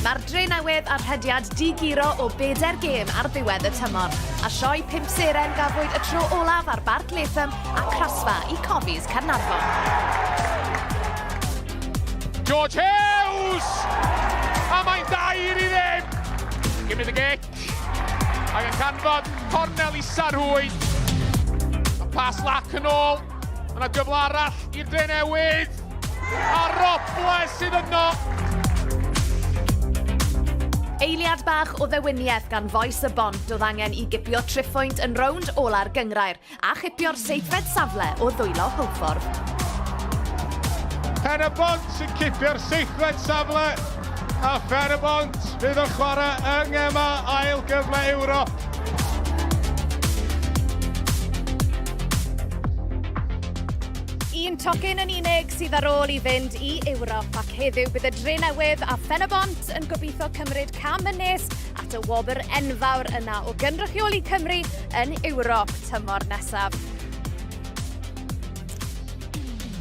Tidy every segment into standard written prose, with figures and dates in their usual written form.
Mae'r Drenewydd ar rhediad di-guro o bedair gêm ar ddiwedd y tymor, a sioe pump seren gafwyd y tro olaf ar Barc Latham a crasfa i Cofis Caernarfon. George Hughes! A mae'n 2-0! Gymryd y gic. Ac yn canfod cornel isa'r rhwyd. A pas lac yn ôl. Yna gyfle arall i'r Drenewydd. A Robles sydd yno. Eiliad bach o ddewiniaeth gan fois y Bont oedd angen i gipio triphwynt yn rownd ola'r gynghrair a chipio'r seithfed safle o ddwylo Hwlffordd. Pen-y-bont sy'n cipio'r seithfed safle a Phen-y-bont fydd yn chwarae yng ngemau ail gyfle Ewrop. Un tocyn yn unig sydd ar ôl i fynd i Ewrop ac heddiw bydd y Drenewydd a Phen-y-bont yn gobeithio cymryd cam yn nes at y wobr enfawr yna o gynrychioli Cymru yn Ewrop tymor nesaf.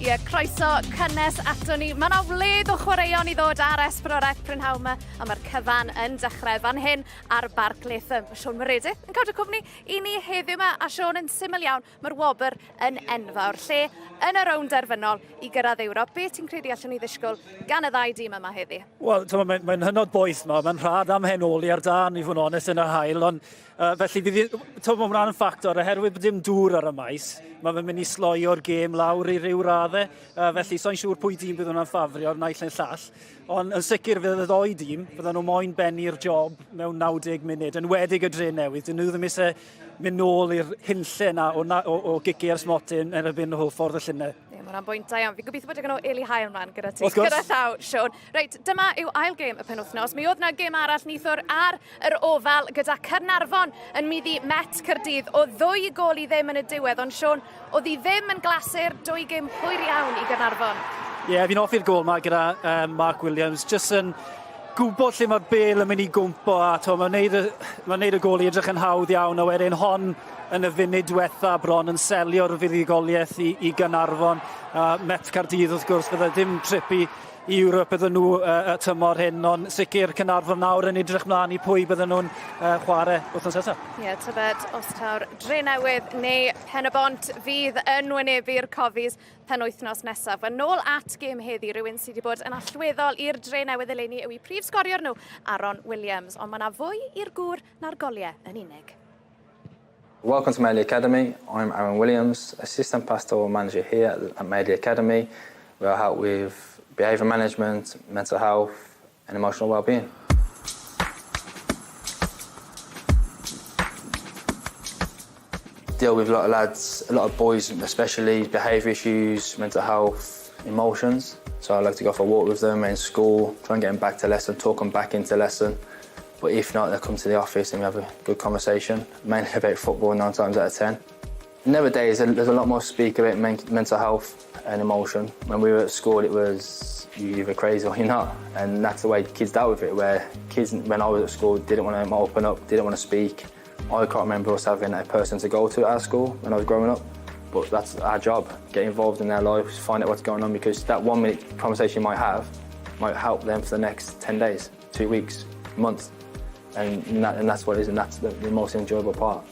Ie, croeso cynnes ato ni. Mae yna wledd o chwaraeon i ddod ar S4C prynhawn yma, a mae'r cyfan yn dechrau fan hyn ar Barc Latham. Siôn Meredith yn cadw cwmni i ni heddiw yma, a Siôn yn syml iawn, mae'r wobr yn enfawr. Lle yn y rownd derfynol i gyrraedd Ewrop, be ti'n credu allwn ni ddisgwyl gan y ddau dîm yma heddi? Wel, mae'n mae hynod boeth ma, mae'n rhad am henoli ar dân, i fod yn onest, yn yr haul, ond felly fydd, mae hwnna'n ffactor, oherwydd bod dim dŵr ar y maes, mae fe'n mynd i sloio'r gêm lawr i ryw raddau, felly so'n siŵr pwy dîm bydd hwnna'n ffafrio, naill neu'r llall. Ond yn sicr fydd y ddoi dîm, fydden nhw moyn bennu'r job mewn 90 munud, yn wedig y dre newydd. Dyn nhw ddim eisiau mynd nôl i'r hunlle na o, na, o, o gicio ar smotyn yn erbyn Hwlffordd y llynedd. Ie, mae hwnna'n bwynt da iawn. Fi'n gobeithio bod digon o Eli Haul mlaen gyda ti. Wrth gwrs. Gyda llaw, Siôn. Reit, dyma yw ail gêm y penwythnos. Mi oedd na gêm arall neithiwr ar yr Ofal gyda Caernarfon yn maeddu Met Caerdydd o ddwy gôl i ddim yn y diwedd. Ond Siôn, Oedd hi ddim yn glasur, dwy gêm hwyr iawn i Gaernarfon. Ie, yeah, fi'n hoffi'r gôl ma gyda um, Mark Williams. Jyst yn gwybod lle mae'r bel yn mynd i gwmpo a to, mae'n neud, y, ma neud y gôl i edrych yn hawdd iawn a wedyn hon yn y funud diwetha bron yn selio'r fuddugoliaeth i, i Gaernarfon. Uh, Met Caerdydd wrth gwrs fydde dim trip i, i Ewrop iddyn nhw uh, y tymor hyn, ond sicr Caernarfon nawr yn edrych mlaen i pwy bydden nhw'n uh, chwarae wythnos nesaf. Ie, yeah, tybed os taw'r Drenewydd neu Pen-y-bont fydd yn wynebu'r Cofis penwythnos nesaf. Wel, nôl at gêm heddi, rhywun sydd wedi bod yn allweddol i'r Drenewydd eleni yw eu prif sgoriwr nhw, Aaron Williams. Ond mae yna fwy i'r gŵr na'r goliau yn unig. Welcome to Madeley Academy. I'm Aaron Williams, Assistant Pastoral Manager here at Madeley Academy, where I help with behaviour management, mental health and emotional well-being. Deal with a lot of lads, a lot of boys especially, behaviour issues, mental health, emotions. So I like to go for a walk with them in school, try and get them back to lesson, talk them back into lesson. But if not, they'll come to the office and we have a good conversation, mainly about football nine times out of ten. Nowadays, there's a lot more speak about men mental health and emotion. When we were at school, it was you're either crazy or you're not. And that's the way kids dealt with it, where kids, when I was at school, didn't want to open up, didn't want to speak. I can't remember us having a person to go to at our school when I was growing up. But that's our job, get involved in their lives, find out what's going on, because that 1 minute conversation you might have might help them for the next 10 days, 2 weeks, months. And that's what it is, and that's the most enjoyable part.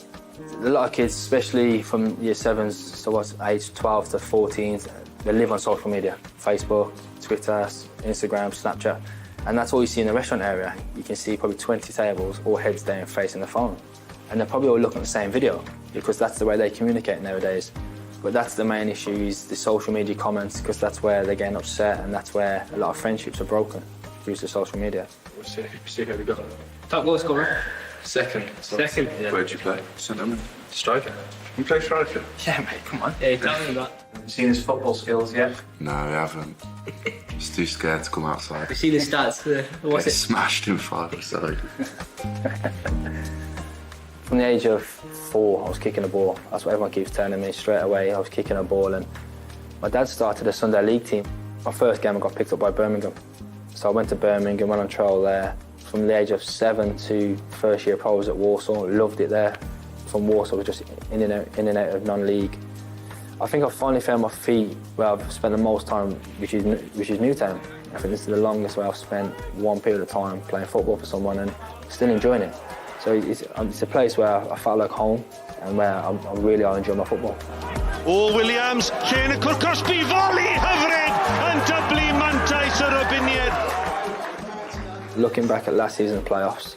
A lot of kids, especially from year sevens, so what's age 12 to 14, they live on social media, Facebook, Twitter, Instagram, Snapchat, and that's all you see in the restaurant area. You can see probably 20 tables, all heads down facing the phone. And they're probably all looking at the same video because that's the way they communicate nowadays. But that's the main issue, is the social media comments, because that's where they're getting upset and that's where a lot of friendships are broken due to social media. We'll see how we go. Top goal scorer. Second. Second, yeah. Where'd you play? Centre Striker. You play striker? Yeah, mate, come on. Yeah, tell me that. Seen his football skills yet? No, I haven't. He's too scared to come outside. You see the stats? What's Get it? smashed in five side. From the age of 4, I was kicking a ball. That's what everyone keeps telling me straight away. I was kicking a ball, and my dad started a Sunday league team. My first game, I got picked up by Birmingham. So I went to Birmingham, went on trial there. From the age of 7 to first year pro, I was at Walsall. Loved it there. From Walsall, I was just in and out of non-league. I think I finally found my feet where I've spent the most time, which is Newtown. I think this is the longest way I've spent one period of time playing football for someone and still enjoying it. So it's a place where I felt like home and where I really I enjoy my football. O Williams, lle yn y cwrt cosbi, foli hyfryd yn dyblu mantais y Robiniaid. Looking back at last season's playoffs,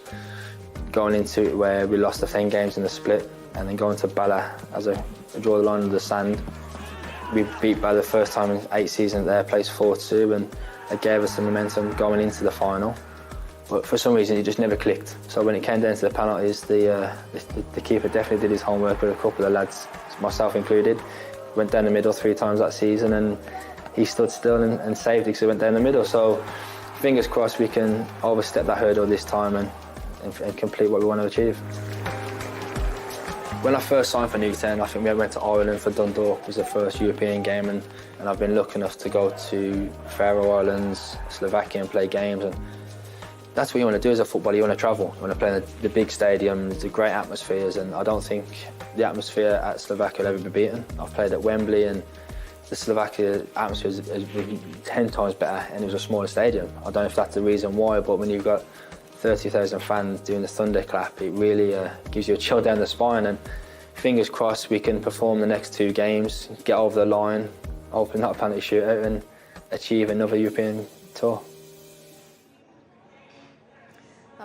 going into it where we lost the 10 games in the split and then going to Bala as a draw the line in the sand. We beat Bala the first time in 8 seasons at their place 4-2, and it gave us the momentum going into the final. But for some reason it just never clicked. So when it came down to the penalties, the keeper definitely did his homework with a couple of lads, myself included. Went down the middle 3 times that season and he stood still and saved it because he went down the middle. So fingers crossed we can overstep that hurdle this time and complete what we want to achieve. When I first signed for Newtown, I think we went to Ireland for Dundalk, was the first European game, and I've been lucky enough to go to Faroe Islands, Slovakia and play games. And that's what you want to do as a footballer. You want to travel. You want to play in the big stadiums, the great atmospheres, and I don't think the atmosphere at Slovakia will ever be beaten. I've played at Wembley and the Slovakia atmosphere is 10 times better, and it was a smaller stadium. I don't know if that's the reason why, but when you've got 30,000 fans doing the thunderclap, it really gives you a chill down the spine, and fingers crossed we can perform the next 2 games, get over the line, open that penalty shootout and achieve another European tour.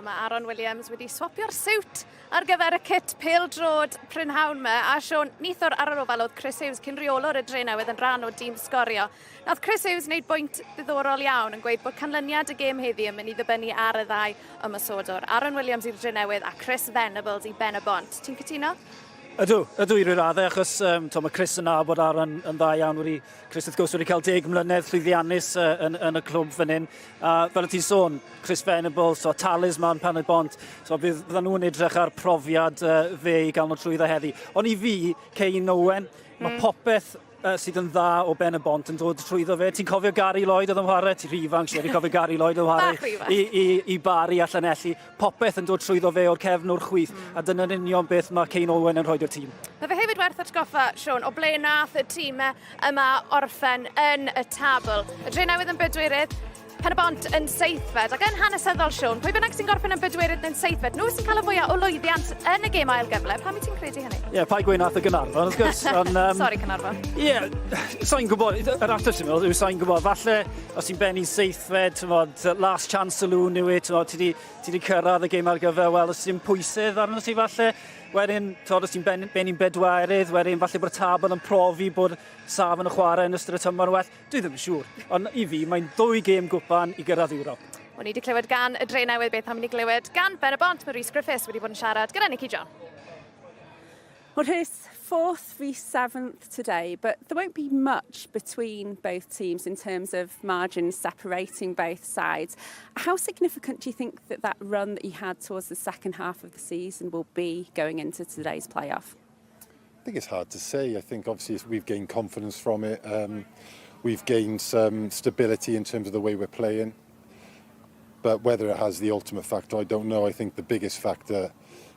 Mae Aaron Williams wedi swapio'r siwt ar gyfer y kit pêl-droed prynhawn 'ma. A Siôn, neithiwr ar yr ofal oedd Chris Hughes, cyn reolwr y Drenewydd, yn rhan o dîm Sgorio. Nath Chris Hughes wneud bwynt ddiddorol iawn yn gweud bod canlyniad y gêm heddi yn mynd i ddibynnu ar y ddau ymosodwr. Aaron Williams i'r Drenewydd a Chris Venables i Ben-y-bont. Ti'n cytuno? Ydw, ydw i ryw raddau, achos to, mae Chris yn nabod Aaron yn dda iawn. Chris wrth gwrs wedi cael 10 mlynedd llwyddiannus yn y clwb fan hyn. A fel y ti'n sôn, Chris Venables, so talisman Pen-y-bont, so byddan nhw'n edrych ar profiad fe i gael nhw trwyddo heddi. Ond i fi, Kane Owen, mae popeth sydd yn dda o Ben-y-bont yn dod trwyddo fe. Ti'n cofio Gary Lloyd oedd yn chwarae? Ti'n rhy ifanc, siŵr, ti'n cofio Gary Lloyd oedd yn chwarae i Bari a Llanelli. Popeth yn dod trwyddo fe o'r cefn o'r chwith, a dyna'n union beth mae Kane Owen yn rhoi i'r tîm. Mae fe hefyd werth atgoffa, Siôn, o ble nath y tîm yma orffen yn y tabl. Y Drenewydd yn bedwerydd, Pen-y-bont yn seithfed, ac yn hanesyddol, Siôn, pwy bynnag sy'n gorffen yn bedwerydd neu'n seithfed, nhw sy'n cael y fwyaf o lwyddiant yn y gêm ail gyfle. Pam i ti'n credu hynny? Ie, yeah, paid gweud nath y Gaernarfon, wrth gwrs. Ond, sorry, Caernarfon. Ie, yeah, sa'n gwybod, yr ateb sy'n meddwl yw sa'n gwybod. Falle, os ti'n benni seithfed, ti'n last chance saloon yw e, ti wedi cyrraedd y gêm ar gyfer, wel, os ti'n pwysedd arno ti falle, wedyn, ti'n os ti'n benni'n bedwerydd, wedyn falle bod y tabl yn profi bod safon y chwarae yn ystod y tymor well. Dwi ddim yn siŵr, ond i fi, mae'n 2 gêm gwpan i gyrraedd Ewrop. O'n i wedi clywed gan y Drenewydd, beth am i ni glywed gan Ben-y-bont. Mae Rhys Griffiths wedi bod yn siarad gyda Nicky John. Well, Rhys, 4th v 7th today, but there won't be much between both teams in terms of margins separating both sides. How significant do you think that that run that you had towards the second half of the season will be going into today's playoff? I think it's hard to say. I think obviously we've gained confidence from it. We've gained some stability in terms of the way we're playing. But whether it has the ultimate factor, I don't know. I think the biggest factor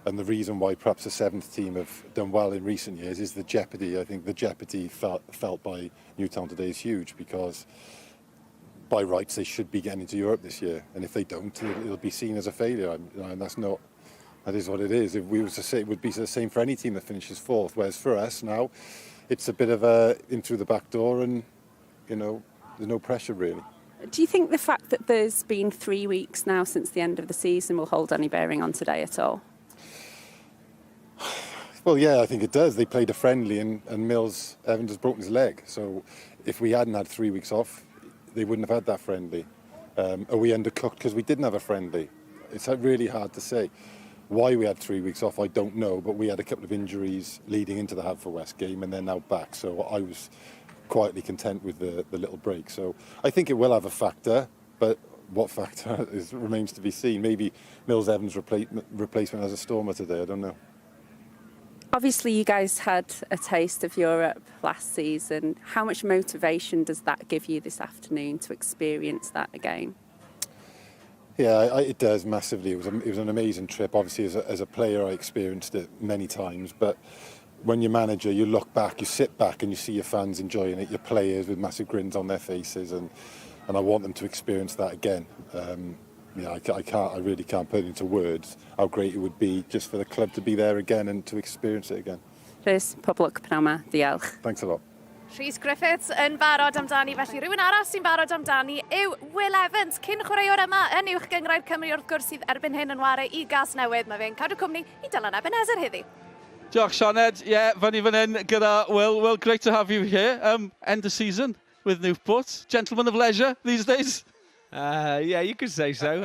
and the reason why perhaps the seventh team have done well in recent years is the jeopardy. I think the jeopardy felt by Newtown today is huge because by rights they should be getting into Europe this year. And if they don't, it'll be seen as a failure. And that's not, that is what it is. If we were to say, it would be the same for any team that finishes fourth. Whereas for us now, it's a bit of a in through the back door and, there's no pressure really. Do you think the fact that there's been 3 weeks now since the end of the season will hold any bearing on today at all? Well, yeah, I think it does. They played a friendly and Mills Evans has broken his leg. So if we hadn't had 3 weeks off, they wouldn't have had that friendly. Are we undercooked because we didn't have a friendly? It's really hard to say. Why we had 3 weeks off, I don't know, but we had a couple of injuries leading into the Haverfordwest game and they're now back. So I was quietly content with the little break. So I think it will have a factor, but what factor remains to be seen. Maybe Mills Evans replacement as a Stormer today, I don't know. Obviously, you guys had a taste of Europe last season. How much motivation does that give you this afternoon to experience that again? Yeah, it does massively. It was an amazing trip. Obviously, as a player, I experienced it many times. But when you're manager, you look back, you sit back and you see your fans enjoying it, your players with massive grins on their faces. And And I want them to experience that again. Yeah, I can't, I really can't put into words how great it would be just for the club to be there again and to experience it again. Rhys, pob lwc pnawn 'ma. Diolch. Thanks a lot. Rhys Griffiths yn barod amdani, felly rhywun arall sy'n barod amdani yw Will Evans, cyn chwaraewr yma yn Uwch Gynghrair Cymru wrth gwrs sydd erbyn hyn yn ware i Gasnewydd. Mae fe'n cadw cwmni i Dylan Ebenezer heddi. Diolch, Sioned. Yeah, fyny fan hyn gyda Will. Will, great to have you here. End of season with Newport. Gentleman of leisure these days. Yeah, you could say so.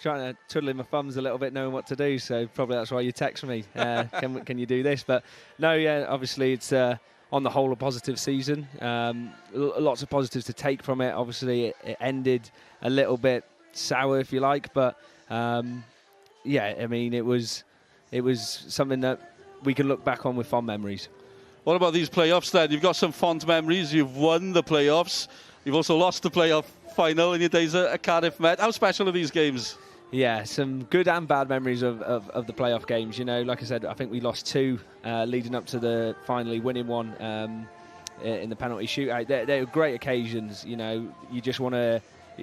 Trying to twiddling my thumbs a little bit, knowing what to do. So probably that's why you text me. Can you do this? But no, yeah, obviously it's on the whole a positive season. Lots of positives to take from it. Obviously, it ended a little bit sour, if you like, but yeah, I mean, it was something that we can look back on with fond memories. What about these playoffs then? You've got some fond memories. You've won the playoffs. You've also lost the playoff final in your days at Cardiff Met. How special are these games? Yeah, some good and bad memories of the playoff games. Like I said, I think we lost two leading up to the finally winning one in the penalty shootout. They were great occasions. You just want to,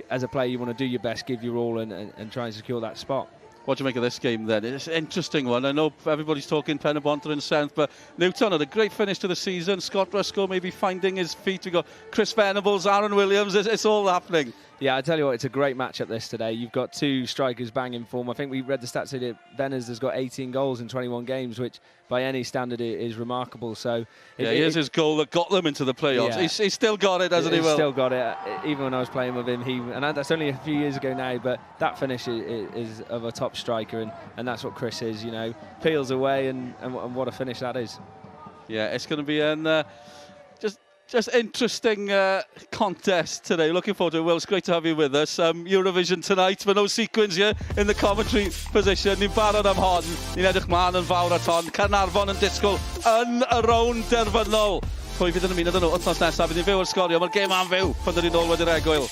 as a player, you want to do your best, give your all, and try and secure that spot. What do you make of this game then? It's an interesting one. I know everybody's talking Penybont and South, but Newtown had a great finish to the season. Scott Ruscoe maybe finding his feet. We've got Chris Venables, Aaron Williams. It's all happening. Yeah, I tell you what, it's a great matchup this today. You've got two strikers banging form. I think we read the stats that Venners has got 18 goals in 21 games, which by any standard is remarkable. So Yeah, here's his goal that got them into the playoffs. Yeah. He's still got it, hasn't he? He's Will? still got it. Even when I was playing with him, he and that's only a few years ago now. But that finish is of a top striker, and that's what Chris is. Peels away, and what a finish that is. Yeah, it's going to be an just interesting contest today. Looking forward to it. Will, it's great to have you with us. Eurovision tonight, but no sequins here in the commentary position. Ni'n barod am hon. Ni'n edrych mlaen yn fawr at hon. Caernarfon yn disgwyl yn y rownd derfynol. Pwy fydd yn ymuno â nhw wythnos nesaf? Bydd ni'n fyw ar Sgorio. Mae'r gêm am fyw pan dyn ni'n ôl wedi'r egwyl.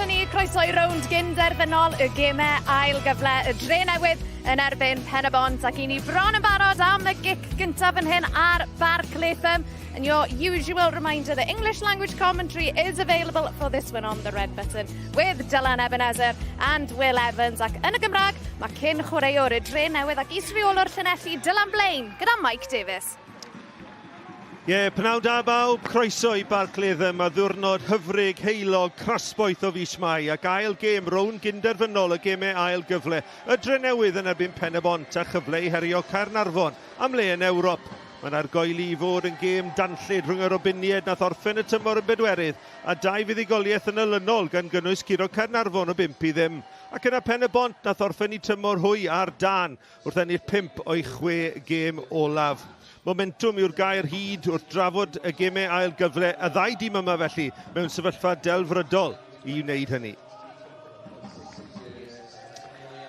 ato ni, croeso i rownd gyn-derfynol y gemau ail gyfle y Dre Newydd yn erbyn Pen y Bont ac i ni bron yn barod am y gic gyntaf fan hyn ar Barc Latham. And your usual reminder that English language commentary is available for this one on the red button with Dylan Ebenezer and Will Evans. Ac yn y Gymraeg, mae cyn chwaraewr y Dre Newydd ac is-reolwr Llanelli Dylan Blaine gyda Mike Davies. Ie, yeah, pnawn da bawb, croeso i Barc Latham a ddiwrnod hyfryd, heulog, crasboeth o fis Mai ac ail gêm rownd gynderfynol y gemau ail gyfle. Y Drenewydd yn erbyn Pen-y-bont a chyfle i herio Caernarfon am le yn Ewrop. Mae'n argoeli i fod yn gêm danllyd rhwng y Robiniaid nath orffen y tymor yn bedwerydd a dau fuddugoliaeth yn olynol gan gynnwys curo Caernarfon o 5 i ddim. Ac yna Pen-y-bont nath orffen i tymor hwy ar dân wrth ennill 5 o'i chwe gêm olaf. Momentwm yw'r gair hyd wrth drafod y gemau ail gyfle, y ddau dîm yma felly mewn sefyllfa delfrydol i wneud hynny.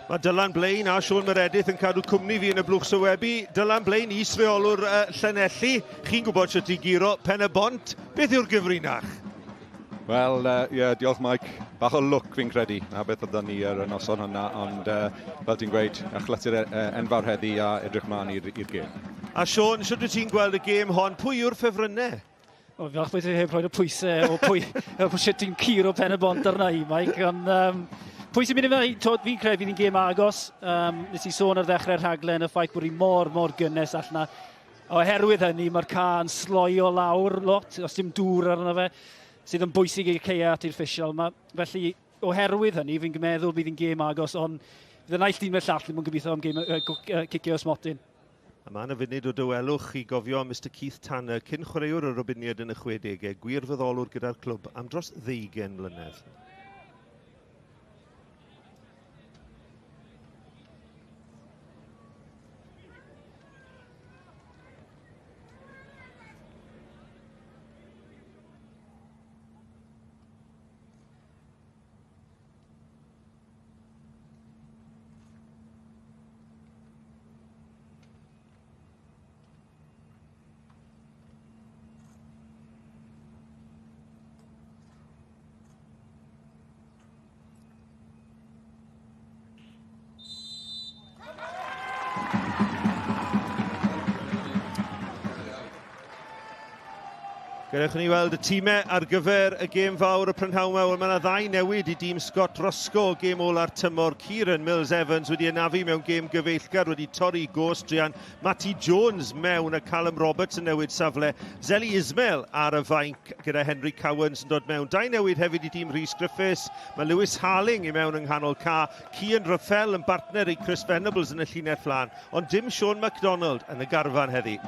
Mae Dylan Blaine a Siôn Meredith yn cadw cwmni fi yn y blwch sylwebu. Dylan Blaine, is-reolwr uh, Llanelli. Chi'n gwybod sut i guro Pen y Bont. Beth yw'r gyfrinach? Wel, ie, uh, yeah, diolch Mike. Bach o lwc fi'n credu, na beth oedden ni ar y noson hwnna, ond uh, fel ti'n gweud, achlysur uh, enfawr heddi a edrych mlaen i'r gêm. A Sean, sut wyt ti'n gweld y gêm hon? Pwy yw'r ffefrynnau? O, fi'n falch bod ti heb rhoi y pwysau o pwy, o sut ti'n curo pen y bont arna i, Mike. Ond, um, pwy sy'n mynd i fewn? Fi'n credu fydd hi'n gêm agos. Um, nes i sôn ar ddechrau'r rhaglen y ffaith bod hi mor, mor gynnes allan Oherwydd hynny, mae'r ca yn sloio lawr lot, os dim dŵr arno fe, sydd yn bwysig i'r caeau artiffisial yma. Felly, oherwydd hynny, fi'n meddwl bydd hi'n gêm agos, ond fydd y naill dîm neu'r llall ddim yn gobeithio am gêm uh, cicio smotyn. A mae yna funud o dawelwch i gofio am Mister Keith Tanner, cyn chwaraewr y Robiniaid yn y 60au, gwirfoddolwr gyda'r clwb am dros ddeugain mlynedd. Gadewch i ni weld y tîmau ar gyfer y gêm fawr y prynhawn yma. Wel, mae yna ddau newid i dîm Scott Roscoe, gêm ola'r tymor. Kieran Mills Evans wedi anafu mewn gêm gyfeillgar, wedi torri gos druan. Matty Jones mewn a Callum Roberts yn newid safle. Zeli Ismail ar y fainc gyda Henry Cowans yn dod mewn. Dau newid hefyd i dîm Rhys Griffiths. Mae Lewis Harling i mewn yng nghanol ca. Cian Ruffell yn bartner i Chris Venables yn y llinell flan, ond dim Sean MacDonald yn y garfan heddi.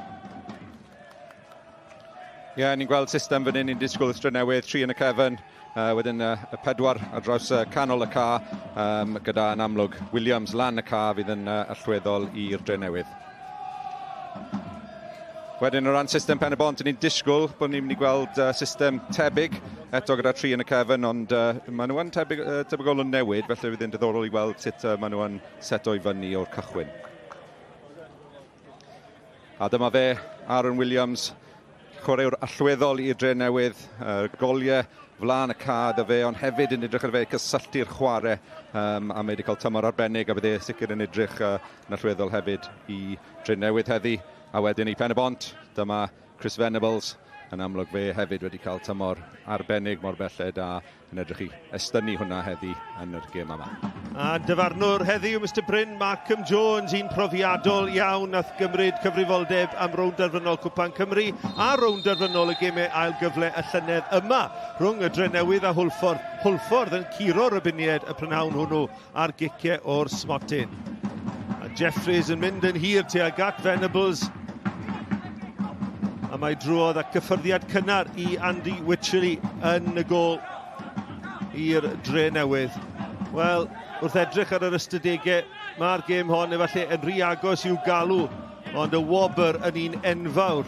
Ie, yeah, ni'n gweld system fan hyn, ni'n disgwyl y Drenewydd, tri yn y cefn, uh, wedyn uh, y pedwar ar draws uh, canol y ca, um, gyda yn amlwg Williams lan y ca fydd yn uh, allweddol i'r Drenewydd. Wedyn o ran system Pen y Bont, ni'n disgwyl bod ni'n mynd i gweld uh, system tebyg eto gyda tri yn y cefn, ond uh, maen nhw yn tebyg, uh, tebygol o newid, felly fydd yn diddorol i weld sut uh, maen nhw yn seto i fyny o'r cychwyn. A dyma fe, Aaron Williams, chwaraewr allweddol i'r Dre Newydd, uh, goliau flaen y cad a fe, ond hefyd yn edrych ar fe cysylltu'r chwarae um, a mae wedi cael tymor arbennig a bydd e sicr yn edrych uh, yn allweddol hefyd i Dre Newydd heddi. A wedyn i Pen-y-bont, dyma Chris Venables, yn amlwg fe hefyd wedi cael tymor arbennig mor belled a yn edrych i estynnu hwnna heddi yn yr gêm yma. A dyfarnwr heddiw, Mr Bryn Markham Jones, un profiadol iawn nath gymryd cyfrifoldeb am rownd derfynol Cwpan Cymru a rownd derfynol y gemau ail gyfle y llynedd yma rhwng y Drenewydd a Hwlffordd. Hwlffordd yn curo Rybinied y prynhawn hwnnw ar giciau o'r smotyn. A Jeffries yn mynd yn hir tuag at Venables. A mae drwodd a cyffyrddiad cynnar i Andy Wycherley yn y gôl i'r Dre Newydd. Wel, wrth edrych ar yr ystadegau, mae'r gêm hon efallai yn rhy agos i'w galw, ond y wobr yn un enfawr.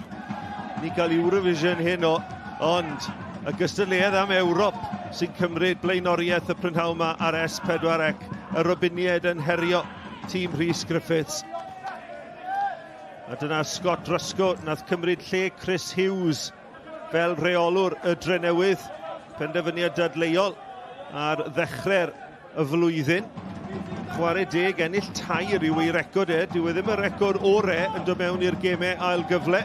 Ni cael Eurovision heno, ond y gystadleuaeth am Ewrop sy'n cymryd blaenoriaeth y prynhawn yma ar S4C. Y Robiniaid yn herio tîm Rhys Griffiths. A dyna Scott Ruscoe nath cymryd lle Chris Hughes fel rheolwr y Drenewydd. Penderfyniad dadleuol. ar ddechrau'r y flwyddyn. Chwarae deg, ennill tair yw ei record e. Dyw e ddim y record ore yn dod mewn i'r gemau ail gyfle.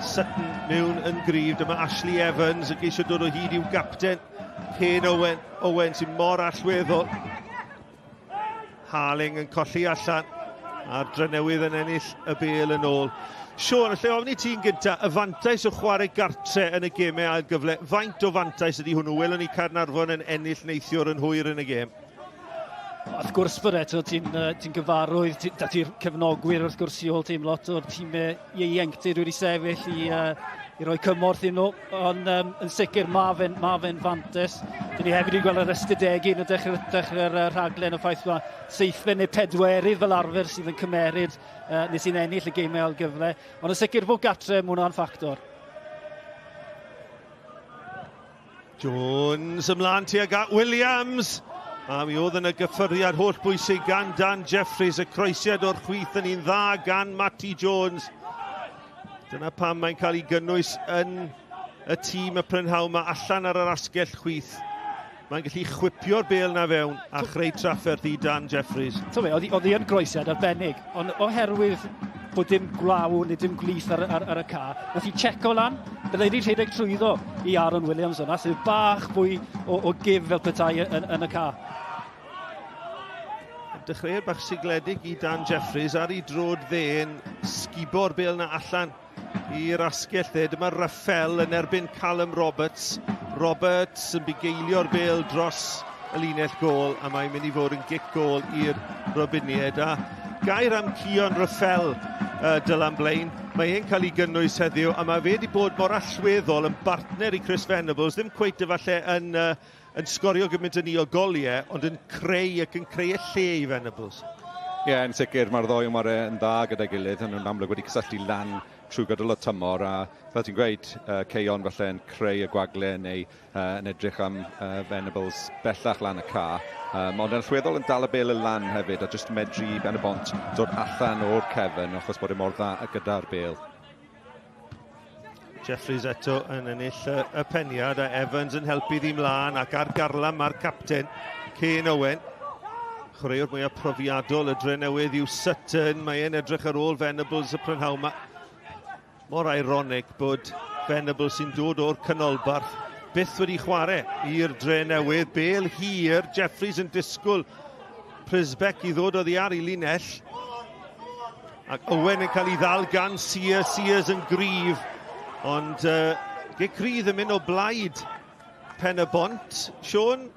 Sutton mewn yn gryf. Dyma Ashley Evans yn geisio dod o hyd i'w gapten, Kane Owen. Owen sy'n mor allweddol. Harling yn colli allan a'r Drenewydd yn ennill y bêl yn ôl. Siôn, allai ofyn i ti'n gynta, y fantais o chwarae gartre yn y gemau ail gyfle, faint o fantais ydy hwnnw? Welwn ni Caernarfon yn ennill neithiwr yn hwyr yn y gêm. Wrth gwrs bod eto, ti'n ti gyfarwydd, ti, da ti'r cefnogwyr wrth gwrs i ôl tîm lot o'r tîmau ieuenctid wedi sefyll i, i roi cymorth iddyn nhw, ond um, yn sicr mae fe'n ma fe fantes. Dyn ni hefyd wedi gweld yr ystadegu yn y dechrau'r dechrau rhaglen y ffaith mae seithfed neu pedwerydd fel arfer sydd yn cymeryd uh, neu sy'n ennill y gemau ail gyfle. Ond yn sicr fod gatre, mae hwnna'n ffactor. Jones ymlaen tuag at Williams. A mi oedd yna gyffyrddiad holl bwysig gan Dan Jeffries, y croesiad o'r chwith yn un dda gan Matty Jones. Dyna pam mae'n cael ei gynnwys yn y tîm y prynhawn yma allan ar yr asgell chwith. Mae'n gallu chwipio'r bêl na fewn a chreu trafferth i Dan Jeffries. Ti'n fe, oedd hi yn groesiad arbennig, ond oherwydd bod dim gwlaw neu dim gwlith ar, ar, ar y ca, nath i checo lan, byddai wedi rhedeg trwyddo i Aaron Williams yna, sydd bach fwy o, o gif fel petai yn, yn y ca. Dechreuad bach sigledig i Dan Jeffries ar ei drod dde'n sgubo'r bêl na allan i'r asgell dde. Dyma Raffel yn erbyn Callum Roberts. Roberts yn bugeilio'r bêl dros y linell gôl a mae'n mynd i fod yn gic gôl i'r Robiniaid. A gair am Cion Raffel, uh, Dylan Blaine. Mae e'n cael ei gynnwys heddiw a mae fe wedi bod mor allweddol yn bartner i Chris Venables, ddim cweit efallai yn, uh, yn sgorio gymaint yn ni o goliau, ond yn creu ac yn creu y lle i Venables. Ie, yeah, yn sicr, mae'r ddoi yn ware yn dda gyda'i gilydd, yn nhw'n amlwg wedi cysylltu lan trwy gydol y tymor, a fel ti'n gweud, uh, Ceion falle yn creu y gwagle neu uh, yn edrych am uh, Venables bellach lan y ca. Um, ond yn allweddol yn dal y bel y lan hefyd, a jyst medru i Ben y Bont dod allan o'r cefn, achos bod e mor dda gyda'r bel. Jeffries eto yn ennill y, y peniad a Evans yn helpu ddi mlaen ac ar garlam mae'r capten Kane Owen. Chwaraewr mwyaf profiadol y Drenewydd yw Sutton. Mae e'n edrych ar ôl Venables y prynhawn yma. Mor ironic bod Venables sy'n dod o'r canolbarth byth wedi chwarae i'r Drenewydd. Bel hir, Jeffries yn disgwyl Prisbeck i ddod oddi ar ei linell. Ac Owen yn cael ei ddal gan Sears, Sears yn gryf. Ond uh, gic rydd yn mynd o blaid Pen y Bont. Sean,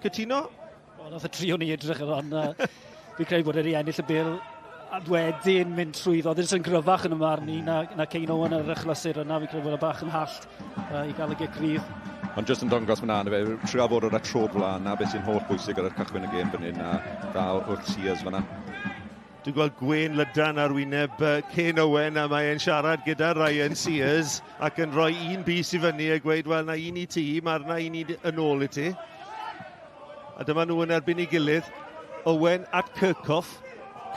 cytuno? O, nath y trio ni edrych ar hon. Uh, fi'n credu bod wedi ennill y bil a wedyn mynd trwyddo. Oedd yn gryfach yn y marn i na, na Kane Owen ar yr achlysur yna. Fi'n credu bod e bach yn hallt uh, i gael y gic rydd. Ond jyst yn dangos fyna, na fe, trio fod o'r tro flaen, na beth sy'n holl bwysig ar y cychwyn y gêm fan hyn, a dda wrth Sears fyna. Dwi'n gweld gwên lydan ar wyneb Kane Owen a mae e'n siarad gyda Ryan Sears ac yn rhoi un bys i fyny a gweud, wel, na un i ti, mae'r na un i yn ôl i ti. A dyma nhw yn erbyn ei gilydd. Owen at Kirchhoff.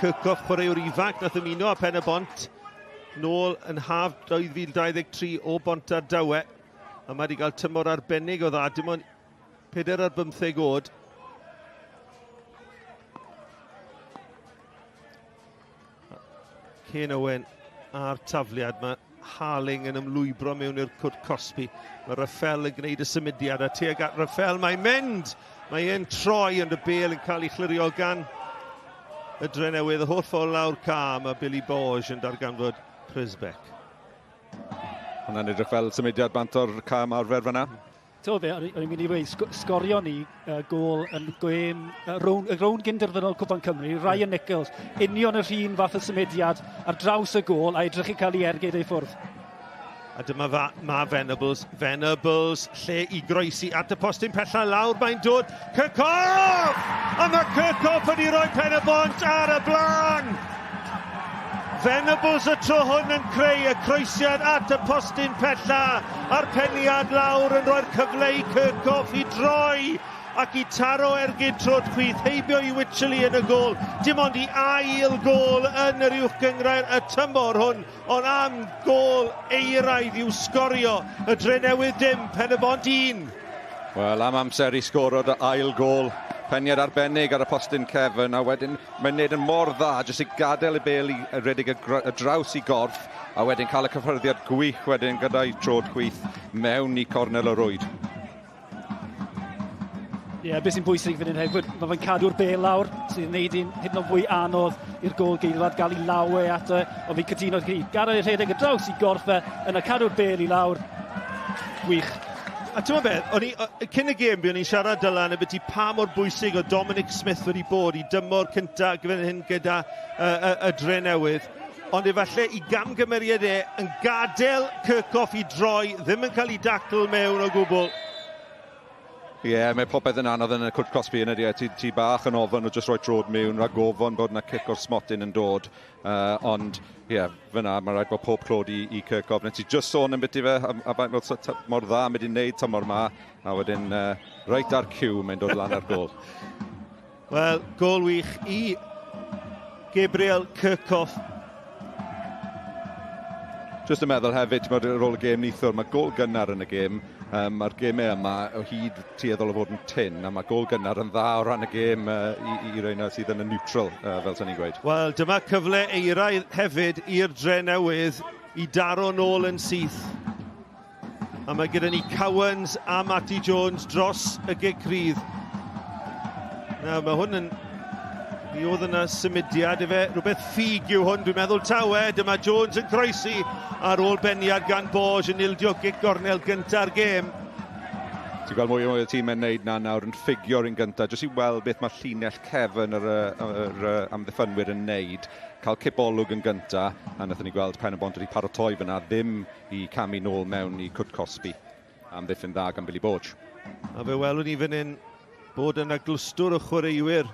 Kirchhoff, chwaraewr ifanc, nath ymuno â Pen y Bont nôl yn haf 2023 o Bont ar Dawe. A mae wedi cael tymor arbennig o dda, dim ond 4 ar 15 oed. Kane Owen a'r tafliad. Mae Harling yn ymlwybro mewn i'r cwrt cosbi. Mae Raffel yn gwneud y symudiad a tuag at Raffel mae'n mynd. Mae e'n troi ond y bel yn cael ei chlirio gan y Drenewydd. Y holl ffordd lawr ca mae Billy Borge yn darganfod Prisbeck. Hwna'n edrych fel symudiad bant o'r ca ymarfer fyna. Ti'n be, o'n i'n mynd i ddweud, sgorio ni uh, gôl yn gêm, uh, rown, y rown gynderfynol Cwpan Cymru, Ryan Nichols, union yr un fath o symudiad ar draws y gôl a edrych i cael ei ergyd ei ffwrdd. A dyma fa, ma Venables, Venables, lle i groesi at y postyn pella lawr, mae'n dod, Kirchhoff! A mae Kirchhoff wedi rhoi pen y bont ar y blaen! Venables y tro hwn yn creu y croesiad at y postyn pella a'r peniad lawr yn rhoi'r cyfle i Kirchhoff i droi ac i taro ergyd trod chwith heibio i Wycherley yn y gôl. Dim ond i ail gôl yn yr uwch gynghrair y tymor hwn, ond am gôl euraidd i'w sgorio. Y Drenewydd dim, Pen-y-bont 1. Wel, am amser i sgoro dy ail gôl. Peniad arbennig ar y postyn cefn, a wedyn mae'n neud yn mor dda, jyst i gadael y bêl i redeg y draws i gorff, a wedyn cael y cyffyrddiad gwych wedyn gyda'i trod chwith mewn i cornel y rwyd. Ie, yeah, beth sy'n bwysig fan hyn hefyd, mae fe'n cadw'r bêl lawr, sy'n gwneud hi'n hyd yn oed fwy anodd i'r gôl geidwad gael ei law e ato e, ond fi'n cytuno chi, gadael ei rhedeg y draws i gorff e, yna cadw'r bêl i lawr, gwych. A ti'n beth, o'n i, cyn y gêm, buon ni'n siarad Dylan ambiti pa mor bwysig o Dominic Smith wedi bod i dymor cynta gyda hyn gyda y Drenewydd. Ond efallai i gamgymeriad e yn gadael Kirchhoff i droi, ddim yn cael ei dacl mewn o gwbl. Ie, yeah, mae popeth yn anodd yn y cwrt cosbi yn ydy. E. Ti bach yn ofyn o jyst rhoi trod mewn, rhag ofon bod yna cic o'r smotyn yn dod. Ond, ie, yeah, fyna, mae rhaid bod pob clod i Kirchhoff. Nes ti just sôn yn byti fe, a faint mor dda mae wedi wneud tymor ma, a wedyn reit ar cue mae'n dod lan ar gôl. Wel, gôl wych i Gabriel Kirchhoff. Just yn meddwl hefyd, ti'n ar ôl y gêm neithiwr, mae gôl gynnar yn y gêm. Mae'r gemau yma o hyd tueddol o fod yn tyn, a mae gôl gynnar yn dda o ran y gêm i reina sydd yn y neutral, fel sy'n ni'n gweud. Wel, dyma cyfle euraidd hefyd i'r Drenewydd i daro nôl yn syth. A mae gyda ni Cowans a Matty Jones dros y gic rydd. Nawr, mae hwn yn... Mi oedd yna symudiad efe, rhywbeth ffug yw hwn, dwi'n meddwl tawe, dyma Jones yn croesi ar ôl beniad gan Borge yn ildio gic gornel gynta'r gêm. Ti'n gweld mwy o mwy o tîm yn neud na nawr yn ffugio'r un gyntaf, jyst i weld beth mae llinell cefn yr amddiffynwyr yn neud. Cael cipolwg yn gyntaf, a wnaethon ni gweld Pen-y-bont wedi paratoi fyna, ddim i camu nôl mewn i cwrt cosbi. Amddiffyn dda gan Billy Borge. A fe welwn ni fan hyn bod yna glwstwr o chwaraewyr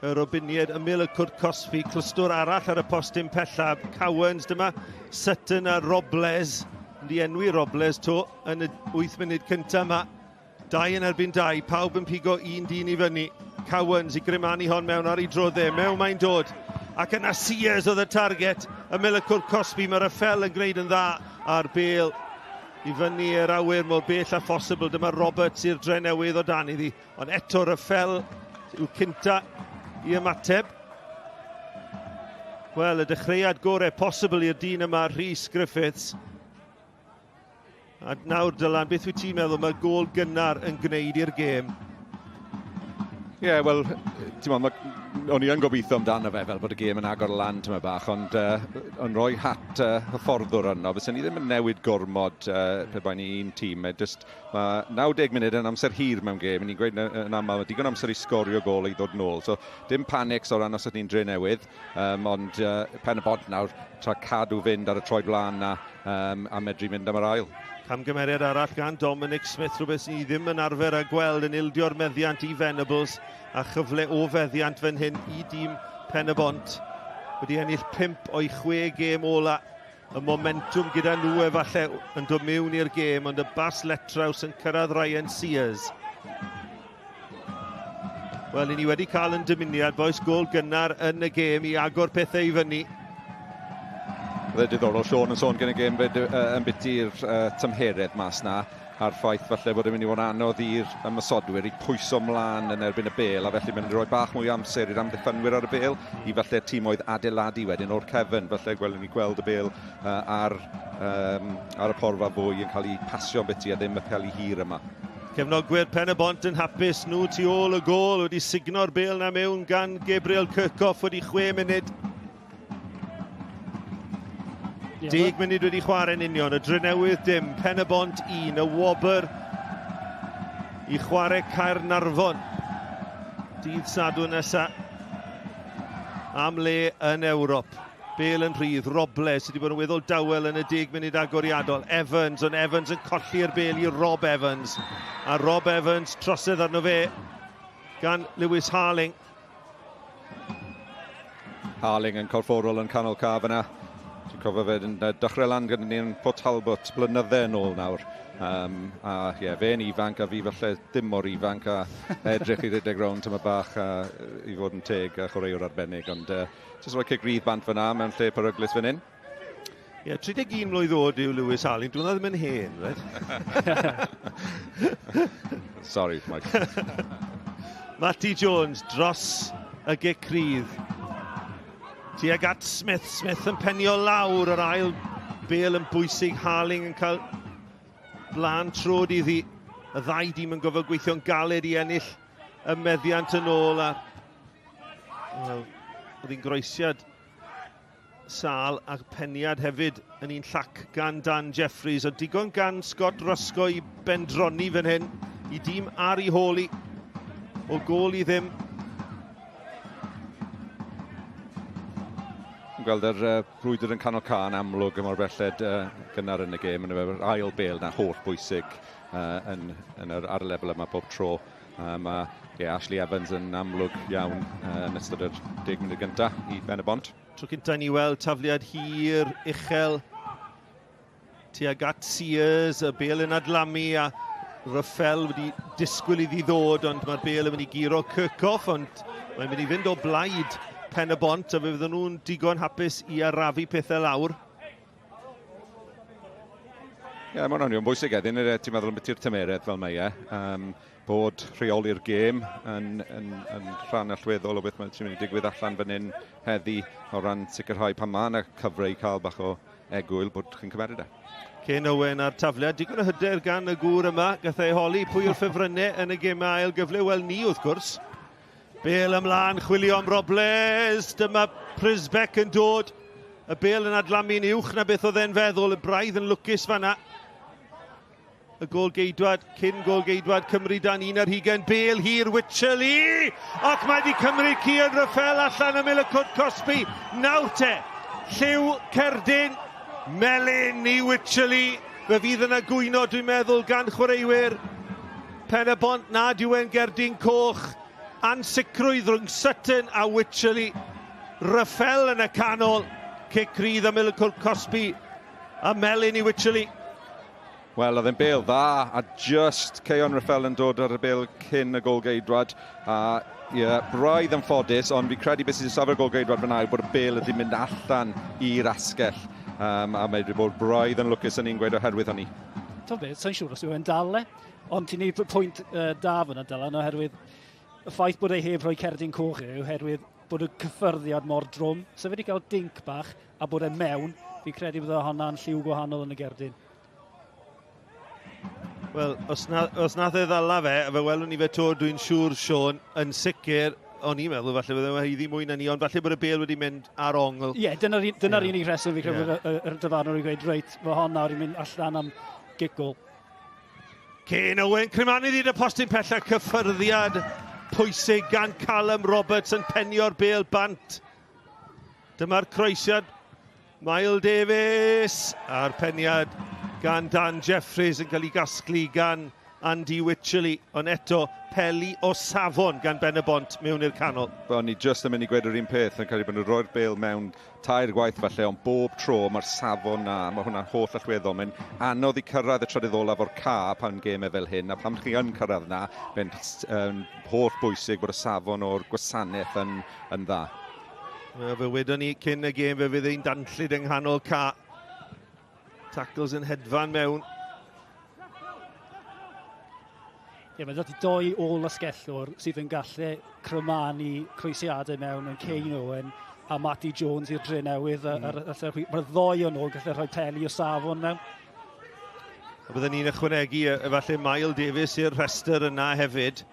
y Robiniaid ymyl y cwrt cosbi, clwstwr arall ar y postyn pellaf, Cowans, dyma Sutton a Robles, wedi enwi Robles to yn y 8 munud cyntaf yma. 2 yn erbyn 2, pawb yn pigo un dyn i fyny. Cowans i grimanu hon mewn ar ei droddau, mewn mae'n dod. Ac yna Sears oedd y target, ymyl y cwrt cosbi, mae Raffel yn gwneud yn dda a'r bêl i fyny i'r awyr mor bell â phosibl. Dyma Roberts i'r Drenewydd o dan iddi, ond eto Raffel yw cynta i ymateb. Wel, y dechreuad gorau posibl i'r dyn yma, Rhys Griffiths. A nawr, Dylan, beth wyt ti'n meddwl mae'r gôl gynnar yn gwneud i'r gêm? Ie, yeah, wel, ti'n meddwl, o'n i yn gobeithio amdano fe fel bod y gêm yn agor lan tyma bach, ond on rhoi hat hyfforddwr yno, fysen ni ddim yn newid gormod pe bai ni un tîm. Mae just, mae 90 munud yn amser hir mewn gêm, ni'n gweud yn aml, mae digon amser i sgorio gôl i ddod nôl. So, dim panics o ran os ydyn ni'n Drenewydd, ond Pen-y-bont nawr, tra cadw fynd ar y troed flaen na, a medru mynd am yr ail. Camgymeriad arall gan Dominic Smith, rhywbeth sydd ddim yn arfer â gweld yn ildio'r meddiant i Venables, a chyfle o feddiant fan hyn i dîm Pen-y-bont. Wedi ennill 5 o'i 6 gêm ola. Y momentwm gyda nhw efallai yn dod mewn i'r gêm, ond y bas letraws yn cyrraedd Ryan Sears. Wel, i ni wedi cael yn dymuniad, boes, gôl gynnar yn y gêm i agor pethau i fyny. Oedd e diddorol, Sean yn sôn gen y gêm fyd yn biti'r tymheredd mas na, a'r ffaith falle bod e'n mynd i fod yn anodd i'r ymosodwyr i pwyso mlaen yn erbyn y bêl, a felly mae'n rhoi bach mwy o amser i'r amddiffynwyr ar y bêl, i falle tîmoedd adeiladu wedyn o'r cefn. Falle gwelwn ni gweld y bêl ar y porfa fwy yn cael ei pasio biti a ddim y peli hir yma. Cefnogwyr Pen-y-bont yn hapus, nhw tu ôl y gôl, wedi signo'r bêl na mewn gan Gabriel Kirchhoff wedi 6 munud. 10 munud wedi chwarae'n union, y Drenewydd dim, Pen-y-bont 1, y wobr i chwarae Caernarfon. Dydd Sadwrn nesa am le yn Ewrop. Bêl yn rhydd, Robles sydd wedi bod yn weddol dawel yn y 10 munud agoriadol. Evans, ond Evans yn colli'r bêl i Rob Evans. A Rob Evans trosedd arno fe gan Lewis Harling. Harling yn corfforol yn canol caf yna. Dwi'n cofio fe yn dechrau lan gyda ni yn Port Talbot blynydde yn ôl nawr. A ie, fe'n ifanc a fi falle dim mor ifanc a edrych i redeg rownd tyma bach a i fod yn teg a chwaraewr arbennig. Ond jyst rhoi cic rydd bant fyna mewn lle peryglus fan hyn. Ie, 31 mlwydd oed yw Lewis Allen. Dwi'n ddim yn hen, right? Sorry, Mike. Matty Jones dros y gic rydd. Tuag at Smith. Smith yn penio lawr yr ail bel yn bwysig. Harling yn cael blaen trod iddi. Y ddau dîm yn gofio gweithio'n galed i ennill y meddiant yn ôl. A, wel, oedd hi'n groesiad sal a'r peniad hefyd yn un llac gan Dan Jeffries, ond digon gan Scott Roscoe i bendroni fan hyn i dîm Ari Hawley o gôl i ddim. Yn gweld yr brwydr yn canol ca'n amlwg mor belled gynnar yn y gêm, yn yr ail bêl na holl bwysig yn yr ar y lefel yma bob tro. Mae yeah, Ashley Evans yn amlwg iawn yn ystod yr 10 munud gyntaf i Ben y Bont. Tro cynta ni weld tafliad hir, uchel, tuag at Sears, y bêl yn adlamu a Ruffel wedi disgwyl iddi ddod, ond mae'r bêl yn mynd i guro Kirchhoff, ond mae'n mynd i fynd o blaid Pen y Bont, a fe fydden nhw'n digon hapus i arafu pethau lawr. Ie, yeah, mae hwnna'n union bwysig heddiw, ti'n meddwl ambiti'r tymeredd fel mae e. Bod rheoli'r gêm yn rhan allweddol o beth mae'n mynd i digwydd allan fan hyn heddi o ran sicrhau pan mae yna cyfle i cael bach o egwyl bod chi'n cymeryd e. Ken Owen a'r tafliad, digon o hyder gan y gŵr yma, gath ei holi pwy yw'r ffefrynnau yn y gemau ail gyfle, wel ni wrth gwrs. Bêl ymlaen, chwilio am Robles, dyma Prisbeck yn dod. Y bêl yn adlamu'n uwch na beth oedd e'n feddwl, y braidd yn lwcus fanna. Y gôl geidwad, cyn gôl geidwad Cymru dan 21, bêl hir Wycherley! Ac mae wedi cymryd Cian Ruffel allan ymyl y cwrt cosbi. Nawr te, lliw cerdyn, melyn i Wycherley. Fe fydd yna gwyno, dwi'n meddwl, gan chwaraewyr Pen y Bont nad yw e'n gerdyn coch. Ansicrwydd rhwng Sutton a Wycherley. Ruffel yn y canol. Cic rydd ymyl y cwrt cosbi a melyn i Wycherley. Wel, oedd e'n bêl dda, a just Ceon Ruffel yn dod ar y bêl cyn y gôl-geidwad. A ie, yeah, braidd yn ffodus, ond fi credu beth sy'n safio'r gôl-geidwad fyna yw bod y bêl wedi mynd allan i'r asgell. A mae wedi bod braidd yn lwcus yn ni'n gweud oherwydd hynny. Ti'n beth, sa'n siŵr os yw e'n dal e, ond ti'n neud pwynt da fyna Dylan, oherwydd y ffaith bod e heb rhoi cerdyn coch yw oherwydd bod y cyffyrddiad mor drwm. So fe wedi cael dink bach a bod e mewn, fi'n credu bod hwnna'n lliw gwahanol yn y gerdyn. Wel, os nath e ddala fe, a fe welwn ni fe to, dwi'n siŵr, Siôn, yn sicr, o'n i'n meddwl falle bydde fe haeddu mwy na ni, ond falle bod y bêl wedi mynd ar ongl. Ie, yeah, dyna'r dyna unig rheswm fi credu bod yr dyfarnwr yn gweud, reit, mae hon nawr i mynd allan am gic gôl. Kane Owen, Crymanu hyd y postyn pellach, cyffyrddiad pwysig gan Callum Roberts yn penio'r bêl bant. Dyma'r croesiad, Mael Davies, a'r peniad gan Dan Jeffries yn cael ei gasglu gan Andy Wycherley, ond eto peli o safon gan Ben y Bont mewn i'r canol. O'n i just yn mynd i gweud yr un peth, yn cael ei bod nhw'n rhoi'r bêl mewn tair gwaith falle, ond bob tro mae'r safon na, mae hwnna'n holl allweddol. Mae'n anodd i cyrraedd y trydydd olaf o'r ca pan gemau fel hyn, a pan chi yn cyrraedd na, mae'n holl bwysig bod y safon o'r gwasanaeth yn dda. Wel, fe wedon ni cyn y gêm, fe fydd ein danllyd yng nghanol ca. Tackles yn hedfan mewn. Ie, mae dod i doi ôl asgellwr sydd yn gallu crymanu croesiadau mewn yn Kane Owen a Matty Jones i'r Drenewydd. Mae'r ddoi o'n nhw'n gallu rhoi peli o safon mewn. A byddwn ni'n ychwanegu efallai Mael Davies i'r rhestr yna hefyd.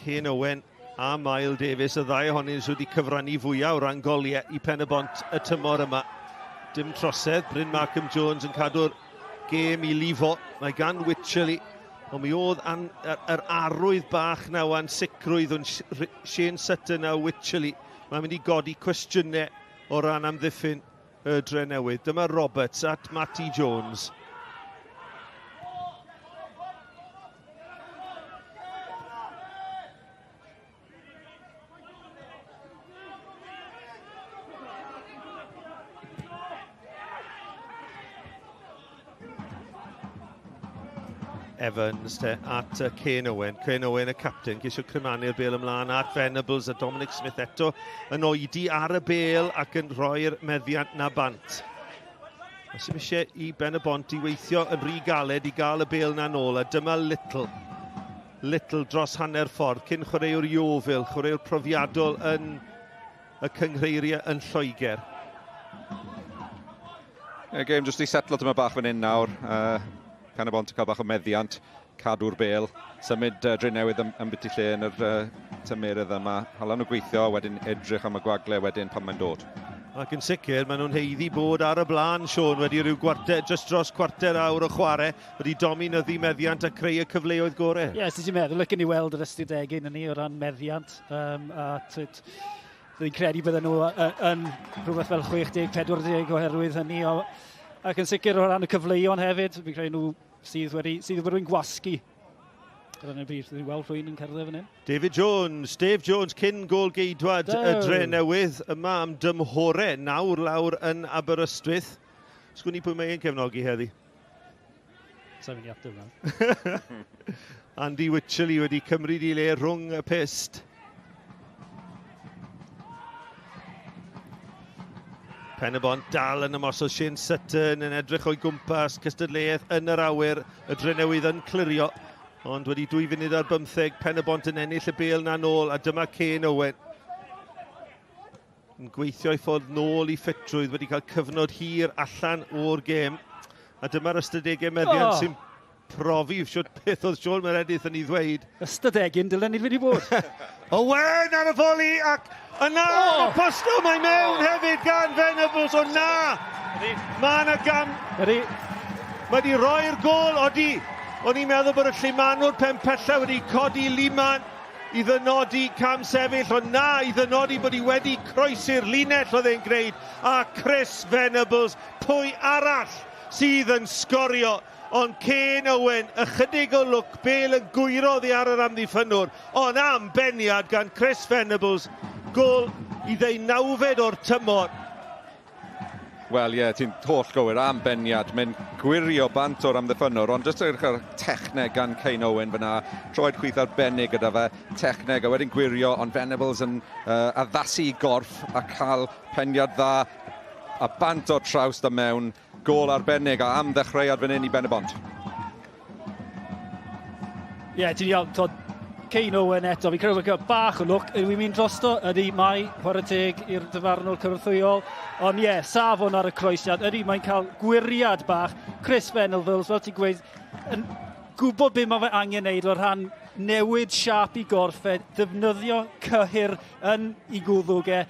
Kane Owen a Mael Davies, y ddau ohonyn nhw wedi cyfrannu fwyaf o ran goliau i Pen y Bont y tymor yma. Dim trosedd, Bryn Markham Jones yn cadw'r gêm i lifo. Mae gan Wycherley, ond mi oedd yr arwydd bach na o ansicrwydd yn Shane Sutton a Wycherley. Mae'n mynd i godi cwestiynau o ran amddiffyn y Drenewydd. Dyma Roberts at Matty Jones. Evans te at Kane Owen. Kane Owen y captain, ceisio crymanu'r bêl ymlaen at Venables a Dominic Smith eto yn oedi ar y bêl ac yn rhoi'r meddiant na bant. Os yw'n eisiau i Ben y Bont i weithio yn rhy galed i gael y bêl na nôl, a dyma Little. Little dros hanner ffordd, cyn chwaraewr Yeovil, chwaraewr profiadol yn y cynghreiriau yn Lloegr. Y gêm jyst i setlo tyma bach fan hyn nawr. Pen y Bont yn cael bach o meddiant, cadw'r bêl, symud Drenewydd yn biti lle yn yr tymeredd yma. Hala nhw gweithio, wedyn edrych am y gwagle wedyn pan mae'n dod. Ac yn sicr, maen nhw'n haeddu bod ar y blaen, Siôn, wedi rhyw gwarter, just dros cwarter awr o chwarae, wedi dominyddu meddiant a creu y cyfleoedd gorau. Ie, yes, ti'n meddwl, licen ni weld yr ystadegyn yn ni o ran meddiant. A dwi'n credu bydden nhw yn rhywbeth fel 60-40 oherwydd hynny. Ac yn sicr o ran y cyfleoedd hefyd, fi'n credu nhw sydd wedi gwasgu. Ar y bryd, dwi'n weld rhywun yn cerdded fan hyn. David Jones, Dave Jones, cyn gôl geidwad y Dre Newydd, yma am dymhore, nawr lawr yn Aberystwyth. Sgwn i pwy mae'n cefnogi heddi? Sa'n mynd i ateb hwnna. Andy Wycherley wedi cymryd i le rhwng y pyst. Pen y Bont dal yn ymosod, Shane Sutton yn edrych o'i gwmpas, cystadleuaeth yn yr awyr, y Drenewydd yn clirio, ond wedi 2 funud ar 15, Pen y Bont yn ennill y bêl na nôl, a dyma Kane Owen yn gweithio i ffordd nôl i ffitrwydd, wedi cael cyfnod hir allan o'r gêm, a dyma'r ystadegau meddiant sy'n profi siwt beth oedd Siôn Meredith yn ei ddweud. Ystadegyn dylen ni wedi bod. Owen ar y foli ac yna oh! Y posto mae mewn hefyd gan Venables, o na! Mae yna gam. Ydy. Mae wedi rhoi'r gôl, odi. O'n i'n meddwl bod y llumanwr pen pella wedi codi liman i ddynodi cam sefyll, ond na, i ddynodi bod hi wedi croesi'r linell oedd e'n gwneud. A Chris Venables, pwy arall sydd yn sgorio? Ond Kane Owen, ychydig o lwc, bêl yn gwyro oddi ar yr amddiffynnwr, ond am beniad gan Chris Venables, gôl i ddeunawfed o'r tymor. Wel ie, yeah, ti'n holl gywir am beniad, mae'n gwirio bant o'r amddiffynnwr, ond jyst edrych ar techneg gan Kane Owen fyna, troed chwith arbennig gyda fe, techneg, a wedyn gwirio, ond Venables yn addasu i gorff a cael peniad dda, a bant o'r trawst a mewn. Gôl arbennig a am ddechreuad fan hyn i Ben y Bont. Ie, yeah, ti'n iawn, Todd, Kane Owen eto, fi'n credu bod bach o lwc, yw i'n mynd drosto, ydy, mae chwarae teg i'r dyfarnwr cynorthwyol, ond ie, yeah, safon ar y croesiad, ydy, mae'n cael gwiriad bach. Chris Venables, fel ti'n gweud, yn gwybod beth mae fe angen neud o rhan newid siâp i gorff e, defnyddio cyhyr yn ei gwddwg e,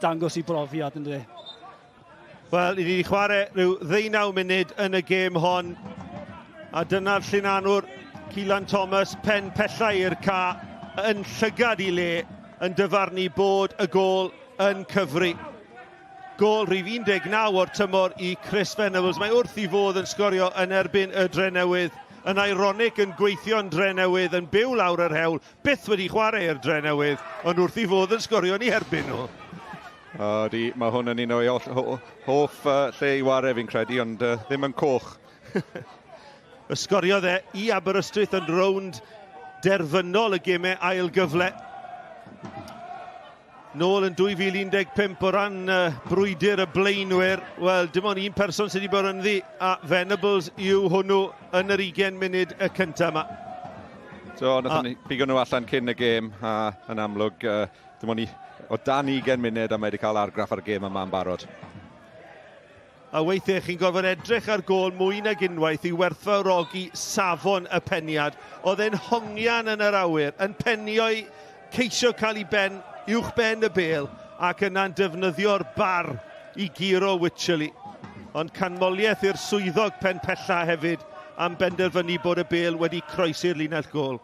dangos i brofiad, ynddo. Wel, i ni wedi chwarae rhyw 19 munud yn y gêm hon, a dyna'r llinanwr Keelan Thomas, pen pella i'r ca, yn llygad i le, yn dyfarnu bod y gôl yn cyfri. Gôl rhif 19 o'r tymor i Chris Venables. Mae wrth i fodd yn sgorio yn erbyn y Drenewydd, yn ironic yn gweithio'n Drenewydd, yn byw lawr yr hewl, byth wedi chwarae i'r Drenewydd, ond wrth i fodd yn sgorio yn ei erbyn nhw. Odi, mae hwn yn un o'i hoff lle i ware fi'n credu, ond ddim yn coch. Ysgoriodd e i Aberystwyth yn rownd derfynol y gemau ail gyfle. Nôl yn 2015 o ran brwydr y blaenwyr, wel, dim ond un person sydd wedi bod ynddi, a Venables yw hwnnw yn yr 20 munud y cyntaf yma. So, nathon ni bigo nhw allan cyn y gêm, a yn amlwg, dim ond o dan 20 munud a mae wedi cael argraff ar y gêm yma yn barod. A weithiau chi'n gorfod edrych ar gôl mwy nag unwaith i werthfawrogi safon y peniad. Oedd e'n hongian yn yr awyr, yn penio i ceisio cael ei ben, uwch ben y bêl, ac yna'n defnyddio'r bar i guro Wycherley. Ond canmoliaeth i'r swyddog pen pella hefyd am benderfynu bod y bêl wedi croesi'r linell gôl.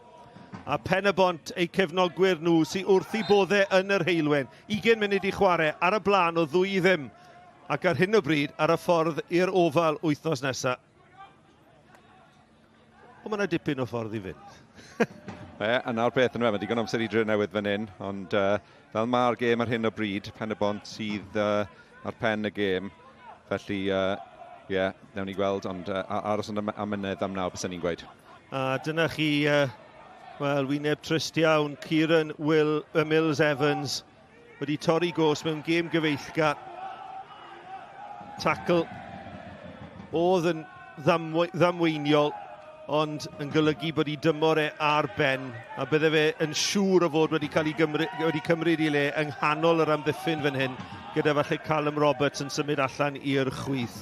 A Pen y Bont, eu cefnogwyr nhw sy'n wrth i boddau yn yr heulwen. 20 munud i chwarae ar y blaen o 2-0. Ac ar hyn o bryd ar y ffordd i'r Ofal wythnos nesaf. Ond mae yna dipyn o ffordd i fynd. A nawr beth yn mae digon amser i Drenewydd fan hyn, ond fel mae'r gêm ar hyn o bryd, Pen y Bont sydd ar pen y gêm, felly ie, yeah, newn ni gweld, ond aros yn amynedd am nawr, bys ni'n gweud. A dyna chi, wel, wyneb trist iawn, Kieran Will, Mills Evans wedi torri gos mewn gêm gyfeillgar. Tackle oedd yn ddamweiniol, ond yn golygu bod ei dymor e ar ben, a bydde fe yn siŵr o fod wedi cael ei gymryd, wedi cymryd ei le yng nghanol yr amddiffyn fan hyn, gyda falle Callum Roberts yn symud allan i'r chwith.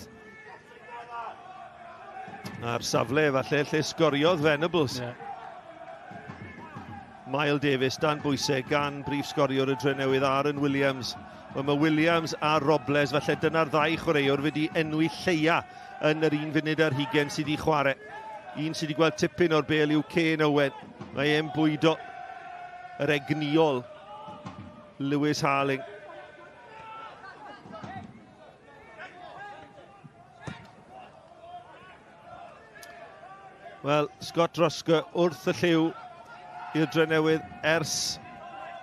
A'r safle falle lle sgoriodd Venables. Yeah. Mael Davies dan bwysau gan brif sgoriwr y Drenewydd Aaron Williams. Wel, mae Williams a Robles, falle dyna'r ddau chwaraewr wedi enwi lleia yn yr 1 funud ar hugain sydd wedi chwarae. Un sydd wedi gweld tipyn o'r bel yw Kane Owen. Mae e'n bwydo yr egniol Lewis Harling. Wel, Scott Roscoe wrth y lliw i'r Drenewydd ers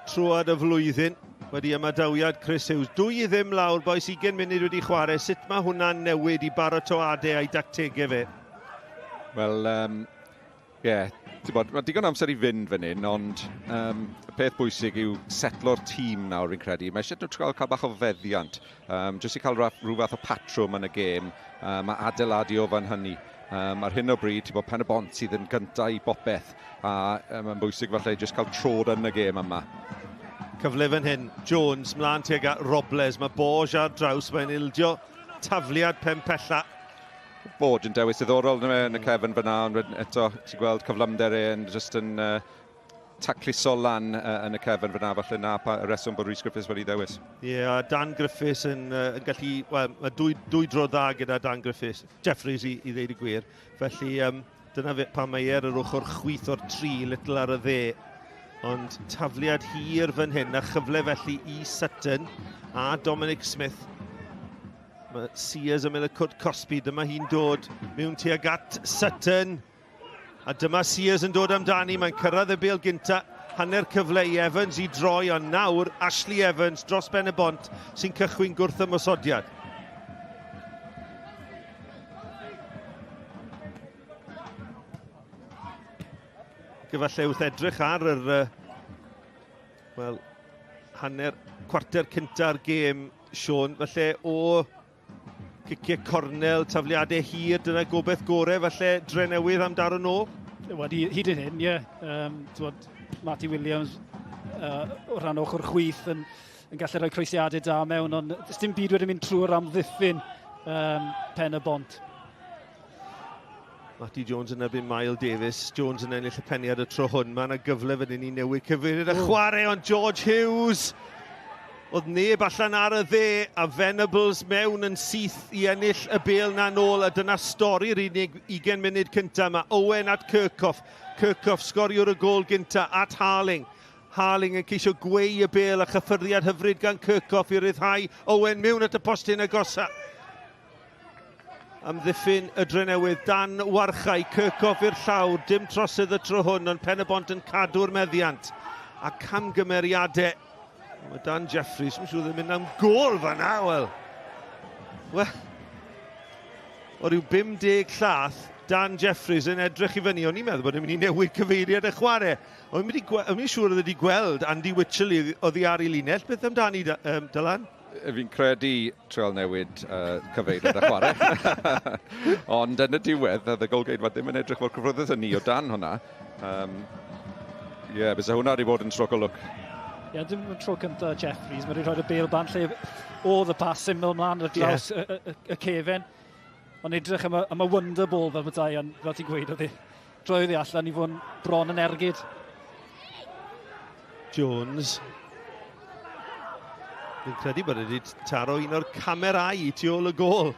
trwad y flwyddyn wedi ymadawiad Chris Hughes. 2-0 lawr, boes, 20 munud wedi chwarae. Sut mae hwnna'n newid i baratoadau a'i dactegau fe? Wel, ie, yeah, bod, mae digon amser i fynd fan hyn, ond y peth bwysig yw setlo'r tîm nawr, fi'n credu. Mae eisiau nhw cael bach o feddiant, jyst i cael rhyw fath o patrwm yn y gêm, a adeiladu o fan hynny. Ar hyn o bryd, ti'n bod Pen y Bont sydd yn gyntaf i bopeth, a mae'n bwysig falle jyst cael trod yn y gêm yma. Cyfle fan hyn, Jones mlaen tuag at Robles, mae Borge ar draws, mae'n ildio tafliad pen pella. Borge yn dewis diddorol yn y cefn fyna, ond eto ti'n gweld cyflymder e yn just yn tacluso lan yn y cefn fyna, falle na pa y reswm bod Rhys Griffiths wedi ddewis. Ie, yeah, a Dan Griffiths yn gallu, wel, mae dwy dro dda gyda Dan Griffiths, Jeffries i ddeud y gwir. Felly dyna fe, pan mae e ar yr ochr chwith o'r tri, Little ar y dde. Ond tafliad hir fan hyn, a chyfle felly i Sutton a Dominic Smith. Mae Sears yn mynd y cwrt cosbi, dyma hi'n dod mewn tuag at Sutton. A dyma Sears yn dod amdani, mae'n cyrraedd y bêl gynta, hanner cyfle i Evans i droi, ond nawr Ashley Evans dros ben y bont sy'n cychwyn gwrth ymosodiad. Gyfalle wrth edrych ar yr wel, hanner cwarter cynta'r gêm, Sean, falle o ciciau cornel, tafliadau hir, dyna gobeith gorau, falle Drenewydd am daro nôl? Wel, hyd yn hyn, ie. Matty Williams o ran ochr chwith yn gallu rhoi croesiadau da mewn, ond dim byd wedi mynd trwy'r amddiffyn Pen y Bont. Matty Jones yn erbyn Mael Davies. Jones yn ennill y peniad y tro hwn. Mae yna gyfle fan hyn i newid cyfeiriad y chwarae, ond George Hughes. Oedd neb allan ar y dde, a Venables mewn yn syth i ennill y bêl na nôl, a dyna stori'r unig 20 munud cyntaf. Mae Owen at Kirchhoff. Kirchhoff sgoriwr y gôl gyntaf at Harling. Harling yn ceisio gweu y bêl a chyffyrddiad hyfryd gan Kirchhoff i ryddhau Owen mewn at y postyn agosa. Amddiffyn y Drenewydd dan warchau, Kirchhoff i'r llawr, dim trosedd y tro hwn, ond Pen y Bont yn cadw'r meddiant. A camgymeriadau. Mae Dan Jeffries, mae'n siŵr ddim mynd am gôl fan'na, wel. Wel, o ryw 50 llath, Dan Jeffries yn edrych i fyny. O'n i'n meddwl bod e'n mynd i newid cyfeiriad y chwarae. O'n i'n siŵr oedd wedi gweld Andy Wycherley oddi ar ei linell. Beth amdani, Dylan? Fi'n credu trial newid cyfeiriad y chwarae. Ond yn y diwedd, oedd y golgeidwad ddim yn edrych fel cyffyrddus yn ni o dan hwnna. Ie, bysa hwnna wedi bod yn stroke o lwc. Ie, dim y tro cyntaf Jeffries, mae wedi rhoi'r bêl bant lle oedd y pas syml mlaen ar draws y cefen. Ond edrych am y wonder ball fel bethau, ond fel ti'n gweud, oedd e droedd i allan i fod yn bron yn ergyd. Jones. Fi'n credu bod wedi taro un o'r camerau tu ôl y gôl.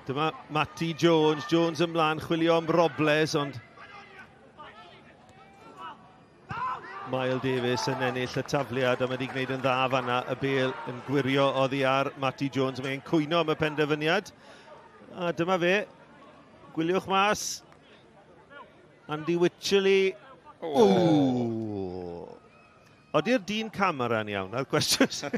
Dyma Matty Jones, Jones ymlaen, chwilio am Robles, ond Mael Davies yn ennill y tafliad a mae wedi gwneud yn dda fanna, y bêl yn gwirio oddi ar Matty Jones. Mae'n cwyno am y penderfyniad. A dyma fe. Gwyliwch mas. Andy Wycherley. Oh. Ody'r dyn camera'n iawn ar cwestiwn?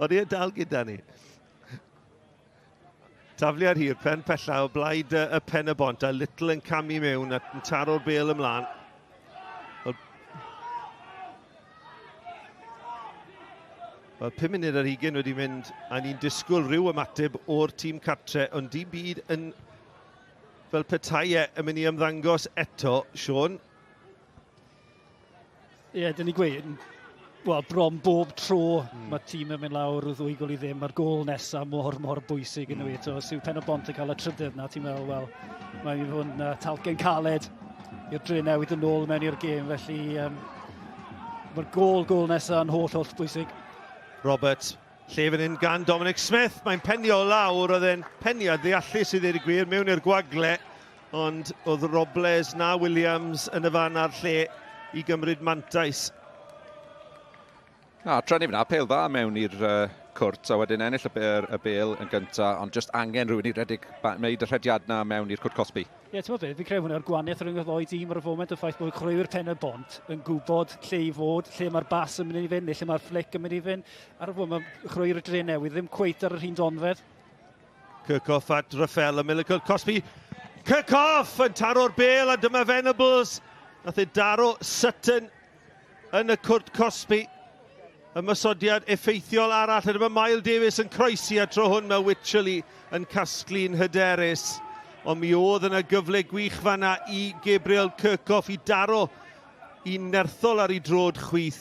Odi e dal gyda ni. Tafliad hir, pen pella o blaid y Pen y Bont, a Little yn camu mewn ac yn taro'r bêl ymlaen. Wel, 5 munud ar hugain wedi mynd, a ni'n disgwyl rhyw ymateb o'r tîm cartre, ond dim byd yn fel petai e yn mynd i ymddangos eto, Siôn. Ie, yeah, dyn ni gweud, wel, bron bob tro mae tîm yn mynd lawr o 2 gôl i ddim, mae'r gôl nesaf mor, mor bwysig yn mm. Os yw Pen y Bont yn cael y trydydd na, ti'n meddwl, wel, mae'n mynd i fod yn talcen caled i'r Drenewydd yn ôl mewn i'r gêm, felly mae'r gôl nesaf yn holl, holl bwysig. Roberts, lle fan hyn gan Dominic Smith, mae'n penio lawr, oedd e'n peniad ddeallus i ddweud y gwir, mewn i'r gwagle, ond oedd Robles na Williams yn y fan a'r lle i gymryd mantais. Na, trenu fyna, pêl dda mewn i'r cwrt, a wedyn ennill y bêl yn gyntaf, ond just angen rhywun i redeg, wneud y rhediad na mewn i'r cwrt cosbi. Ie, yeah, ti'n meddwl beth, fi'n credu hwnna'r gwahaniaeth rhwng y ddoi dîm ar y foment, y ffaith bod chwaraewyr Pen y Bont yn gwybod lle i fod, lle mae'r bas yn mynd i fynd, neu lle mae'r flick yn mynd i fynd. Ar y foment, mae chwaraewyr y Drenewydd ddim cweit ar yr un donfedd. Kirchhoff at Rafael, y Miracle Cosby. Kirchhoff yn taro'r bêl, a dyma Venables. Nath e daro Sutton yn y cwrt cosbi. Ymosodiad effeithiol arall, a dyma Miles Davies yn croesi, a tro hwn mae Wycherley yn casglu'n hyderus. Ond mi oedd yna gyfle gwych fanna i Gabriel Kirchhoff i daro i nerthol ar ei drod chwith.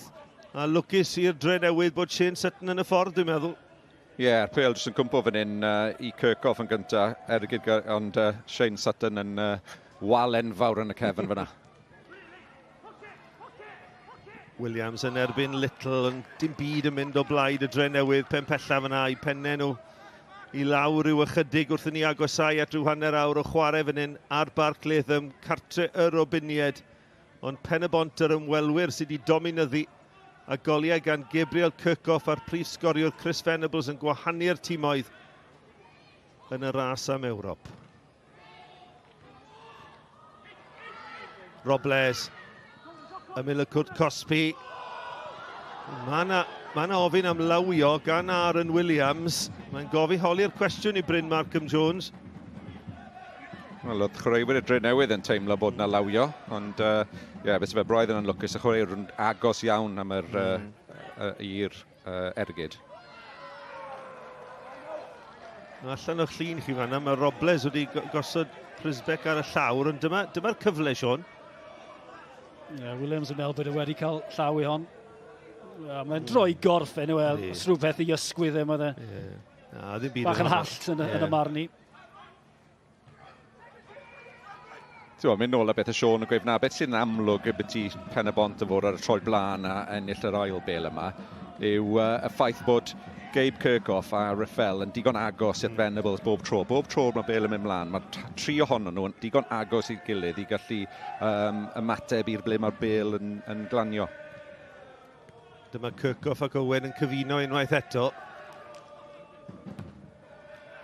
A lwcus i'r Drenewydd bod Shane Sutton yn y ffordd, dwi'n meddwl. Ie, yeah, pêl jyst yn cwmpo fan hyn i Kirchhoff yn gyntaf, ond Shane Sutton yn wal enfawr yn y cefn fyna. Williams yn erbyn Little, ond dim byd yn mynd o blaid y Drenewydd, pen pella fyna, i pennau nhw i lawr rhyw ychydig wrth i ni agosau at rhyw hanner awr o chwarae fan hyn ar Barc Latham, cartre y Robiniaid. Ond Pen y Bont yr ymwelwyr sydd wedi dominyddu, a goliau gan Gabriel Kirchhoff a'r prif sgoriwr Chris Venables yn gwahanu'r timoedd yn y ras am Ewrop. Robles, ymyl y cwrt cosbi. Mae yna ofyn am lawio gan Aaron Williams. Mae'n gofyn holi'r cwestiwn i Bryn Markham Jones. Wel, oedd chwaraewyr y Drenewydd yn teimlo bod yna lawio, ond ie, yeah, beth fe braidd yn anlwcus, y chwaraewyr yn agos iawn am yr, i'r ergyd. Allan o'ch llun chi fanna, mae Robles wedi gosod Pryzbek ar y llawr, ond dyma'r cyfle, Siôn. Yeah, Williams yn meddwl bod e wedi cael llaw i hon. Mae'n droi gorff anyway, os rhywbeth i ysgwydd e, mae e. Bach yn hallt yn y marn i. Ti'n mynd nôl a beth y Siôn yn gweud na, beth sy'n amlwg y byti Pen y Bont yn fod ar y troi blaen a ennill yr ail bêl yma yw y ffaith bod Gabe Kirchhoff a Rafael yn digon agos at Venables bob tro. Bob tro mae bêl yn mynd mlaen, mae tri ohonyn nhw yn digon agos i'w gilydd i gallu ymateb i'r ble mae'r bêl yn glanio. Dyma Kirchhoff ac Owen yn cyfuno unwaith eto.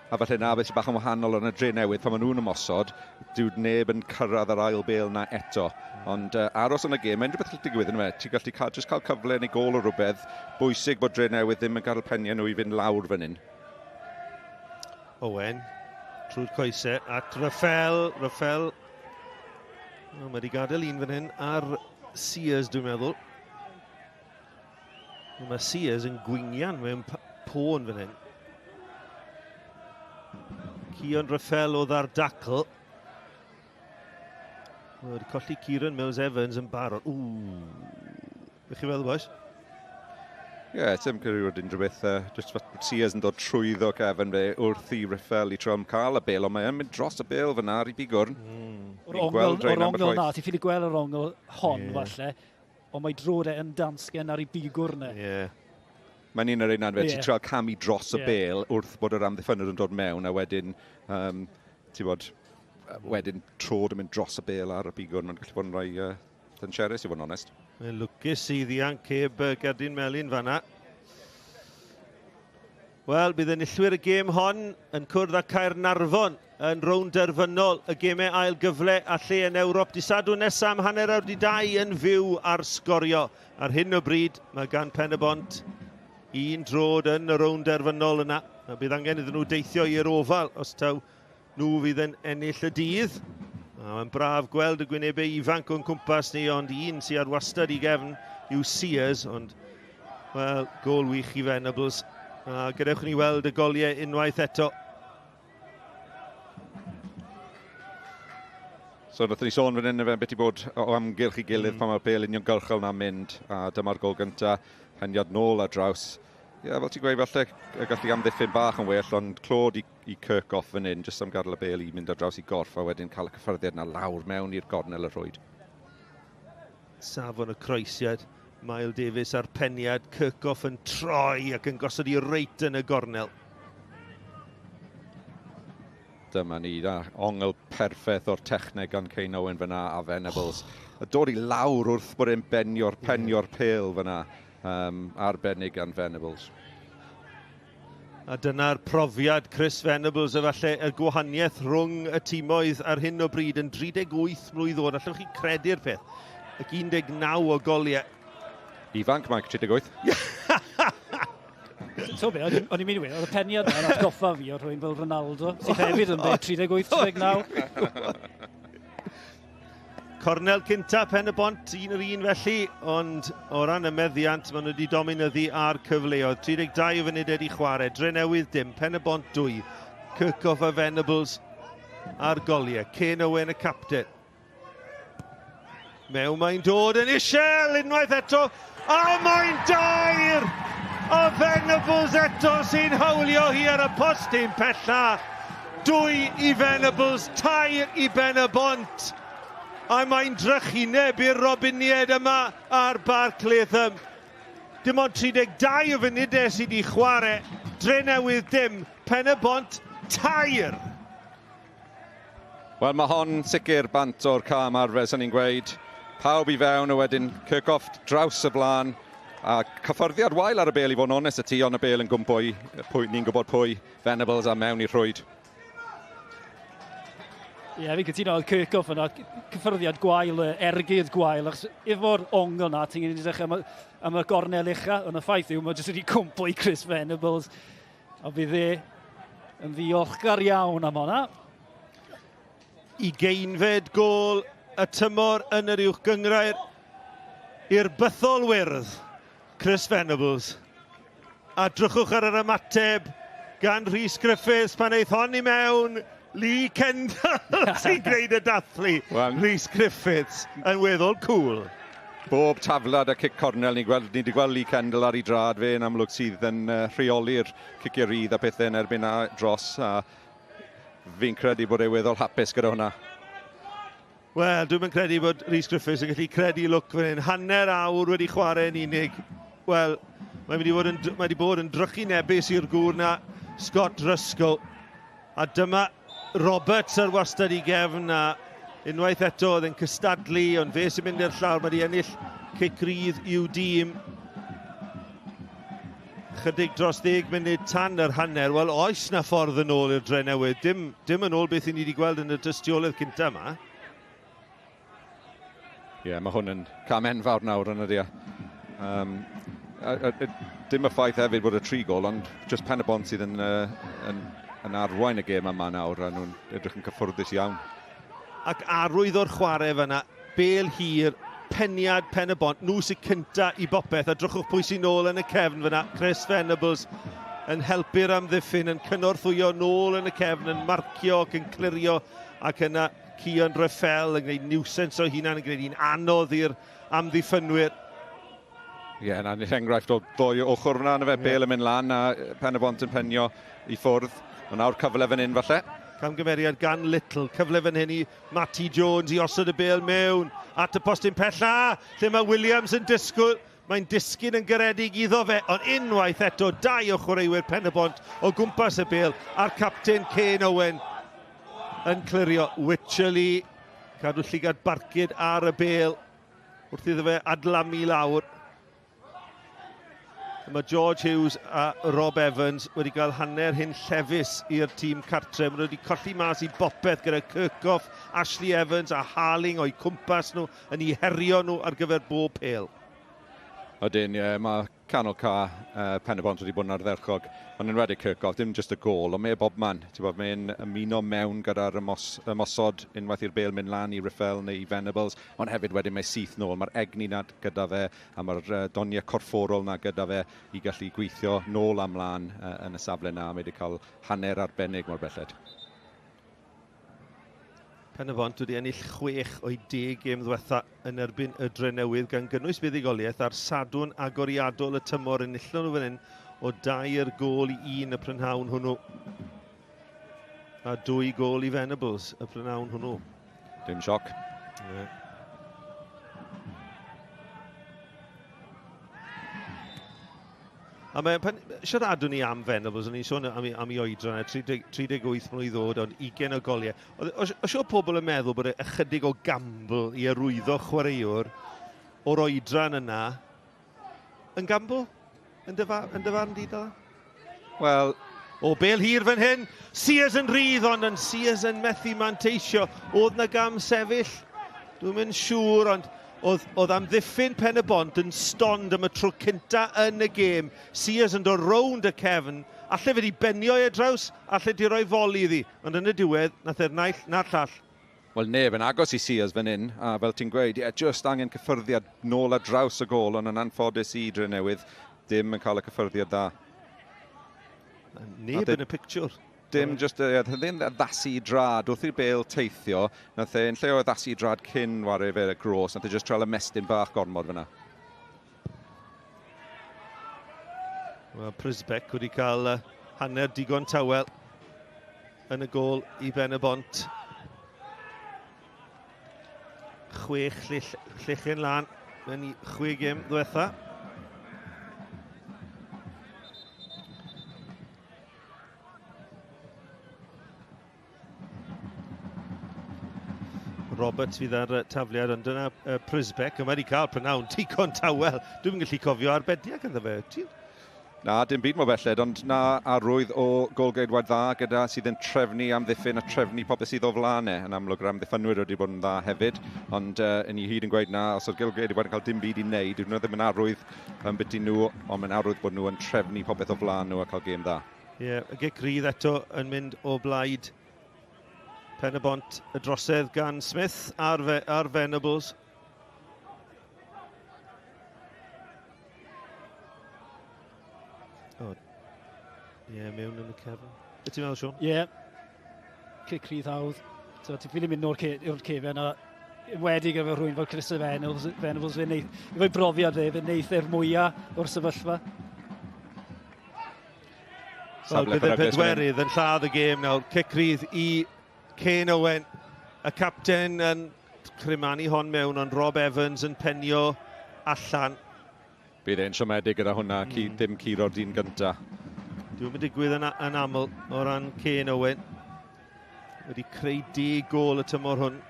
A falle na beth sy'n bach yn wahanol yn y Drenewydd, pan maen nhw'n ymosod, dyw neb yn cyrraedd yr ail bêl na eto. Ond aros yn y gêm, mae'n rhywbeth digwydd yn yma. Ti'n gallu just cael cyfle neu gôl o rhywbeth. Bwysig bod Drenewydd ddim yn gadael peniau nhw i fynd lawr fan hyn. Owen, trwy'r coesau, at Rafael. Rafael, oh, mae wedi gadael un fan hyn ar Sears, dwi'n meddwl. Mae Sears yn gwingian mewn pôn fan hyn. Cian Rafael oedd ar dacl. Wedi colli Kieran Mills-Evans yn barod. Ww. Beth chi'n feddwl, boys? Ie, yeah, ti'n credu unrhyw beth. Just Sears yn dod trwyddo cefn fe wrth i Rafael i tro am cael y bêl, ond mae'n mynd dros y bêl fyna ar ei bigwrn. O'r ongl na, ti'n ffili gweld yr ongl hon falle, ond mae drod e yn dansgen ar ei bigwrn e. Ie. Yeah. Mae'n un o'r un anfed, ti'n trial camu dros y bêl wrth bod yr amddiffynwr yn dod mewn, a wedyn, ti'n bod, wedyn trod yn mynd dros y bêl ar y bigwrn, mae'n gallu bod yn rhai dangerous i fod yn onest. Mae'n lwcus i ddianc heb gerdyn melyn fanna. Wel, bydd enillwyr y gêm hon yn cwrdd â Caernarfon yn rownd derfynol y gemau ail gyfle a lle yn Ewrop. Dydd Sadwrn nesaf am 1:30 yn fyw ar Sgorio. Ar hyn o bryd mae gan Pen y Bont Un drod yn y rownd derfynol yna. A bydd angen iddyn nhw deithio i'r Ofal os taw nhw fydd yn ennill y dydd. A mae'n braf gweld y gwynebau ifanc o'n cwmpas ni, ond un sydd ar wastad i gefn yw Sears, ond, wel, gol wych i Venables. A gadewch ni weld y goliau unwaith eto. So wnaethon ni sôn fan hyn, beth i bod o amgylch i gilydd pan mae'r bêl uniongyrchol na'n mynd, a dyma'r gol gynta, peniad nôl ar draws. Ie, yeah, fel ti'n gweud, falle y gallu amddiffyn bach yn well, ond clod i Kirkhoff fan hyn, jyst am gadael y bêl i mynd ar draws i gorff, a wedyn cael y cyffyrddiad na lawr mewn i'r gornel y rhwyd. Safon y croesiad, Mael Davies a'r peniad, Kirkhoff yn troi ac yn gosod i reit yn y gornel. Dyma ni, da, ongl perffaith o'r techneg gan Kane Owen fyna a Venables. A dod i lawr wrth bod e'n benio'r penio'r pêl fyna, arbennig gan Venables. A dyna'r profiad Chris Venables, efallai y gwahaniaeth rhwng y timoedd ar hyn o bryd yn 38 mlwydd oed. Allwch chi credu'r peth? Ac 19 o goliau. Ifanc, Mike, 38. So be, o'n i'n mynd i weud, oedd y peniad yna'n atgoffa fi o rhywun fel Ronaldo, sydd hefyd yn 38, 39. Cornel cynta Pen y Bont, 1-1 felly, ond o ran y meddiant, maen nhw wedi dominyddu ar cyfleoedd. 32 o funudau i chwarae, Drenewydd dim, Pen y Bont 2, Kirkhoff a Venables ar goliau, Kane Owen y capten. Mewn mae'n dod yn isel unwaith eto, a mae'n dair! A Venables eto sy'n hawlio hi ar y postyn pella. 2 i Venables, 3 i Ben y Bont. A mae'n drychineb i'r Robiniaid yma ar Barc Latham. Dim ond 32 o funudau sydd wedi chwarae. Drenewydd dim, Pen y Bont 3. Wel, mae hon sicr bant o'r cam arfer, sy'n ni'n gweud. Pawb i fewn, a wedyn Kirkhoff draws y blaen. A cyffyrddiad wael ar y bêl i fod yn onest y ti, ond y bêl yn gwmpo i, pwy, ni'n gwybod pwy, Venables a mewn i'r rhwyd. Ie, yeah, fi'n cytuno, oedd Kirkhoff yna, cyffyrddiad gwael, ergyd gwael, achos efo'r ongl na, ti'n edrych am y gornel ucha, ond y ffaith yw, mae jyst wedi cwmpo i Chris Venables, a bydd e yn ddiolchgar iawn am hwnna. 20fed gôl y tymor yn yr uwch gynghrair i'r bythol wyrdd, Chris Venables. A drychwch ar yr ymateb gan Rhys Griffiths pan eith hon i mewn. Lee Kendall sy'n gwneud y dathlu. Well, Rhys Griffiths yn weddol cool. Bob taflad a cic cornel, ni wedi gweld Lee Kendall ar ei drad fe yn amlwg sydd yn rheoli'r ciciau rhydd a pethau yn erbyn a dros. A fi'n credu bod e weddol hapus gyda hwnna. Wel, dwi'm yn credu bod Rhys Griffiths yn gallu credu lwc fan hyn. Hanner awr wedi chwarae yn unig. Wel, mae wedi bod yn, mae wedi bod yn drychinebus i'r gŵr na, Scott Ruskell. A dyma Roberts ar wastad i gefn, a unwaith eto oedd e'n cystadlu, ond fe sy'n mynd i'r llawr. Mae wedi ennill cic rydd i'w dîm. Chydig dros 10 munud tan yr hanner. Wel, oes na ffordd yn ôl i'r Drenewydd. Dim yn ôl beth i ni wedi gweld yn y dystiolaeth cynta yma. Ie, yeah, mae hwn yn cam enfawr nawr yn ydi. Dim y ffaith hefyd bod y 3 gol, ond just Pen y Bont sydd yn arwain y gêm yma nawr, a nhw'n edrych yn cyffwrddus iawn. Ac arwydd o'r chwarae fyna, bêl hir, peniad Pen y Bont, nhw sy'n cynta i bopeth, a drychwch pwy sy'n nôl yn y cefn fyna, Chris Venables yn helpu'r amddiffyn, yn cynorthwyo nôl yn y cefn, yn marcio ac yn clirio, ac yna Cian Reffel yn gwneud niwsens o hunan, yn gwneud un anodd i'r amddiffynwyr. Ie, yeah, na'n enghraifft o ddoi ochr fyna, na fe, bêl yn mynd lan a Pen y Bont yn penio i ffwrdd. Ond nawr cyfle fan hyn falle. Camgymeriad gan Little, cyfle fan hyn i Matty Jones i osod y bêl mewn at y postyn pella, lle mae Williams yn disgwyl. Mae'n disgyn yn garedig iddo fe, ond unwaith eto, 2 o chwaraewyr Pen y Bont o gwmpas y bêl, a'r capten Kane Owen yn clirio. Wycherley, cadw llygad barcud ar y bêl wrth iddo fe adlamu lawr. Mae George Hughes a Rob Evans wedi cael hanner hyn llefus i'r tîm cartre. Maen nhw wedi colli mas i bopeth gyda Kirkhoff, Ashley Evans a Harling o'u cwmpas nhw yn eu herio nhw ar gyfer bob pêl. Ydyn, ie, mae canol ca Pen-y-bont wedi bod yn ardderchog, ond yn enwedig Kirkhoff, dim jyst y gôl, ond mae e bobman. Ti'n bod, mae'n ymuno mewn gyda'r ymos, ymosod unwaith i'r bêl mynd lan i Riffel neu i Venables, ond hefyd wedyn mae syth nôl. Mae'r egni na gyda fe a mae'r doniau corfforol na gyda fe i gallu gweithio nôl a mlaen yn y safle na. Mae wedi cael hanner arbennig mor belled. Pen-y-bont wedi ennill 6 o'i 10 gêm ddwetha yn erbyn y Drenewydd, gan gynnwys buddugoliaeth ar Sadwrn agoriadol y tymor. Enillon nhw fan hyn o 3-1 y prynhawn hwnnw. A 2 gôl i Venables y prynhawn hwnnw. Dim sioc. Ne. A mae, pan siaradwn ni am Venables, o'n i'n sôn am, am ei oedran, 30, 38 mlwydd oed, ond 20 o goliau. Oedd, os oedd pobl yn meddwl bod e ychydig o gamble i arwyddo chwaraewr o'r oedran yna, yn gamble? Yn dy, yn dy farn di, Dala? Wel... O, bel hir fan hyn, Sears yn rhydd, ond yn Sears yn methu manteisio. Oedd na gam sefyll? Dwi'n mynd siŵr, ond oedd, oedd amddiffyn Pen y Bont yn stond am y tro cynta yn y gêm. Sears yn dod rownd y cefn. Alle fe di benio e draws, alle di roi foli iddi. Ond yn y diwedd, nath e'r naill na'r llall. Wel, neb yn agos i Sears fan hyn, a fel ti'n gweud, ie, just angen cyffyrddiad nôl ar draws y gôl, ond yn anffodus i Drenewydd, dim yn cael y cyffyrddiad dda. Neb yn y pictiwr. Dim just, ie, ddim addasu i drad wrth i'r bêl teithio, nath e, yn lle o addasu i drad cyn ware fe y gros, nath e just trial ymestyn bach gormod fyna. Wel, Prisbeck wedi cael hanner digon tawel yn y gôl i Ben y Bont. 6 llechen lan mewn i 6 gêm ddiwetha. Roberts fydd ar tafliad, ond dyna Prisbeck, a mae wedi cael prynawn digon tawel. Dwi'm yn gallu cofio arbediad ganddo fe. Ti'n? Na, dim byd mor belled, ond na arwydd o golgeidwad dda gyda sydd yn trefnu amddiffyn a trefnu popeth sydd o flaen e. Yn amlwg, yr amddiffynwyr wedi bod yn dda hefyd, ond yn i hyd yn gweud na, os oedd golgeidwad yn cael dim byd i wneud, dyn nhw ddim yn arwydd yn byti nhw, ond mae'n arwydd bod nhw yn trefnu popeth o flaen nhw a cael gêm dda. Ie, yeah, y gic rydd eto yn mynd o blaid Pen y Bont, y drosedd gan Smith ar, ar Venables. O, ie, yeah, mewn yn y cefn. Be ti'n meddwl, Sean? Ie, yeah. Cic rydd hawdd. So, ti'n ffili mynd o'r cefen a enwedig efo rhywun fel Chris Venables, Venables fe wneith, efo'i brofiad fe, fe wneith e'r mwyaf o'r sefyllfa. Wel, bydd y pedwerydd yn lladd y gêm nawr. Cic rydd i Kane Owen, y capten yn crymanu hon mewn, ond Rob Evans yn penio allan. Bydd e'n siomedig gyda hwnna, ddim curo'r dyn gynta. Dwi'n mynd digwydd yn, yn aml o ran Kane Owen. Wedi creu 10 gôl y tymor hwn.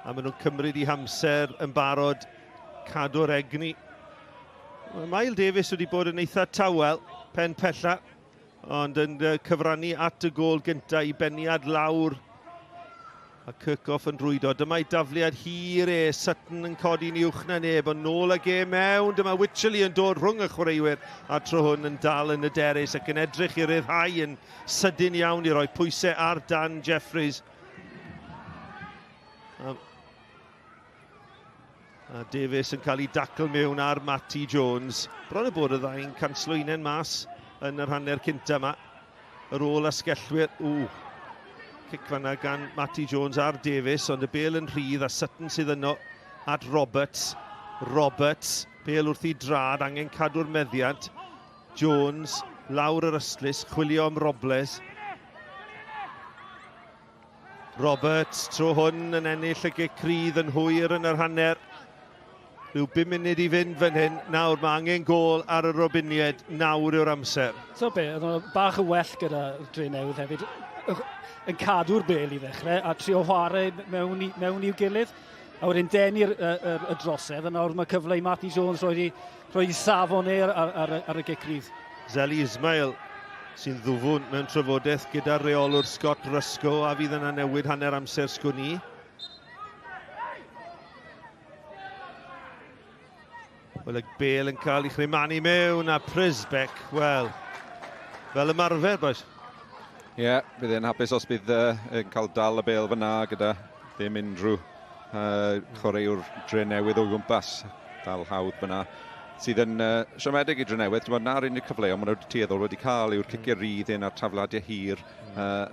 A maen nhw'n cymryd eu hamser yn barod cadw'r egni. Mae Mael Davies wedi bod yn eitha tawel, pen pella, ond yn cyfrannu at y gôl gynta i beniad lawr. A Kirkhoff yn rwydo. Dyma'i dafliad hir e, Sutton yn codi'n uwch na neb, ond nôl ag e mewn. Dyma Wycherley yn dod rhwng y chwaraewyr, a tro hwn yn dal yn y derys ac yn edrych i ryddhau yn sydyn iawn i roi pwysau ar Dan Jeffries. A Davies yn cael ei dacl mewn ar Matty Jones. Bron y bod y ddau'n canslo unen mas yn yr hanner cynta yma. Yr ôl asgellwyr, ww, cic fanna gan Matty Jones ar Davies, ond y bêl yn rhydd a Sutton sydd yno at Roberts. Roberts, bêl wrth i drad, angen cadw'r meddiant. Jones, lawr yr ystlys, chwilio am Robles. Roberts, tro hwn yn ennill y gic rydd yn hwyr yn yr hanner. Rhyw 5 munud i fynd fan hyn. Nawr mae angen gôl ar y Robiniaid. Nawr yw'r amser. So be, oedd nhw bach yn well gyda Drenewydd hefyd. Yn cadw'r bêl i ddechrau a trio chwarae mewn, i, mewn i'w gilydd. A wedyn denu'r y, y, y drosedd, a nawr mae cyfle i Matty Jones rhoi, rhoi safon e ar, ar, ar, ar y gic rydd. Zeli Ismail sy'n ddwfwn mewn trafodaeth gyda'r reolwr Scott Ruscoe, a fydd yna newid hanner amser sgwn i. Wel, y bel yn cael ei chrymanu mewn a Prisbeck, wel, fel ymarfer, boys. Ie, yeah, bydd e'n hapus os bydd yn cael dal y bel fyna gyda ddim unrhyw chwaraewr Dre Newydd o gwmpas. Dal hawdd fyna. Sydd yn siomedig i Dre Newydd. Dwi'n meddwl na'r unig cyfleoedd maen nhw wedi tueddol wedi cael yw'r ciciau rydd hyn a'r tafladiau hir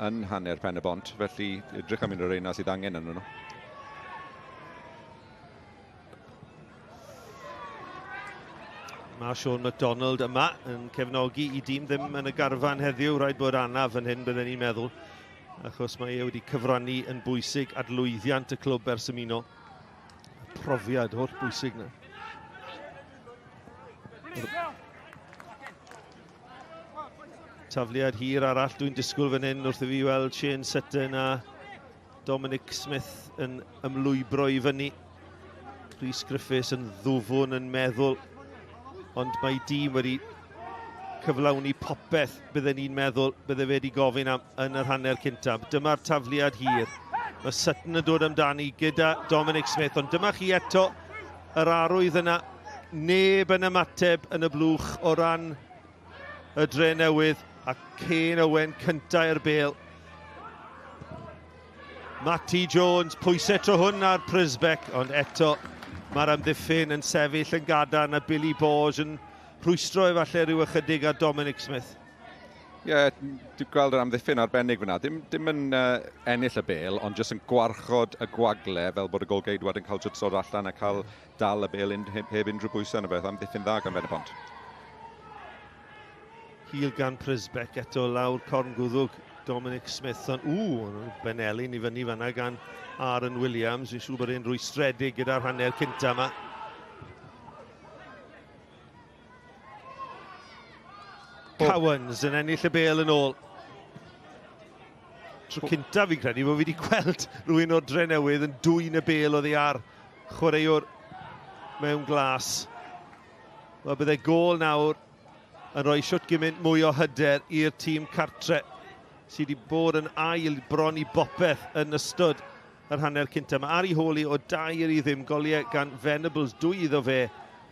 yn hanner pen y bont. Felly edrych am un o'r reina sydd angen yn nhw. Mae Sean MacDonald yma yn cefnogi i dîm ddim yn y garfan heddiw. Rhaid bod anaf yn hyn, byddwn ni'n meddwl, achos mae e wedi cyfrannu yn bwysig at lwyddiant y clwb ers ymuno. Y profiad holl bwysig na. Tafliad hir arall dwi'n disgwyl fan hyn wrth i fi weld Shane Sutton a Dominic Smith yn ymlwybro i fyny. Rhys Griffiths yn ddwfwn yn meddwl, ond mae dîm wedi cyflawni popeth bydden ni'n meddwl bydde fe wedi gofyn am yn yr hanner cyntaf. Dyma'r tafliad hir. Mae Sutton yn dod amdani gyda Dominic Smith, ond dyma chi eto yr arwydd yna. Neb yn ymateb yn y blwch o ran y Dre Newydd a Kane Owen cynta i'r bel. Matty Jones, pwysau tro hwn ar Prisbeck, ond eto mae'r amddiffyn yn sefyll yn gadarn a Billy Borge yn rhwystro efallai rhyw ychydig ar Dominic Smith. Ie, yeah, dwi'n gweld yr amddiffyn arbennig fyna. Dim, dim yn ennill y bel, ond jyst yn gwarchod y gwagle fel bod y golgeidwad yn cael jyst allan a cael dal y bel heb, heb unrhyw bwysau yn y beth. Amddiffyn dda gan Ben y Bont. Heel gan Prisbeck eto lawr corn gwddwg Dominic Smith. Ond, ww, Benelin i fyny fanna gan Aaron Williams. Fi'n siŵr bod e'n rwystredig gyda'r hanner cynta yma. Cowans yn ennill y bel yn ôl. Tro cynta fi'n credu bod fi wedi gweld rhywun o'r Dre Newydd yn dwyn y bel oddi ar chwaraewr mewn glas. Wel, bydde gôl nawr yn rhoi siwt gymaint mwy o hyder i'r tîm cartre sydd wedi bod yn ail bron i bopeth yn ystod yr hanner cynta. Mae Ari Hawley o 2-0, goliau gan Venables, dwy iddo fe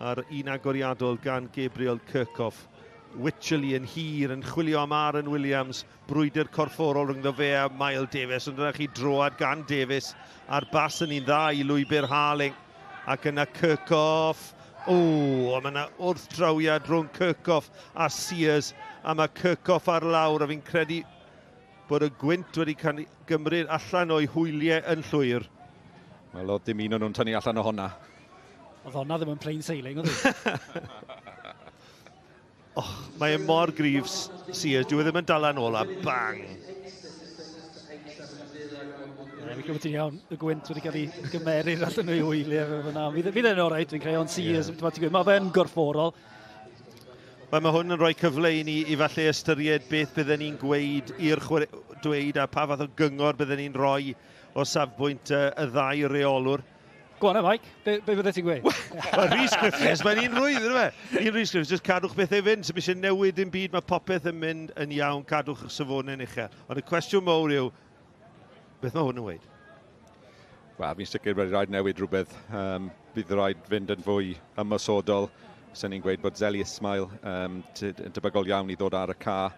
a'r un agoriadol gan Gabriel Kirchhoff. Wycherley yn hir yn chwilio am Aaron Williams, brwydr corfforol rhyngddo fe a Miles Davis, ond dyna chi droad gan Davis a'r bas yn un dda i lwybr Harling. Ac yna Kirchhoff. O, a mae yna wrthdrawiad rhwng Kirchhoff a Sears, a mae Kirchhoff ar lawr, a fi'n credu bod y gwynt wedi gymryd allan o'i hwyliau yn llwyr. Wel, oedd dim un o'n nhw'n tynnu allan o honna. Oedd honna ddim yn plain sailing, oedd hi? Oh, mae e mor gryf, Sears. Dyw e ddim yn dal yn ôl a bang! Ie, fi'n credu bod ti'n iawn. Y gwynt wedi cael ei gymeryd allan o'i hwyliau fe fyna. Fydd e'n oreit, fi'n credu, ond Sears, yeah. Ti'n gweud, mae fe'n gorfforol. Wel, mae hwn yn rhoi cyfle i ni i falle ystyried beth bydden ni'n gweud i'r dweud a pa fath o gyngor bydden ni'n rhoi o safbwynt y ddau reolwr. Go on, Mike, be fydde ti'n gweud? Wel, Rhys Griffiths, mae'n un rwydd, yna fe? Un Rhys Griffiths, jyst cadwch bethau fynd, sy'n eisiau newid dim byd, mae popeth yn mynd yn iawn, cadwch eich safonau'n uchel. Ond y cwestiwn mawr yw, beth mae hwn yn weud? Wel, fi'n sicr wedi rhaid newid rhywbeth. Bydd rhaid fynd yn fwy ymosodol. Sy'n ni'n gweud bod Zeli Ismail yn debygol iawn i ddod ar y ca.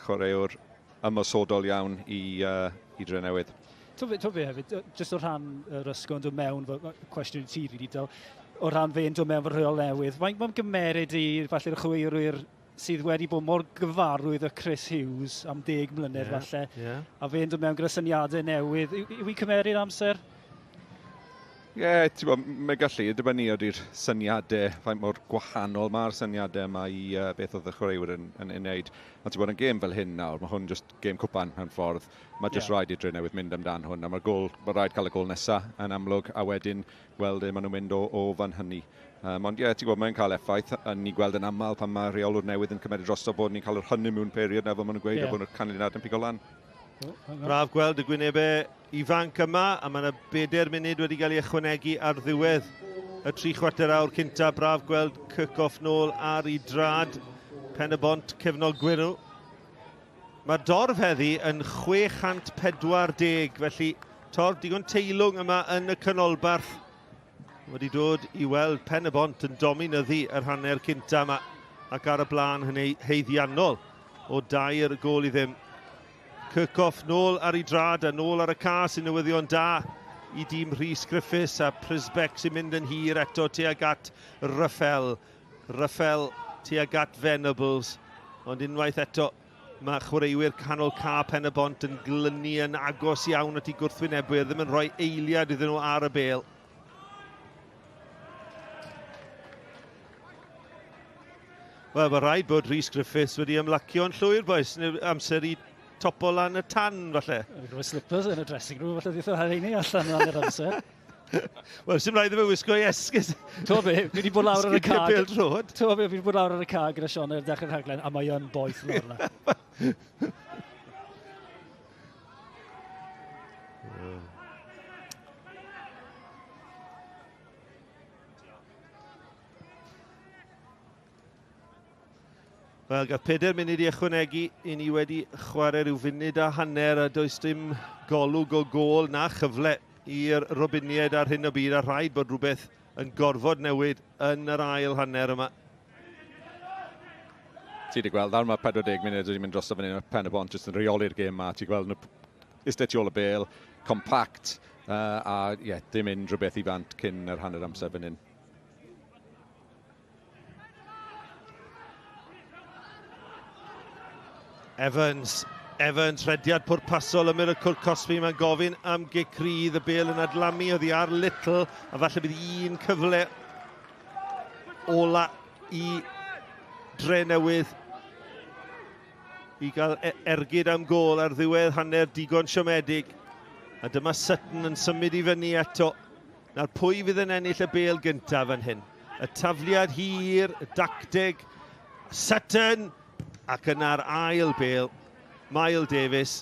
Chwaraewr ymosodol iawn i Drenewydd. Ti'n fe hefyd, jyst o rhan yr ysgol yn dod mewn, cwestiwn i ti, really, Dyl, o rhan fe yn dod mewn fy rheol newydd, mae'n gymeryd i falle'r chwaraewyr sydd wedi bod mor gyfarwydd â Chris Hughes am 10 mlynedd falle, a fe'n dod mewn gyda syniadau newydd. Yw i'n cymeryd amser? Ie, yeah, ti'n bod, mae gallu dibynnu ydy'r syniadau, faint mor gwahanol mae'r syniadau yma i beth oedd y chwaraewyr yn wneud. Ond ti'n bod, yn gêm fel hyn nawr, mae hwn just gêm cwpan mewn ffordd. Mae just rhaid i Drenewydd mynd amdan hwn, a mae'r gol, mae rhaid cael y gol nesaf yn amlwg, a wedyn gweld e maen nhw'n mynd o fan hynny. Ond ie, yeah, ti'n gwybod, mae'n cael effaith, a ni gweld yn aml pan mae rheolwr newydd yn cymryd drosto bod ni'n cael yr honeymoon period na fel maen nhw'n gweud, a bod nhw'r canlyniad yn pigo lan. Braf gweld y gwynebau ifanc yma, a mae yna 4 munud wedi cael ei ychwanegu ar ddiwedd y 3/4 awr cynta. Braf gweld Kirchhoff nôl ar ei drad, Pen y Bont, cefnogwyr nhw. Mae'r dorf heddi yn 640, felly torf digon teilwng yma yn y canolbarth. Wedi dod i weld Pen y Bont yn dominyddu yr hanner cynta yma ac ar y blaen hynny haeddiannol o 3 gôl i ddim. Kirchhoff nôl ar ei drad a nôl ar y ca sy'n newyddion da i dîm Rhys Griffiths, a Prisbeck sy'n mynd yn hir eto tuag at Ruffel. Ruffel tuag at Venables. Ond unwaith eto mae chwaraewyr canol ca Pen y Bont yn glynu yn agos iawn at ei gwrthwynebwyr, ddim yn rhoi eiliad iddyn nhw ar y bêl. Wel, mae rhaid bod Rhys Griffiths wedi ymlacio'n llwyr, boys. Amser i topo lan y tan, falle. Rhoi slippers yn y dressing room, falle ddeitha rheini allan lan yr amser. Wel, sy'n rhaid i fe wisgo i esgus. To be, fi wedi bod lawr ar y ca. Bêl droed. To be, fi wedi bod lawr ar y ca gyda Sean ar dechrau'r rhaglen, a mae yn boeth lawr yna. Wel, gath 4 munud i ychwanegu, i ni wedi chwarae rhyw funud a hanner a does dim golwg o gôl na chyfle i'r Robiniaid ar hyn o bryd, a rhaid bod rhywbeth yn gorfod newid yn yr ail hanner yma. Ti wedi gweld, ar mae 40 munud wedi mynd drosto fan hyn, Pen y Bont jyst yn rheoli'r gêm ma. Ti'n gweld nhw eistedd tu ôl y bêl, compact, a ie, yeah, dim unrhyw beth i fant cyn yr hanner amser fan hyn. Evans, Evans, rhediad pwrpasol ymyl y cwrt cosbi. Mae'n gofyn am gic rydd, y bêl yn adlamu oddi ar Little, a falle bydd un cyfle ola i Drenewydd i gael ergyd am gôl ar ddiwedd hanner digon siomedig. A dyma Sutton yn symud i fyny eto. Nawr pwy fydd yn ennill y bêl gyntaf fan hyn? Y tafliad hir, y dacteg, Sutton, ac yna'r ail bêl, Mael Davies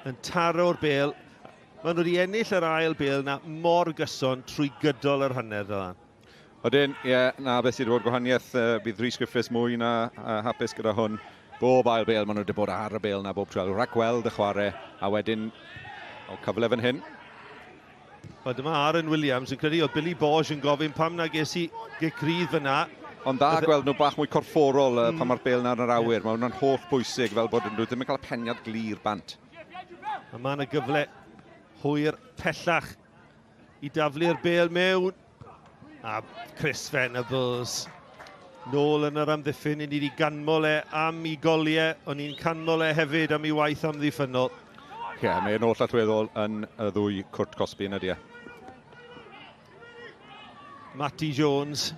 yn taro'r bêl. Maen nhw wedi ennill yr ail bêl na mor gyson trwy gydol yr hanner, Dylan. Odyn, ie, yeah, na beth sydd wedi bod gwahaniaeth, bydd Rhys Griffiths mwy na hapus gyda hwn. Bob ail bêl, maen nhw wedi bod ar y bêl na bob tro. Rhagweld y chwarae, a wedyn, o, cyfle fan hyn. Wel, dyma Aaron Williams yn credu oedd Billy Borge yn gofyn pam na ges i gic rydd fyna. Ond da gweld nhw bach mwy corfforol pan mae'r bêl 'na yn yr awyr. Mae hwnna'n holl bwysig fel bod nhw ddim yn cael y peniad glir bant. A mae yna gyfle hwyr pellach i daflu'r bêl mewn. A Chris Venables nôl yn yr amddiffyn. I ni wedi ganmol e am ei goliau, o'n i'n canmol e hefyd am ei waith amddiffynnol. Ie, yeah, mae'n holl allweddol yn y ddwy cwrt cosbi yna di. Matty Jones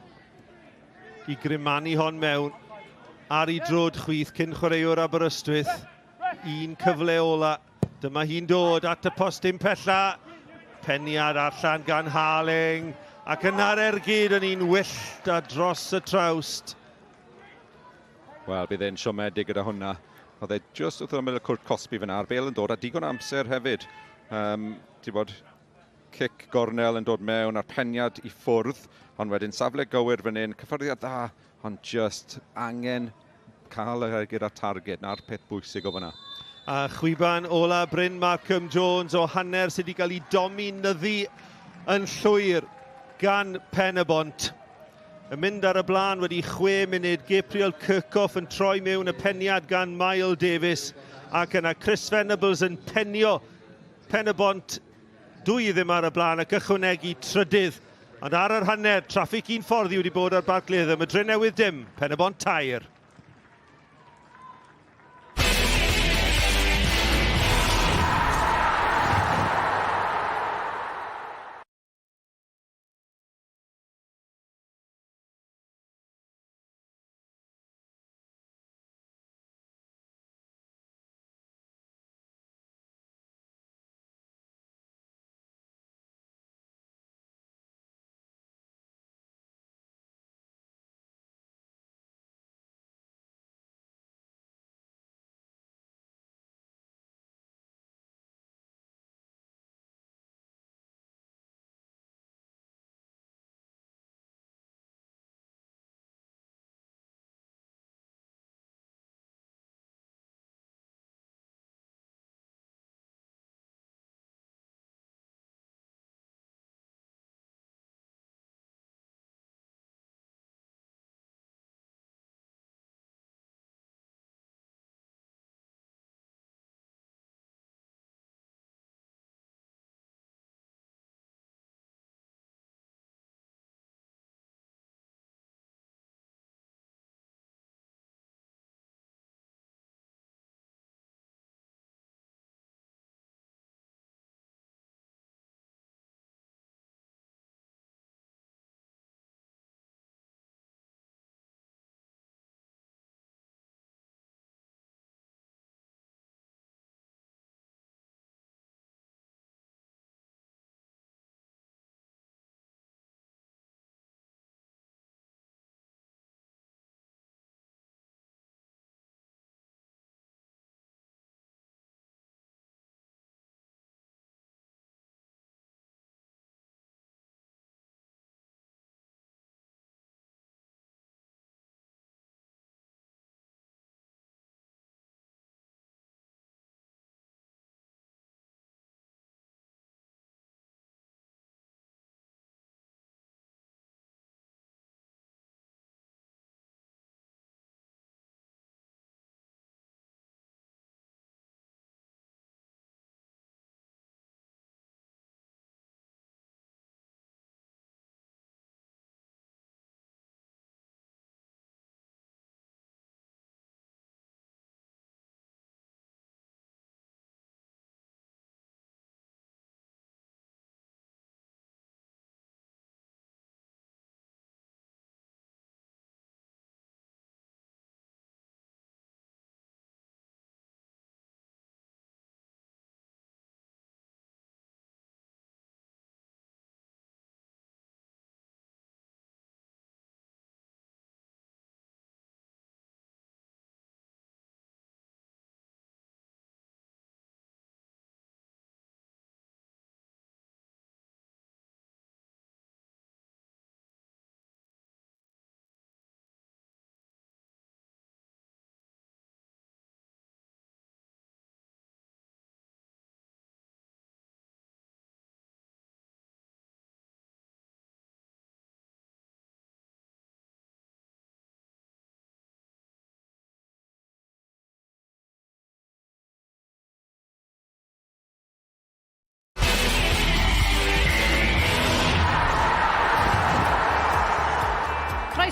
i grimanu hon mewn ar ei droed chwith, cyn chwaraewr Aberystwyth. Un cyfle ola. Dyma hi'n dod at y postyn pella. Peniad allan gan Harling. Ac yna'r ergyd yn un wyllt a dros y trawst. Wel, bydd e'n siomedig gyda hwnna. Oedd e just wrth ymyl y cwrt cosbi fyna, a'r bêl yn dod a digon amser hefyd. Ti'n bod, cic gornel yn dod mewn a'r peniad i ffwrdd, ond wedyn safle gywir fan hyn, cyffyrddiad dda, ond just angen cael y gyda targed, na'r peth bwysig o fyna. A chwiban ola Bryn Markham Jones o hanner sydd wedi cael ei dominyddu yn llwyr gan Pen y Bont. Yn mynd ar y blaen wedi 6 munud, Gabriel Kirchhoff yn troi mewn y peniad gan Mael Davies, ac yna Chris Venables yn penio Pen y Bont 2-0 ar y blaen ac ychwanegu trydydd. Ond ar yr hanner, traffig un ffordd i wedi bod ar Barc Latham. Y Drenewydd dim, Pen y Bont 3.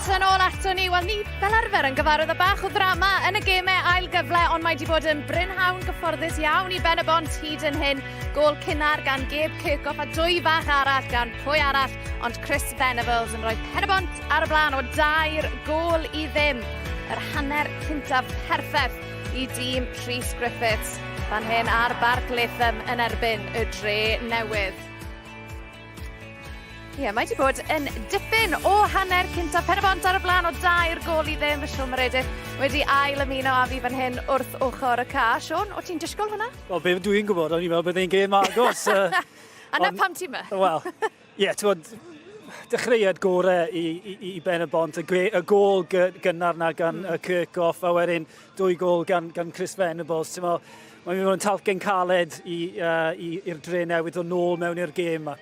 Croeso nôl ato ni. Wel, ni fel arfer yn gyfarwydd â bach o ddrama yn y gemau ail gyfle, ond mae wedi bod yn brynhawn gyfforddus iawn i Ben y Bont hyd yn hyn. Gôl cynnar gan Gabe Kirchhoff a dwy fach arall gan pwy arall, ond Chris Venables yn rhoi Pen y Bont ar y blaen o dair gôl i ddim. Yr hanner cyntaf perffaith i dîm Rhys Griffiths fan hyn ar Barc Latham yn erbyn y Dre Newydd. Ie, yeah, mae wedi bod yn dipyn o hanner cynta Pen-y-bont ar y blaen o dair gôl i ddim. Siôn Meredith wedi ail ymuno â fi fan hyn wrth ochr y ca. Siôn, o ti'n disgwyl hwnna? Wel, be dwi'n gwybod, o'n i'n meddwl bydd e'n gêm agos. A na pam ti'n ma? Wel, ie, yeah, ti'n bod, dechreuad gore i, i, i Ben y Bont, y, gwe, y gôl gynnar na gan mm. Kirkhoff, a wedyn dwy gôl gan, gan Chris Venables. Ti'n meddwl, mae'n mynd fod yn talcen caled i, uh, i, i'r dre newydd o nôl mewn i'r gêm ma.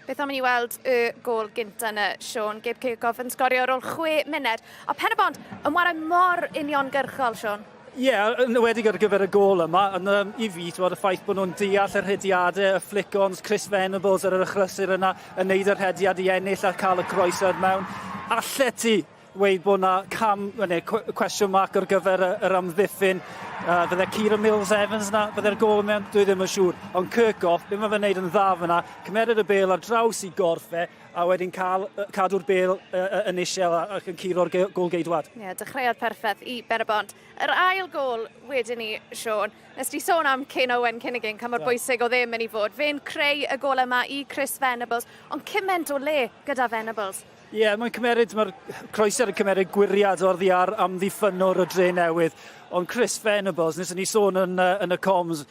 Beth am i ni weld y gôl gynta yna, Siôn? Gabe Kirchhoff yn sgorio ar ôl chwe munud. A Pen-y-bont yn warae mor uniongyrchol, Siôn. Ie, yeah, yn enwedig ar gyfer y gôl yma, ond um, i fi, ti'n y ffaith bod nhw'n deall y rhediadau, y flick-ons, Chris Venables ar yr achlysur yna, yn neud y rhediad i ennill a cael y croesad mewn. Allet ti weud bod 'na cam, neu question mark ar gyfer yr amddiffyn. Uh, fydde Kieran Mills Evans na, fydde'r gol mewn, dwi ddim yn siŵr. Ond Kirkhoff, be mae fe'n neud yn dda fyna, cymeryd y bel ar draws i gorff e, a wedyn cael, cadw'r bel uh, yn isiel ac yn curo'r gol geidwad. Ie, yeah, dechreuad perffaith i Ben-y-bont. Yr ail gol wedyn ni, Siôn, nes di sôn am Ken Owen cyn y gêm, pa mor bwysig oedd e'n mynd i fod. Fe'n creu y gol yma i Chris Venables, ond cymaint o le gyda Venables. Ie, yeah, mae'n cymeryd, mae'r croesiad yn cymeryd gwyriad oddi ar amddiffynnwr y dre newydd. Ond Chris Venables, nes ni sôn yn, uh, yn y comms,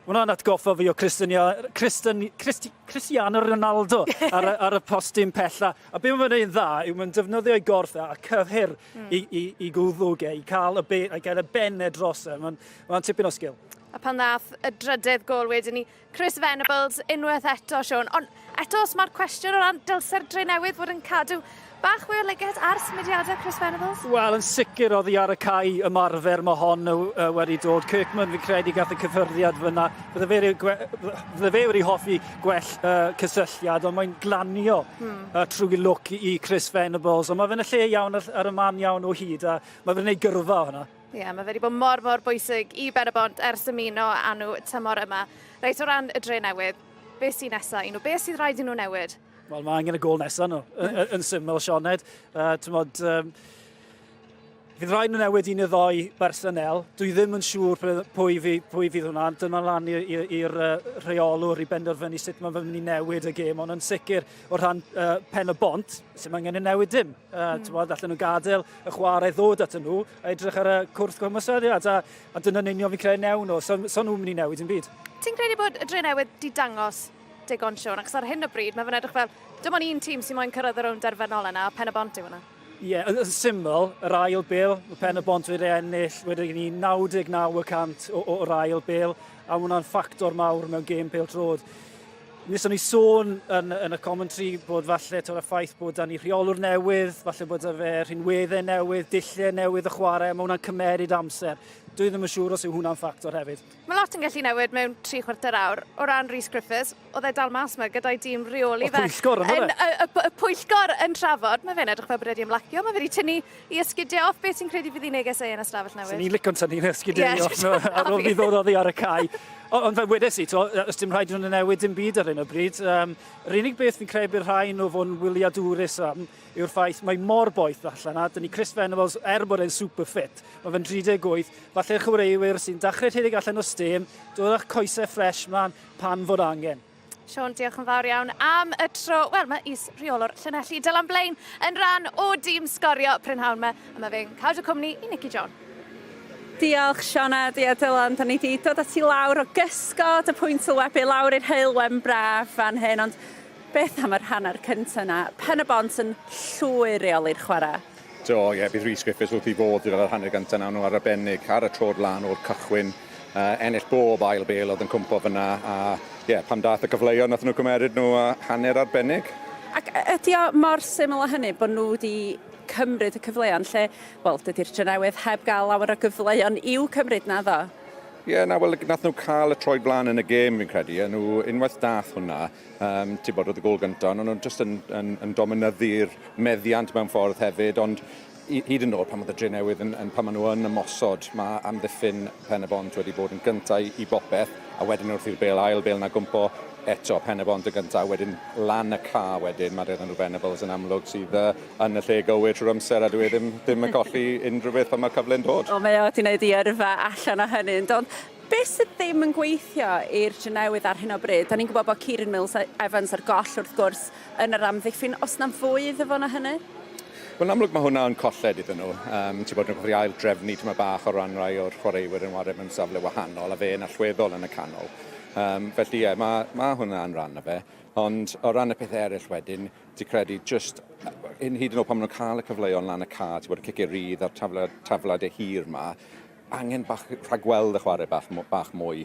hwnna'n atgoffa fi o Cristiano, Cristian, Cristi, Cristiano Ronaldo ar, ar y postyn pella. A be mae'n gwneud yn dda yw mae'n defnyddio ei gorff e a cyhyr mm. i, i, i gwddwg e, i cael y, be, i gael y benne dros e. Mae'n ma tipyn o sgil. A pan ddath y drydydd gol wedyn ni, Chris Venables unwaith eto, Siôn. Ond eto, os mae'r cwestiwn o ran dylse'r Drenewydd fod yn cadw bach fwy o lyged ar symudiadau Chris Venables? Wel, yn sicr oddi ar y cae ymarfer mae hon wedi dod. Kirkman, fi'n credu, gath y cyffyrddiad fyna. Bydde fe, bydde fe wedi hoffi gwell uh, cysylltiad, ond mae'n glanio hmm. uh, trwy lwc i Chris Venables. Ond mae fe'n y lle iawn ar, ar y man iawn o hyd, a mae fe'n gwneud gyrfa hwnna. Ie, yeah, mae fe wedi bod mor, mor bwysig i Ben-y-bont ers ymuno â nhw tymor yma. Reit, o ran y dre newydd, beth sy'n nesaf i nhw? Beth sydd rhaid i nhw newid? Wel, mae angen y gol nesaf nhw, yn, yn syml, Sioned. Uh, tymod, um, fydd rhaid nhw newid un neu ddoi bersonel. Dwi ddim yn siŵr pwy, fi, pwy fydd hwnna. Dyma lan i'r rheolwr i benderfynu sut mae fe'n mynd i newid y gêm, ond yn sicr o rhan uh, pen y bont, sy'n angen i newid dim. Uh, mm. Tymod, allan nhw gadael y chwarae ddod at nhw, a edrych ar y cwrth gwmwysodiad, a, a dyna'n union fi'n credu newn nhw, so, so nhw'n mynd i newid yn byd. Ti'n credu bod y Drenewydd di dangos digon, Siôn, achos ar hyn o bryd mae fe'n edrych fel dim ond un tîm sy'n moyn cyrraedd y rownd derfynol yna, a Pen y Bont yw hwnna. Ie, yeah, yn syml, yr ail bil, mae Pen y Bont wedi ennill, wedi ni 99% o'r ail bil, a hwnna'n ffactor mawr mewn gêm pêl-droed. Wnaethon ni sôn yn, yn y commentary bod falle y ffaith bod da ni rheolwr newydd, falle bod da fe rhinweddau newydd, dulliau newydd o chwarae, mae hwnna'n cymeryd amser. Dwi ddim yn siŵr os yw hwnna'n ffactor hefyd. Mae lot yn gallu newid mewn tri chwarter awr. O ran Rhys Griffiths, oedd e dal mas yma gyda'i dîm reoli fe. Y pwyllgor yma fe. Y, y, y pwyllgor yn trafod, mae fe'n edrych fel bod wedi ymlacio, mae fe wedi tynnu i esgidiau off. Beth ti'n credu fydd ei neges e yn y stafell newydd? Swn i'n licio'n tynnu'n esgidiau yeah, off ar ôl fi ddod oddi ar y cae. Ond fel wedes i, to, os dim rhaid nhw'n newid dim byd ar hyn o bryd. Um, yr unig beth fi'n credu bydd rhai nhw fod yn wyliadwrus am yw'r ffaith mae mor boeth allan a dyn ni Chris Venables, er bod e'n super fit, mae fe'n 38, falle'r chwaraewyr sy'n dechrau rhedeg allan o stêm, dod â'ch coesau ffres mlaen pan fod angen. Siôn, diolch yn fawr iawn am y tro. Wel, mae is-reolwr Llanelli, Dylan Blaine, yn rhan o dîm sgorio prynhawn yma, a mae fe'n cadw cwmni i Nicky John. Diolch Sioned, ia Dylan, da ni wedi dod ati lawr o gysgod y pwynt sylwebu lawr i'r heulwen braf fan hyn, ond beth am yr hanner cyntaf yna? Pen-y-bont yn llwyr reoli'r chwarae. Do, ie, yeah, bydd Rhys Griffiths wrth i fod gyda'r hanner gyntaf nawr nhw arbennig ar y trod lan o'r cychwyn uh, ennill bob ail bêl oedd yn cwmpo fyna a ie, yeah, pan dath y cyfleoedd nath nhw cymeryd nhw a hanner arbennig. Ac ydy o mor syml â hynny bod nhw wedi cymryd y cyfleon lle, wel, dydy'r Drenewydd heb gael lawer o gyfleon i'w cymryd naddo? Ie, yeah, na, wel, nath nhw cael y troed blaen yn y gêm, fi'n credu. A nhw, unwaith dath hwnna, ti'n bod, oedd y gol gyntaf, ond nhw'n just yn dominyddu'r meddiant mewn ffordd hefyd, ond hyd yn oed pan oedd y Drenewydd yn pan maen nhw yn ymosod, mae amddiffyn Pen y Bont wedi bod yn gyntaf i bopeth, a wedyn wrth i'r bel ail bel na gwmpo eto Pen y Bont yn gyntaf, wedyn lan y ca wedyn, mae Dylan Venables yn amlwg sydd yn y lle gywir trwy'r amser a dwi e ddim yn colli unrhyw beth pan mae'r cyfle'n dod. O, mae o wedi gwneud i yrfa allan o hynny, yn dod. Beth sydd ddim yn gweithio i'r Drenewydd ar hyn o bryd? Da ni'n gwybod bod Kieran Mills Evans ar goll wrth gwrs yn yr amddiffyn. Oes na fwy iddo fo na hynny? Wel, yn amlwg mae hwnna yn colled iddyn nhw. Ti'n bod nhw'n cael ei ail drefnu tyma bach o ran rai o'r chwaraewyr yn wario mewn safle wahanol, a fe yn allweddol yn y canol. Felly ie, mae hwnna yn rhan o fe. Ond o ran y pethau eraill wedyn, ti'n credu just, hyd yn oed pan maen nhw'n cael y cyfleon lan y ca, ti'n bod y ciciau rydd a'r taflad hir ma, angen bach rhagweld y chwarae bach mwy,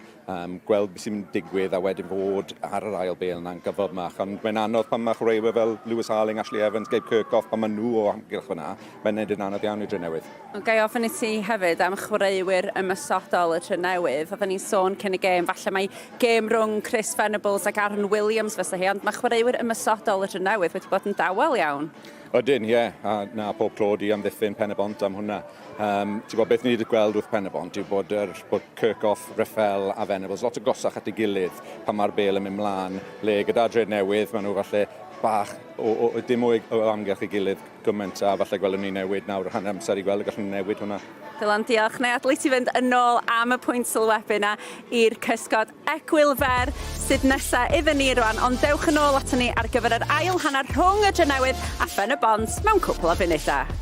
gweld beth sy'n digwydd a wedyn fod ar yr ail bel yna'n gyflymach. Ond mae'n anodd pan mae chwaraewyr fel Lewis Harling, Ashley Evans, Gabe Kirchhoff, pan maen nhw o amgylch fyna, mae'n neud yn anodd iawn i Drenewydd. Ond ga i ofyn i ti hefyd am chwaraewyr ymosodol y Drenewydd. Oedden ni'n sôn cyn y gêm, falle mae gêm rhwng Chris Venables ac Aaron Williams fysa hi, ond mae chwaraewyr ymosodol y Drenewydd wedi bod yn dawel iawn. Ydyn, ie, yeah, a na pob clod i amddiffyn Pen y Bont am hwnna. Ti'n gwybod beth ni wedi gweld wrth Pen y Bont yw bod Kirchhoff, Reffel a Venables lot o gosach at ei gilydd pan mae'r bel yn mynd mlaen. Le gyda Drenewydd, maen nhw falle bach o dim o amgylch ei gilydd gymaint a falle gwelwn ni newid nawr hanner amser i gweld y gallwn ni newid hwnna. Dylan, diolch. Neu adlu ti fynd yn ôl am y pwynt sylwebu na i'r cysgod. Egwyl fer sydd nesa iddyn ni rwan, ond dewch yn ôl aton ni ar gyfer yr ail hanner rhwng y Drenewydd a Phen y Bont mewn cwpl o funudau.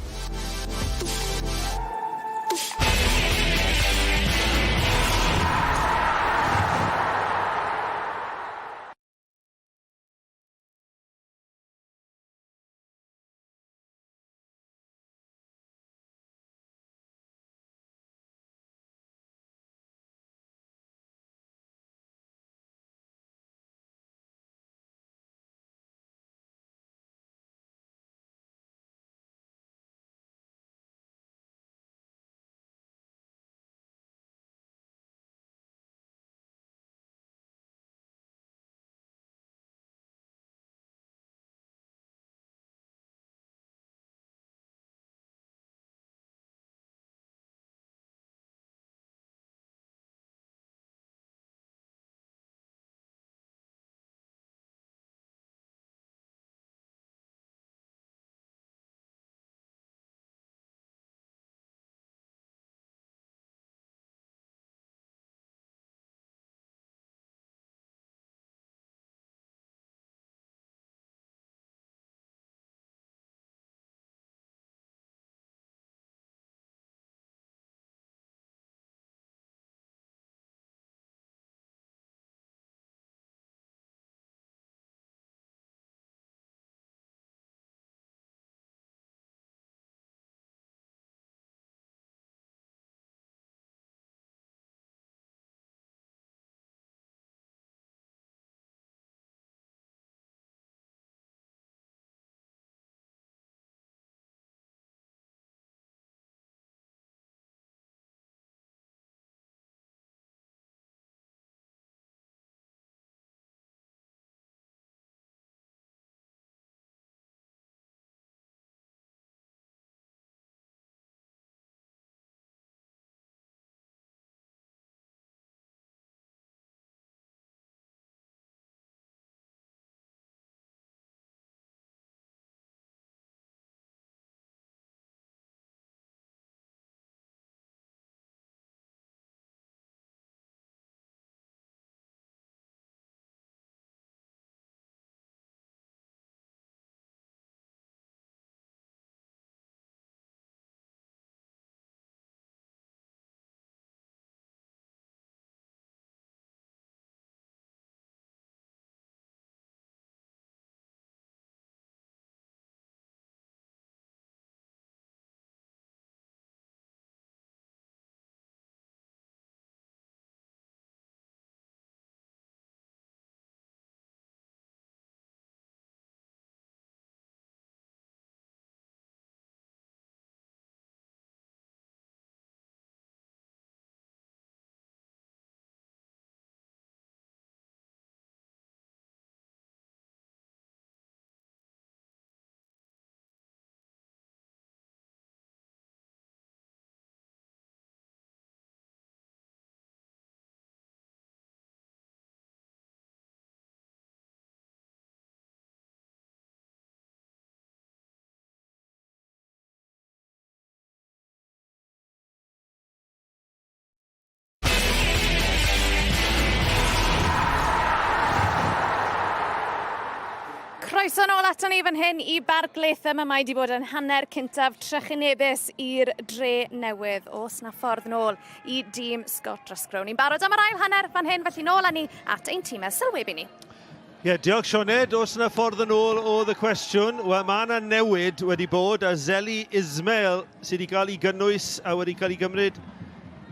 Croeso nôl ato ni fan hyn i Barc Latham a mae wedi bod yn hanner cyntaf trychinebus i'r dre newydd. Oes na ffordd nôl i dîm Scott Rosgrove. Ni'n barod am yr ail hanner fan hyn, felly nôl â ni at ein tîmau sylwebu ni. Ie, yeah, diolch Sioned. Oes yna ffordd yn ôl oedd y cwestiwn? Wel, mae yna newid wedi bod a Zeli Ismail sydd wedi cael ei gynnwys a wedi cael ei gymryd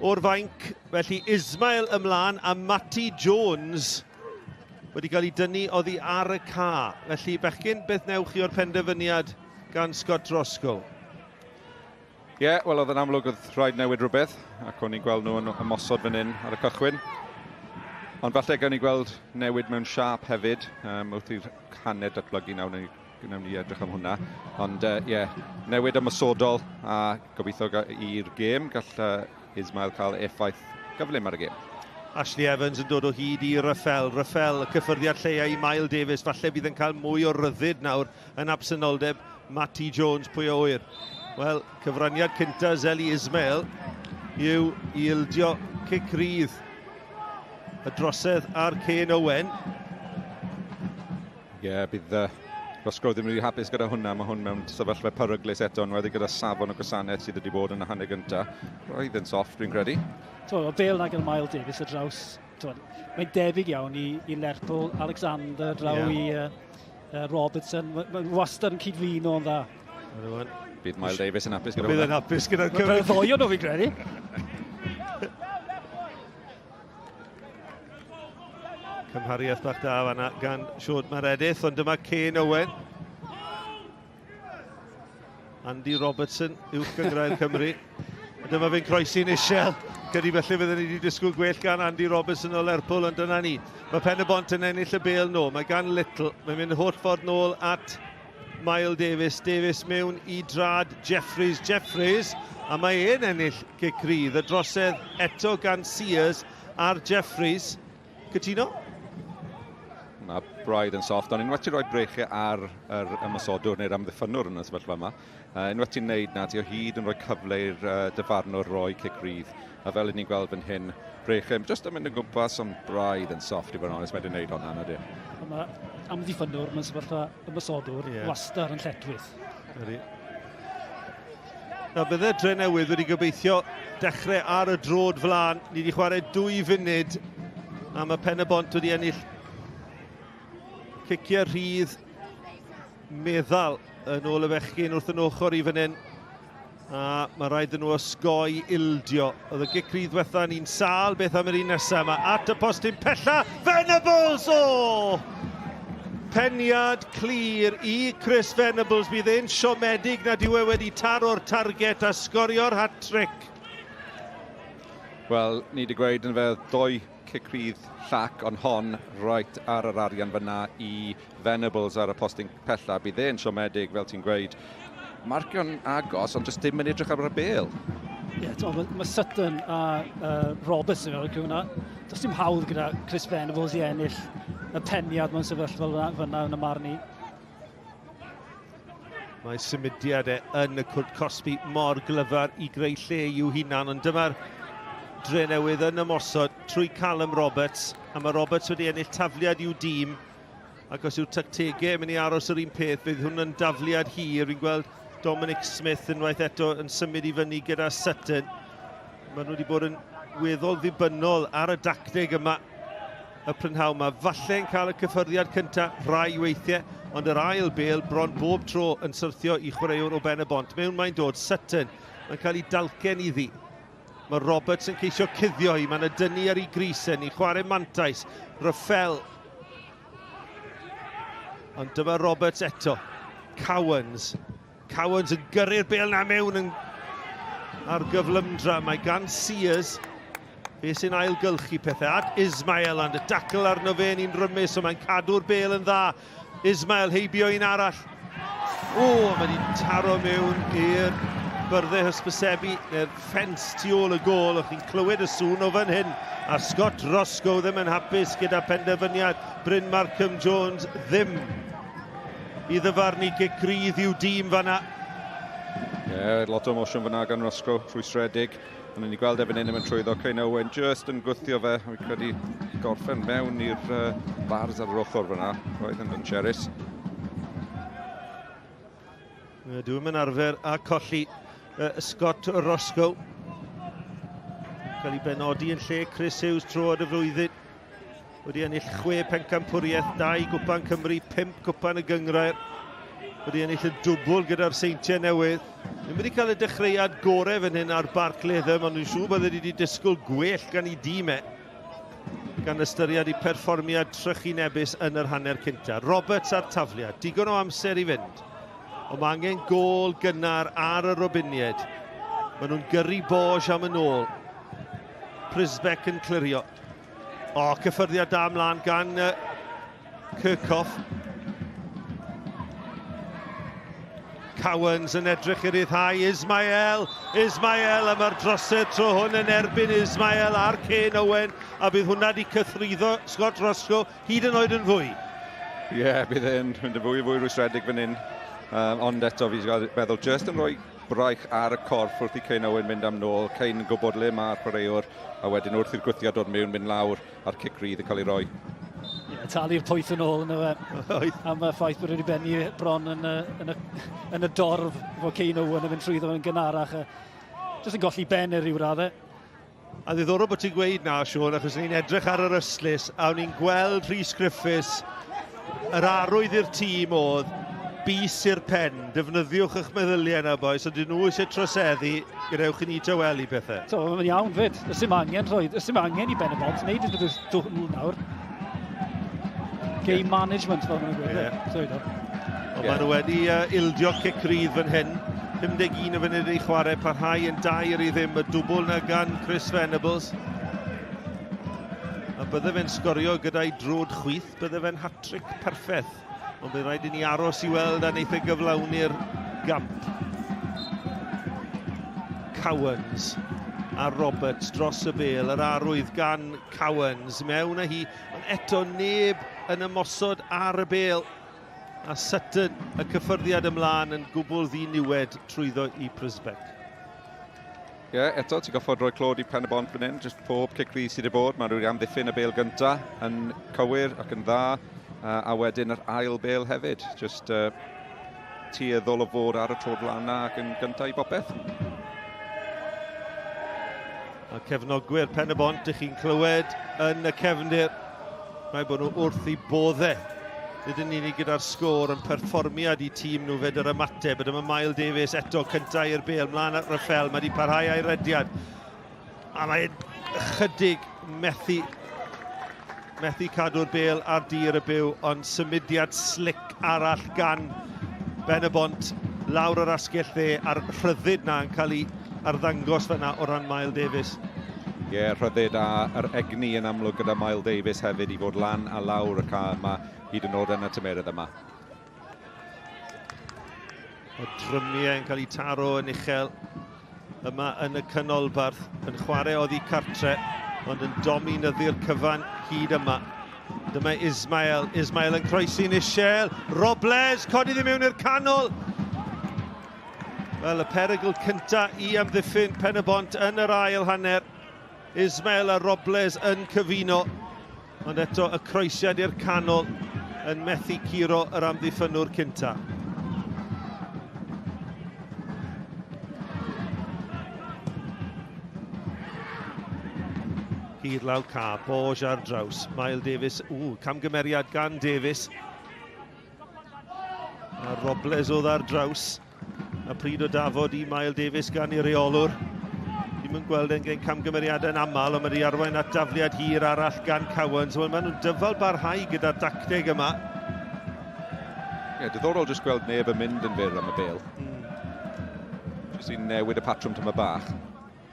o'r fainc. Felly Ismail ymlaen a Matty Jones wedi cael ei dynnu oddi ar y ca. Felly, bechgyn, beth newch chi o'r penderfyniad gan Scott Roscoe? Ie, yeah, wel oedd yn amlwg oedd rhaid newid rhywbeth, ac o'n i'n gweld nhw yn ymosod fan hyn ar y cychwyn. Ond falle gawn ni gweld newid mewn siâp hefyd, wrth i'r hanner datblygu nawr, wnawn ni edrych am hwnna. Ond ie, yeah, newid ymosodol a gobeithio i'r gêm gall Ismail cael effaith gyflym ar y gêm. Ashley Evans yn dod o hyd i Raffel. Raffel, y cyffyrddiad lleia i Mael Davies. Falle bydd yn cael mwy o ryddid nawr yn absenoldeb Matty Jones, pwy o ŵyr. Wel, cyfraniad cynta Zeli Ismail yw i ildio cic rydd y drosedd ar Kane Owen. Ie, yeah, bydd Rosgrove ddim rili hapus gyda hwnna. Mae hwn mewn sefyllfa peryglus eto, yn wedi gyda safon y gwasanaeth sydd wedi bod yn y hanner gyntaf. Roedd yn soft, dwi'n credu. Twel, o bel na gael Miles Davies y draws. Twel, mae'n debyg iawn i, i Lerpwl, Alexander, draw yeah. i Robertson. Mae'n wastad yn cydflino yn dda. Bydd Miles Davies yn hapus gyda hwnna. Bydd yn hapus gyda'r cyfle. Bydd ddoi o'n nhw, fi'n credu. Cymhariaeth bach da fanna gan Siôn Meredith, ond dyma Kane Owen. Andy Robertson, uwch gynghrair Cymru. A dyma fe'n croesi'n isel. Credu felly fydden ni wedi disgwyl gwell gan Andy Robertson o Lerpwl, ond dyna ni. Mae Pen y Bont yn ennill y bêl nôl. Mae gan Little. Mae'n mynd holl ffordd nôl at Mael Davies. Davies mewn i drad Jeffries. Jeffries, a mae e'n ennill cic rydd. Y drosedd eto gan Sears ar Jeffries. Cytuno? Mae braidd yn soft, ond unwaith ti'n rhoi breichiau ar yr ymosodwr neu'r amddiffynnwr yn y sefyllfa yma, unwaith ti'n neud na, ti o hyd yn rhoi cyfle i'r dyfarnwr roi cic rydd. A fel ni'n gweld fan hyn, breichiau jyst yn mynd yn gwmpas, ond braidd yn soft i fod yn onest, mae wedi wneud hwnna, nadi. Mae amddiffynnwr mewn sefyllfa ymosodwr yeah. wastad yn lletchwith. Ydy. Na, bydde Drenewydd wedi gobeithio dechrau ar y drod flaen. Ni wedi chwarae 2 funud a mae Pen y Bont wedi ennill ciciau rhydd meddal yn ôl y bechgyn wrth yn ochr i fan hyn. A mae rhaid nhw osgoi ildio. Oedd y gic rydd diwetha ni'n sâl, beth am yr un nesaf yma? At y postyn pella, Venables! O! Peniad clir i Chris Venables. Bydd e'n siomedig nad yw e wedi taro'r target a sgorio'r hat-trick. Wel, ni wedi gweud yn fe ddoi cic rydd llac, ond hon right ar yr arian fyna i Venables ar y postyn pella. Bydd e'n siomedig, fel ti'n gweud. Marcio'n agos, ond jyst dim yn edrych ar y bêl. Ie, yeah, mae ma Sutton a Roberts yn mewn hwnna. Does dim hawdd gyda Chris Venables i ennill y peniad mewn sefyllfa fyna yn y marn i. Mae symudiad e yn y cwrt cosbi mor glyfar i greu lle i'w hunan, ond dyma'r Drenewydd yn ymosod trwy Callum Roberts, a mae Roberts wedi ennill tafliad i'w dîm, ac os yw'r tactegau yn mynd i aros yr un peth, fydd hwn yn dafliad hir. Fi'n gweld Dominic Smith unwaith eto yn symud i fyny gyda Sutton. Maen nhw wedi bod yn weddol ddibynnol ar y dacteg yma y prynhawn yma. Falle'n cael y cyffyrddiad cyntaf rai weithiau, ond yr ail bêl bron bob tro yn syrthio i chwaraewr o Ben y Bont. Mewn mae'n dod, Sutton, mae'n cael ei dalcen iddi. Mae Roberts yn ceisio cuddio hi, mae'n y dynnu ar ei grisen i chwarae mantais. Raffel. Ond dyma Roberts eto. Cowans. Cowans yn gyrru'r bêl na mewn yn ar gyflymdra. Mae gan Sears. Fe sy'n ailgylchu pethau. At Ismail, ond y dacl arno fe yn un rymus, so mae'n cadw'r bêl yn dda. Ismail heibio un arall. O, mae wedi taro mewn i'r byrddau hysbysebu, neu'r ffens tu ôl y gôl. O'ch chi'n clywed y sŵn o fan hyn. A Scott Roscoe ddim yn hapus gyda penderfyniad Bryn Markham Jones ddim i ddyfarnu gic rydd i'w dîm fanna. Ie, yeah, lot o emosiwn fanna gan Roscoe, rhwystredig. Ond ni'n gweld e fan hyn yn mynd trwyddo. Kane Owen just yn gwthio fe. Fi'n credu gorffen mewn i'r bars ar yr ochr fyna. Roedd yn dangerous. Dwi'n mynd arfer a colli Scott Roscoe. Cael ei benodi yn lle Chris Hughes troad y flwyddyn. Wedi ennill 6 pencampwriaeth, 2 gwpan Cymru, 5 gwpan y gynghrair. Wedi ennill y dwbl gyda'r Seintiau Newydd. Ddim wedi cael y dechreuad gorau fan hyn ar Barc Latham, ond dwi'n siŵr bod wedi disgwyl gwell gan ei dîm e, gan ystyried ei perfformiad trychinebus yn yr hanner cynta. Roberts ar tafliad, digon o amser i fynd. Ond mae angen gôl gynnar ar y Robiniaid. Maen nhw'n gyrru Borge am yn ôl. Prisbeck yn clirio. O, cyffyrddiad da ymlaen gan Kirchhoff. Cowans yn edrych i ryddhau Ismael. Ismael, a mae'r drosedd tro hwn yn erbyn Ismael a'r Kane Owen, a bydd hwnna wedi cythruddo Scott Roscoe hyd yn oed yn fwy. Ie, yeah, bydd e'n mynd yn fwy fwy rwystredig fan hyn. Ond eto, fi'n meddwl, just yn rhoi braich ar y corff wrth i Kane Owen mynd am nôl. Kane yn gwybod le mae'r chwaraewr, a wedyn wrth i'r gwthiad dod mewn, mynd lawr a'r cic rydd yn cael ei roi. Ie, yeah, talu'r pwyth yn ôl yna fe. Am y ffaith bod wedi benni bron yn y dorf fo Kane Owen yn mynd trwyddo yn gynharach. Jyst yn golli ben i ryw raddau. A ddiddorol bod ti'n gweud na, Siôn, achos ni'n edrych ar yr ystlys a o'n i'n gweld Rhys Griffiths, yr arwydd i'r tîm oedd bys i'r pen, defnyddiwch eich meddyliau yna, boys, ond dyn nhw eisiau troseddu, gadewch i ni tawelu pethau. So, mae'n iawn fyd, oes dim angen rhoi, oes dim angen i Ben y Bont wneud unrhyw beth dwfn nawr. Game management, fel maen nhw'n gweud. Yeah. Sorry, do. Ond maen nhw wedi ildio cic rydd fan hyn. 51 o funud i chwarae, parhau yn 2-0, y dwbl na gan Chris Venables. A bydde fe'n sgorio gyda'i drod chwith, bydde fe'n hat-trick perffaith. Ond bydd rhaid i ni aros i weld a wneith e gyflawni'r gamp. Cowans a Roberts dros y bêl, yr arwydd gan Cowans mewn â hi, ond eto neb yn ymosod ar y bêl. A Sutton, y cyffyrddiad ymlaen yn gwbl ddiniwed trwyddo i Prisbeck. Ie, yeah, eto, ti'n goffod rhoi clod i Pen y Bont fan hyn, just pob cic rydd sydd wedi bod, maen nhw wedi amddiffyn y bêl gynta yn cywir ac yn dda, a wedyn yr ail bêl hefyd, just tueddol o fod ar y troed lan ac yn gynta i bopeth. A cefnogwyr Pen y Bont, ych chi'n clywed yn y cefndir, rhaid bod nhw wrth i boddau. Nid yn unig gyda'r sgôr yn perfformiad i tîm nhw fed yr ymateb. Dyma Mael Davies eto cyntaf i'r bêl, mlaen at Raffel, mae wedi parhau a'i rediad. A mae'n ychydig methu cadw'r bêl ar dir y byw, ond symudiad slick arall gan Ben y Bont lawr yr asgell dde a'r rhyddid na yn cael ei arddangos fyna o ran Mael Davies. Ie, yeah, rhyddid a'r egni yn amlwg gyda Mael Davies hefyd i fod lan a lawr y cae yma hyd yn oed yn y tymeredd yma. Y drymiau yn cael eu taro yn uchel yma yn y canolbarth, yn chwarae oddi cartre, ond yn dominyddu'r cyfan hyd yma. Dyma Ismael, Ismael yn croesi'n uchel, Robles, codi ddim mewn i'r canol. Wel, y perygl cynta i amddiffyn Pen y Bont yn yr ail hanner. Ismael a Robles yn cyfuno, ond eto y croesiad i'r canol yn methu curo yr amddiffynwr cynta. Hir lawr ca, Borge ar draws, Mael Davies, camgymeriad gan Davies. A Robles oedd ar draws, a pryd o dafod i Mael Davies gan ei reolwr. Ddim yn gweld e'n gwneud camgymeriadau'n aml, ond mae wedi arwain at dafliad hir arall gan Cowans. Wel, maen nhw'n dyfal barhau gyda'r dacteg yma. Ie, yeah, diddorol jyst gweld neb yn mynd yn fyr am y bêl. Jyst i newid y patrwm tyma bach.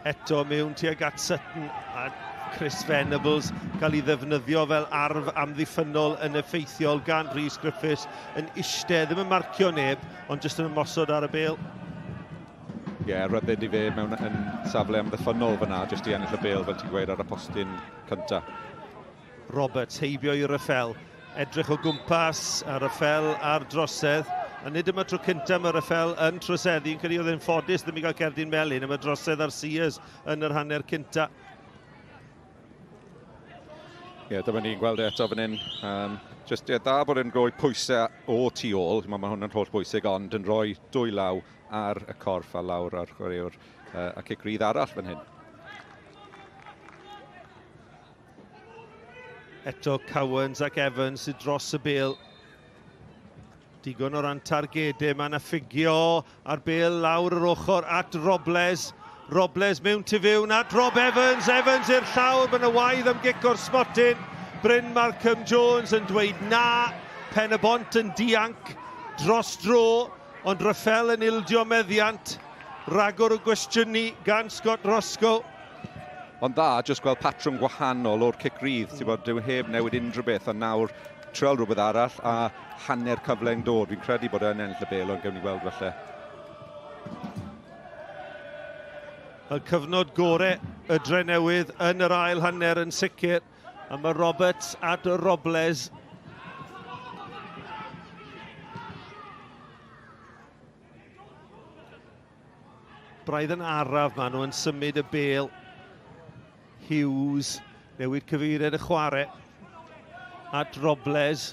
Eto mewn tuag at Sutton a Chris Venables cael ei ddefnyddio fel arf amddiffynnol yn effeithiol gan Rhys Griffiths yn eistedd, ddim yn marcio neb, ond jyst yn ymosod ar y bêl. Ie, yeah, rhyddid i fe mewn yn safle amddiffynnol fyna, jyst i ennill y bêl, fel ti'n gweud, ar y postyn cynta. Roberts heibio i Raffel, edrych o gwmpas a Raffel ar drosedd. A nid yma tro cyntaf mae Raffel yn troseddu, yn credu oedd e'n ffodus ddim i gael cerdyn melyn, yma drosedd ar Sears yn yr hanner cynta. Ie, yeah, dyma ni'n gweld e eto fan hyn. Just, ie, da bod e'n rhoi pwysau o tu ôl, mae ma hwn yn holl bwysig, ond yn rhoi dwy law ar y corff a lawr ar chwaraewr a cic rydd arall fan hyn. Eto Cowans ac Evans sydd dros y bêl. Digon o ran targedau, mae yna ffugio a'r bêl lawr yr ochr at Robles. Robles mewn tu fewn at Rob Evans. Evans i'r llawr, mae yna waedd am gic o'r smotyn. Bryn Markham Jones yn dweud na. Pen y Bont yn dianc dros dro, ond Raffel yn ildio meddiant. Rhagor o gwestiynu gan Scott Roscoe. Ond dda, jyst gweld patrwm gwahanol o'r cic rydd. Ti'n bod, dyw heb newid unrhyw beth, ond nawr trial rhywbeth arall a hanner cyfle yn dod. Fi'n credu bod e'n ennill y bêl, ond gewn ni weld falle. Y cyfnod gore y Drenewydd yn yr ail hanner yn sicr. A mae Roberts at Robles. Braidd yn araf maen nhw yn symud y bêl. Hughes newid cyfeiriad y chwarae at Robles.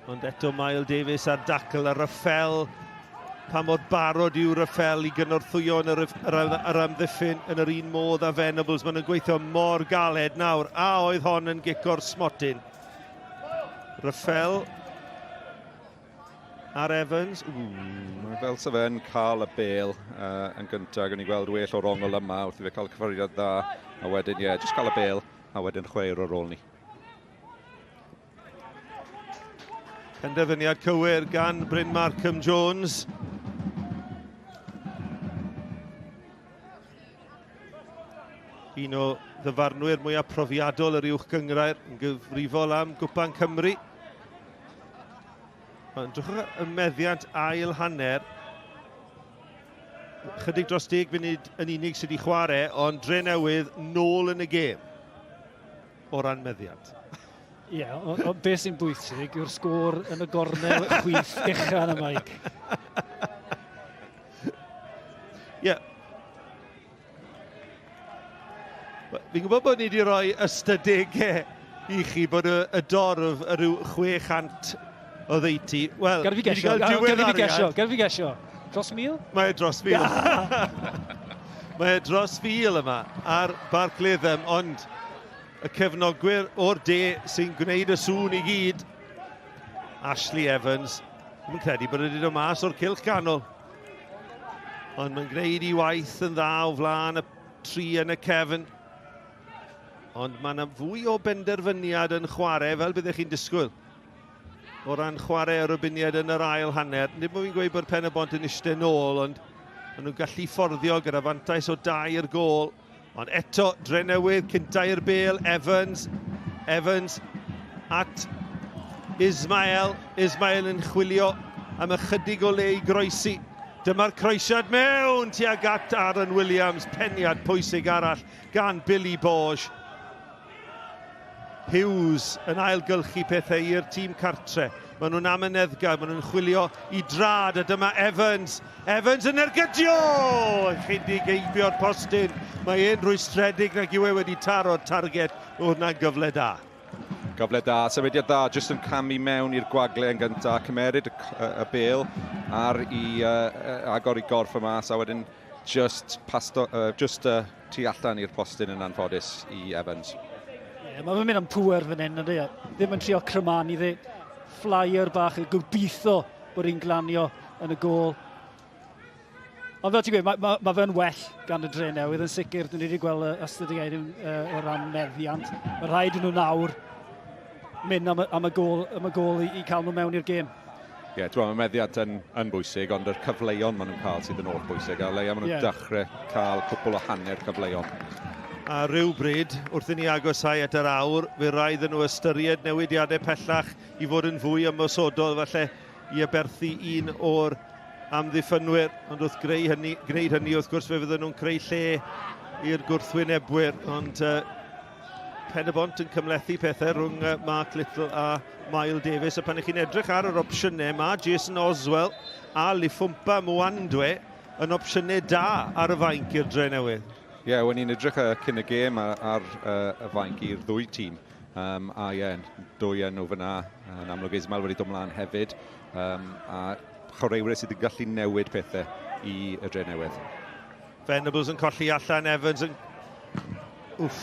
Ond eto Mael Davies ar dacl a Raffel. Pa mor barod yw Raffel i gynorthwyo yn yr, yr, yr amddiffyn yn yr un modd â Venables. Maen nhw'n gweithio mor galed nawr. A oedd hon yn gic o'r smotyn. Raffel Ar Evans. Ww, mae fel sa fe'n cael y bêl yn gyntaf. Gwni gweld well o'r ongl yma wrth i fe cael cyffyrddiad dda. A wedyn, ie, yeah, jyst cael y bêl a wedyn chwaraewr ar ôl ni. Penderfyniad cywir gan Bryn Markham Jones. Un o ddyfarnwyr mwyaf profiadol yr uwch gynghrair yn gyfrifol am Gwpan Cymru. Ond drychwch y meddiant ail hanner. Chydig dros 10 funud yn unig sydd wedi chwarae, ond Drenewydd nôl yn y gêm o ran meddiant. Ie, yeah, ond beth sy'n bwysig yw'r sgôr yn y gornel chwith ucha yn y maic. Ie. Yeah. Fi'n gwybod bod ni wedi rhoi ystadegau i chi bod y, y dorf y rhyw 600 o ddeutu. Wel, Gad fi gesio, gad fi gesio, gad fi gesio. Dros 1,000? Mae e dros 1,000. Mae e dros 1,000 yma ar Barc Latham, ond y cefnogwyr o'r de sy'n gwneud y sŵn i gyd. Ashley Evans, ddim yn credu bod e wedi dod mas o'r cylch canol. Ond mae'n gwneud i waith yn dda o flaen y tri yn y cefn. Ond mae yna fwy o benderfyniad yn chwarae, fel byddech chi'n disgwyl, o ran chwarae yr Rubiniaid yn yr ail hanner. Nid bod fi'n gweud bod Pen y Bont yn eistedd nôl, ond maen nhw'n gallu fforddio gyda fantais o dair gôl. Ond eto, Drenewydd, cynta i'r bêl, Evans, Evans at Ismael. Ismael yn chwilio am ychydig o le i groesi. Dyma'r croesiad mewn tuag at Aaron Williams, peniad pwysig arall gan Billy Borge. Hughes yn ailgylchu pethau i'r tîm cartre. Maen nhw'n amyneddgar, maen nhw'n chwilio i drad, a dyma Evans. Evans yn ergydio! Chydig eibio'r postyn. Mae e'n rwystredig nag yw e wedi taro'r targed. O, hwnna'n gyfle da. Gyfle da, symudiad da, jyst yn camu mewn i'r gwagle yn gyntaf, cymeryd y, y, y bêl ar i agor i gorff y mas, a wedyn just, pasto, just tu allan i'r postyn yn anffodus i Evans. Ie, yeah, mae fe'n mynd am pŵer fan hyn, ydy e? Ddim yn trio crymanu ddi. Flyer bach, gobeithio bod hi'n glanio yn y gôl. Ond fel ti'n gweud, mae ma, ma fe'n well gan y dre newydd yn sicr. Dyn ni wedi gweld y astudiaeth o ran meddiant. Mae rhaid i nhw nawr mynd am y, am y gôl, am y gôl i, i cael nhw mewn i'r gêm. Ie, yeah, mae meddiant yn, yn bwysig, ond yr cyfleon maen nhw'n cael sydd yn oll bwysig, a leia maen nhw'n yeah. dechrau cael cwpl o hanner cyfleon. A rhywbryd, wrth i ni agosau at yr awr, fe rhaid nhw ystyried newidiadau pellach i fod yn fwy ymosodol, falle i aberthu un o'r amddiffynwyr, ond wrth greu hynny, gwneud hynny, wrth gwrs, fe fydden nhw'n creu lle i'r gwrthwynebwyr, ond Pen-y-bont yn cymhlethu pethau rhwng Mark Little a Mael Davies, a pan ych chi'n edrych ar yr opsiynau, mae Jason Oswell a Lifumpa Mwandwe yn opsiynau da ar y fainc i'r Drenewydd. Ie, yeah, wen i'n edrych cyn y gêm ar, ar y fainc i'r ddwy tîm. A ie, dwy enw fyna, yn amlwg Ismail wedi dod mlaen hefyd. A chwaraewyr sydd yn gallu newid pethau i y Drenewydd. Venables yn colli allan, Evans yn... Wff.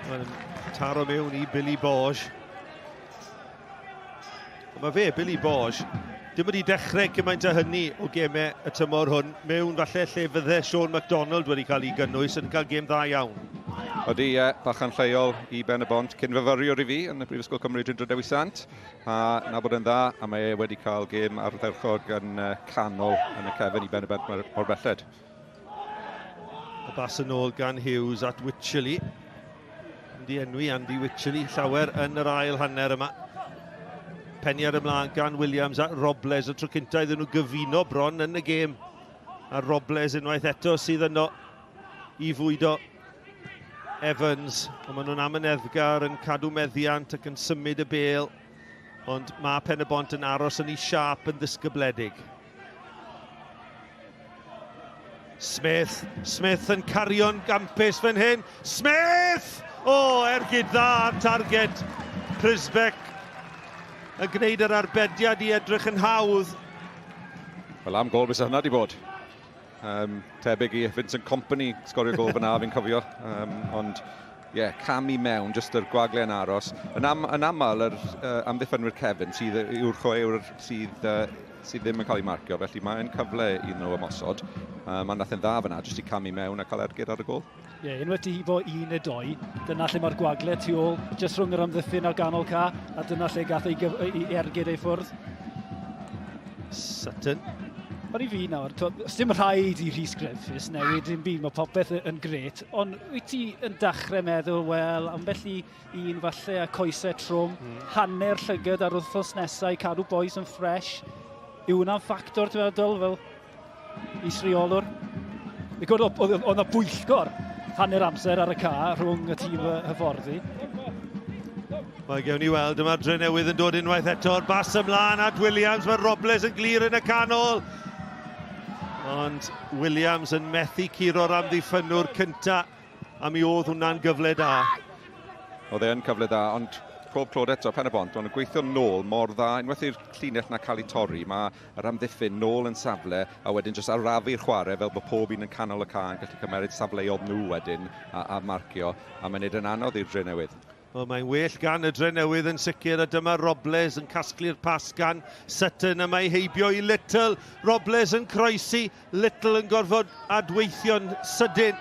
Mae'n taro mewn i Billy Borge. Mae fe, Billy Borge, dim wedi dechrau gymaint o hynny o gemau y tymor hwn, mewn falle lle fydde Sean MacDonald wedi cael ei gynnwys yn cael gêm dda iawn. Odi, ie, bachan lleol i Ben y Bont, cyn fyfyriwr i fi yn y Brifysgol Cymru Drindod Dewi Sant, a na bod yn dda, a mae e wedi cael gêm ardderchog yn canol yn y cefn i Ben y Bont mor belled. Y bas yn ôl gan Hughes at Wycherley. Wedi enwi Andy Wycherley llawer yn yr ail hanner yma. Peniad ymlaen gan Williams a Robles, y tro cynta iddyn nhw gyfuno bron yn y gêm. A Robles unwaith eto sydd yno i fwydo Evans. Ond maen nhw'n amyneddgar yn cadw meddiant ac yn symud y bêl. Ond mae Pen y Bont yn aros yn ei siâp yn ddisgybledig. Smith, Smith yn cario'n gampus fan hyn. Smith! O, ergyd dda ar targed. Prisbeck yn gwneud yr arbediad i edrych yn hawdd. Wel, am gol bysa hynna di bod. Tebyg i Vincent Kompany sgorio gol fyna, fi'n cofio. Ond, ie, yeah, cam i mewn, jyst yr gwagle yn aros. Yn aml, yr amddiffynwyr cefn sydd yw'r chwaraewr sydd ddim yn cael ei marcio, felly mae'n cyfle iddyn nhw ymosod. Mae'n nath yn dda fyna, jyst i camu mewn a cael ergyd ar y gol. Ie, yeah, unwaith ti hibo 1 neu 2, dyna lle mae'r gwagle tu ôl, jyst rhwng yr amddiffyn a'r ganol ca, a dyna lle gath ei ergyd ei ffwrdd. Sutton. Ond i fi nawr, dim rhaid i Rhys Griffiths newid dim byd, mae popeth yn gret, ond wyt ti yn dechrau meddwl, wel, ambell i un falle a coesau trwm, hanner llygad ar wythnos nesau, cadw boys yn ffres. Yw hwnna'n ffactor, ti'n meddwl, fel is-reolwr? Fi'n gwybod, oedd yna bwyllgor hanner amser ar y ca rhwng y tîm hyfforddi. Mae gewn ni weld, dyma'r Drenewydd yn dod unwaith eto'r bas ymlaen at Williams, mae Robles yn glir yn y canol. Ond Williams yn methu curo'r amddiffynnwr cynta, a mi oedd hwnna'n gyfle da. Oedd e'n cyfle da, ond pob clod eto Pen y Bont, ond yn gweithio nôl mor dda. Unwaith i'r llinell na cael ei torri, mae yr amddiffyn nôl yn safle, a wedyn jyst arafu'r chwarae fel bod pob un yn canol y cae yn gallu cymeryd safleodd nhw wedyn a marcio, a mae'n neud yn anodd i'r Drenewydd. Wel, mae'n well gan y Drenewydd yn sicr, a dyma Robles yn casglu'r pas gan Sutton, a mae heibio i Little. Robles yn croesi, Little yn gorfod adweithio'n sydyn,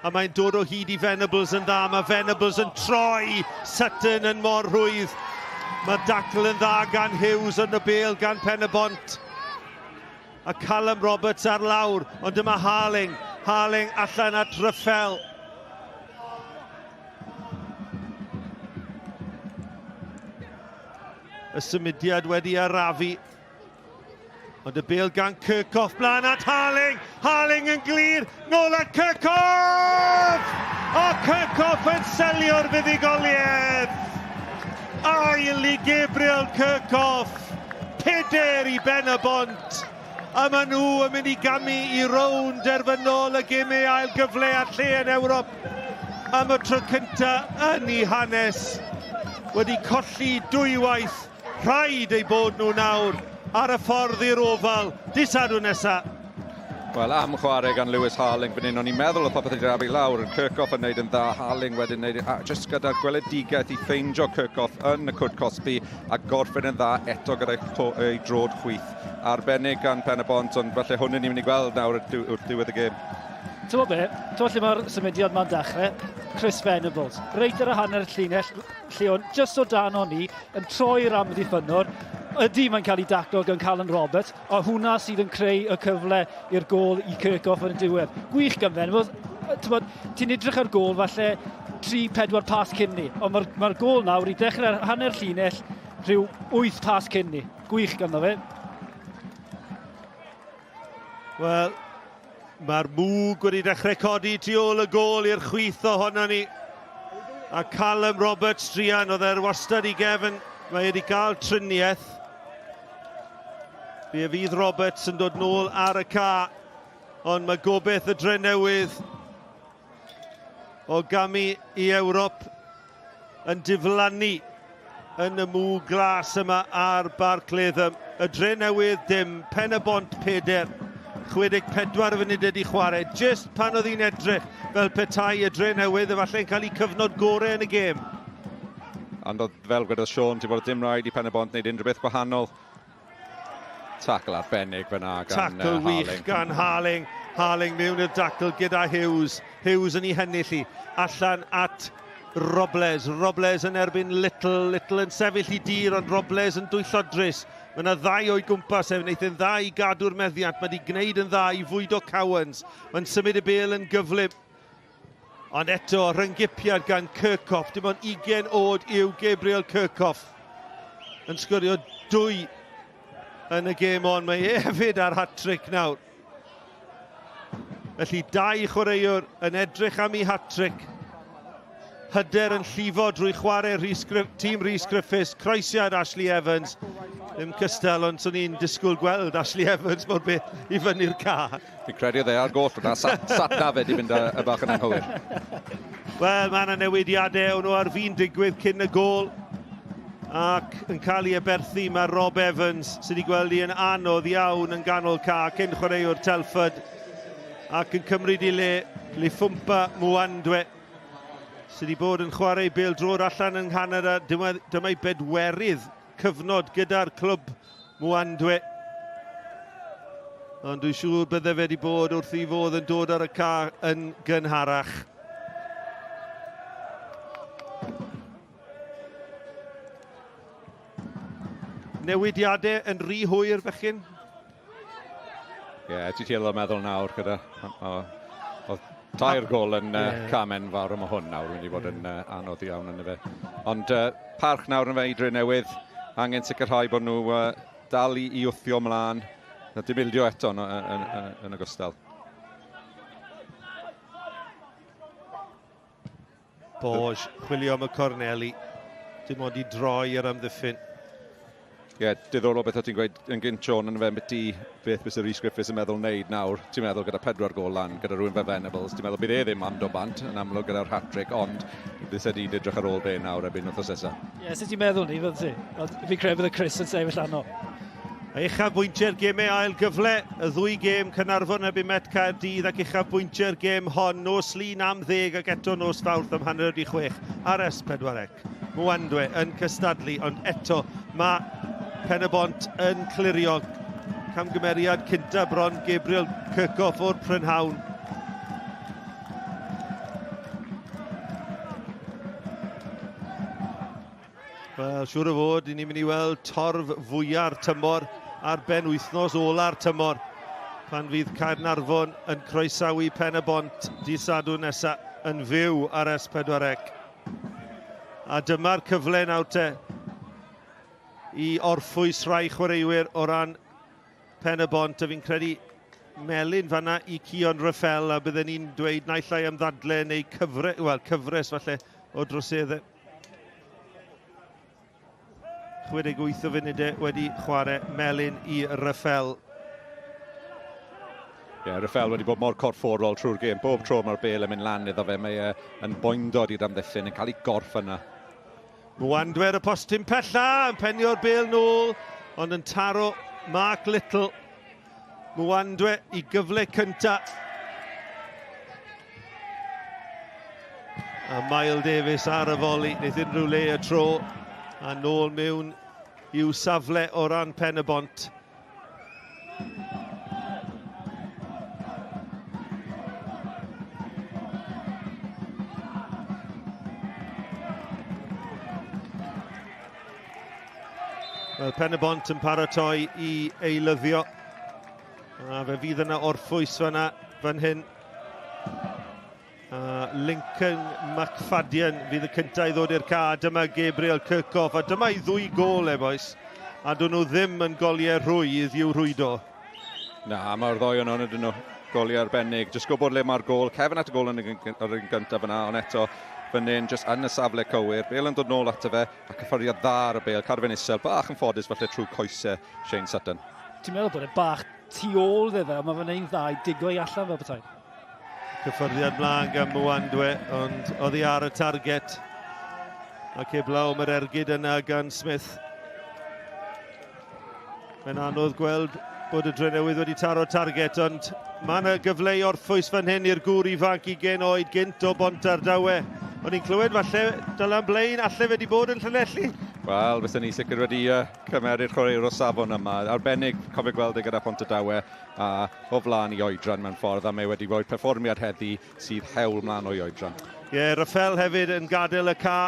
a mae'n dod o hyd i Venables yn dda. Mae Venables yn troi Sutton yn mor rhwydd. Mae dacl yn dda gan Hughes yn y bêl gan Pen y Bont. A Callum Roberts ar lawr, ond dyma Harling. Harling allan at Ruffel. Y symudiad wedi arafu. Ond y bêl gan Kirchhoff blaen at Harling. Harling yn glir, nôl at Kirchhoff! A Kirchhoff yn selio'r fuddugoliaeth! Ail i Gabriel Kirchhoff. 4 i Ben y Bont. A maen nhw yn mynd i gamu i rownd derfynol y gemau ail gyfle a lle yn Ewrop am y tro cynta yn ei hanes. Wedi colli dwywaith, rhaid eu bod nhw nawr ar y ffordd i'r Ofal. Dydd Sadwrn nesa. Wel, am chwarae gan Lewis Harling fan hyn, o'n i'n meddwl oedd popeth wedi arafu lawr. Kirchhoff yn neud yn dda, Harling wedyn neud, a jyst gyda'r gweledigaeth i ffeindio Kirchhoff yn y cwrt cosbi a gorffen yn dda eto gyda'i drod chwith. Arbennig gan Pen y Bont, ond falle hwn ni'n mynd i gweld nawr wrth diwedd y gêm. Ti'n gwybod be? Ti'n gwybod lle mae'r symudiad ma'n dechrau? Chris Venables. Reit ar y hanner llinell, lle o'n just o dan o'n ni, yn troi'r amddiffynnwr. Ydy, mae'n cael ei daclo gan Callum Roberts, a hwnna sydd yn creu y cyfle i'r gôl i Kirchhoff yn y diwedd. Gwych gan Venables. Ti'n edrych ar gôl falle 3-4 pas cyn ni, ond mae'r gôl nawr i dechrau ar hanner llinell rhyw 8 pas cyn ni. Gwych ganddo fe. Wel, mae'r mwg wedi dechrau codi tu ôl y gôl i'r chwith ohono ni. A Callum Roberts druan, oedd e'r wastad i gefn, mae wedi cael triniaeth. Fe fydd Roberts yn dod nôl ar y ca, ond mae gobeith y Drenewydd o gamu i Ewrop yn diflannu yn y mwg glas yma ar Barc Latham. Y Dre Newydd dim, Pen y Bont 4, 64 funud wedi chwarae. Just pan oedd hi'n edrych fel petai y Dre Newydd efallai'n cael eu cyfnod gorau yn y gêm. Ond oedd fel gwedodd Sean, ti'n bod dim rhaid i Pen y Bont wneud unrhyw beth gwahanol. Tackle arbennig fyna gan Tackle wych gan Harling. Harling mewn i'r dacl gyda Hughes. Hughes yn ei hennill hi. Allan at Robles. Robles yn erbyn Little. Little yn sefyll i dir, ond Robles yn dwyllodrus. Mae yna ddau o'i gwmpas ef, wneud yn dda i gadw'r meddiant. Mae wedi gwneud yn dda i fwydo Cowans. Mae'n symud y bêl yn gyflym. Ond eto, rhyngipiad gan Kirchhoff. Dim ond 20 oed yw Gabriel Kirchhoff. Yn sgorio 2 yn y gêm on. Mae e hefyd ar hat-trick nawr. Felly 2 chwaraewr yn edrych am ei hat-trick. Hyder yn llifo drwy chwarae tîm Rhys Griffiths. Croesiad Ashley Evans. Ddim cystal, ond swn i'n disgwyl gweld Ashley Evans mor beth i fyny'r ca. Fi'n credu oedd e ar goll hwnna. Sat, sat na fe di fynd y bach yn anghywir. Wel, mae yna newidiadau o'n nhw ar fin digwydd cyn y gôl. Ac yn cael ei aberthu mae Rob Evans, sydd wedi gweld hi yn anodd iawn yn ganol ca, cyn chwaraewr Telford. Ac yn cymryd i le Lifumpa Mwandwe, sydd wedi bod yn chwarae bêl-droed allan yng Nghanada. Dyma'i bedwerydd cyfnod gyda'r clwb Mwandwe. Ond dwi'n siŵr bydde fe wedi bod wrth i fod yn dod ar y ca yn gynharach. Newidiadau yn rhy hwyr, bechgyn? Ie, yeah, ti'n tueddol meddwl nawr gyda... Oedd 3 gôl yn cam enfawr, ond mae hwn nawr wedi bod yn anodd iawn yn y fe. Ond parch nawr yn fe i Dre Newydd, angen sicrhau bod nhw dal i wthio mlaen, na dim ildio eto yn ogystal. Borge, chwilio am y corneli, dim ond i droi yr amddiffyn. Ie, yeah, diddorol beth o ti'n gweud yn gynt, Sean, yn fe ambiti beth byse Rhys Griffiths yn meddwl wneud nawr. Ti'n meddwl gyda 4 gôl lan, gyda rhywun fel Venables, ti'n meddwl bydd e ddim am dod bant, yn amlwg gyda'r hat-trick, ond byse di'n edrych ar ôl fe nawr erbyn wythnos nesaf. Ie, yeah, sut ti'n meddwl ni, fel ti? Ond fi'n credu bydd y Chris yn sefyll arno. Uchafbwyntiau'r gemau ail gyfle, y ddwy gêm Caernarfon erbyn Met Caerdydd ac uchafbwyntiau'r gêm hon nos Lun am 10 ac eto nos Fawrth am 5:30 ar S4C. Mwandwe yn cystadlu, ond eto mae Pen y Bont yn clirio. Camgymeriad cynta bron Gabriel Kirchhoff o'r prynhawn. Wel, siŵr o fod, ni'n mynd i weld torf fwya'r tymor ar ben wythnos ola'r tymor pan fydd Caernarfon yn croesawu Pen y Bont dydd Sadwrn nesa yn fyw ar S4C. A dyma'r cyfle nawr te i orffwys rhai chwaraewyr o ran Pen y Bont, a fi'n credu melyn fanna i Cion Raffel, a bydden ni'n dweud naill ai am ddadle neu cyfres falle o droseddau. 68 o funudau wedi chwarae, melyn i Raffel. Ie, yeah, Raffel wedi bod mor corfforol trwy'r gêm. Bob tro mae'r bêl yn mynd lan iddo fe, mae e yn boendod i'r amddiffyn, yn cael ei gorff yna. Mwandwe ar y postyn pella, yn penio'r bêl nôl, ond yn taro Mark Little. Mwandwe i gyfle cynta. A Mael Davies ar y foli, wneith unrhyw le y tro, a nôl mewn i'w safle o ran Pen y Bont. Wel, Pen y Bont yn paratoi i eilyddio. A fe fydd yna orffwys fanna fan hyn. A Lincoln McFadden fydd y cyntaf i ddod i'r ca. Dyma Gabriel Kirchhoff, a dyma ei 2 gôl e, boys. A dyn nhw ddim yn goliau rhwydd i'w rhwydo. Na, mae'r ddoi o'n ydyn nhw goliau arbennig. Jyst gwybod le mae'r gôl. Cefn at y gôl yn yr un gyntaf yna, ond eto fan hyn, jyst yn y safle cywir. Bêl yn dod nôl ato fe, a cyffyrddiad dda ar y bêl. Carfyn isel, bach yn ffodus falle trwy coesau Shane Sutton. Ti'n meddwl bod e bach tu ôl iddo fe, ond mae fe'n ein dda i digo i allan fel petai. Cyffyrddiad mlaen gan Mwandwe, ond oddi ar y target. Ac heblaw am yr ergyd yna gan Smith. Mae'n anodd gweld bod y Drenewydd wedi taro target, ond mae yna gyfle i orffwys fan hyn i'r gŵr ifanc 20 oed gynt o Bontardawe. O'n i'n clywed falle Dylan Blaine, alle fe wedi bod yn Llanelli? Wel, fysen ni sicr wedi uh, cymeru'r chwaraewr o safon yma. Arbennig, cofio gweld e gyda Pontardawe a o flaen i oedran mewn ffordd, a mae wedi rhoi perfformiad heddi sydd hewl mlaen o'i oedran. Ie, yeah, Rafael hefyd yn gadael y ca,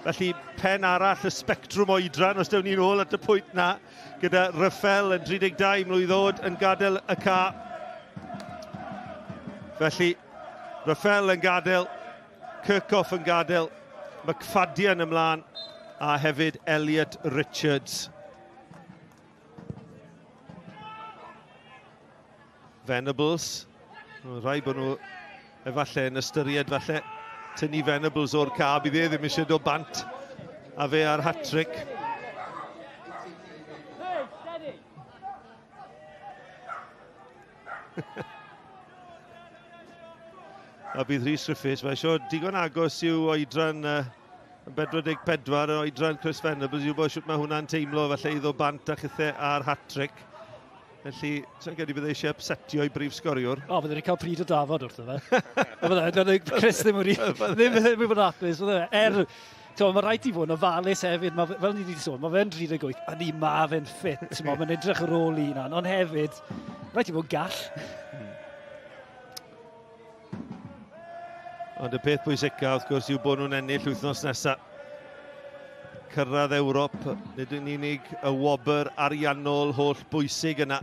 felly pen arall y sbectrwm oedran, os dewn ni'n ôl at y pwynt na, gyda Rafael yn 32 mlwydd oed yn gadael y ca. Felly, Rafael yn gadael, Kirchhoff yn gadael, McFadden ymlaen, a hefyd Elliot Richards. Venables. Mae'n rhaid bod nhw efallai yn ystyried falle tynnu Venables o'r ca. Bydd e ddim eisiau dod bant a fe ar hat-trick. a bydd Rhys Griffiths, mae eisiau digon agos i'w oedran uh, yn 44 yn oedran Chris Venables i wybod sut mae hwnna'n teimlo falle iddo bant a chithau ar hat-trick. Felly, sa'n credu bydde eisiau upsetio i brif sgoriwr. O, bydde wedi cael pryd o dafod wrtho fe. Bydde, Chris ddim wedi, ddim wedi bod yn hapus. Bydde, er, to, mae rhaid i fod yn ofalus hefyd. Ma, fel ni wedi sôn, mae fe'n 38, a ni ma fe'n ffit. Mae'n edrych ar ôl i hunan, ond hefyd, rhaid i fod gall. Ond y peth pwysica, wrth gwrs, yw bod nhw'n ennill wythnos nesaf. Cyrraedd Ewrop, nid yn unig y wobr ariannol holl bwysig yna,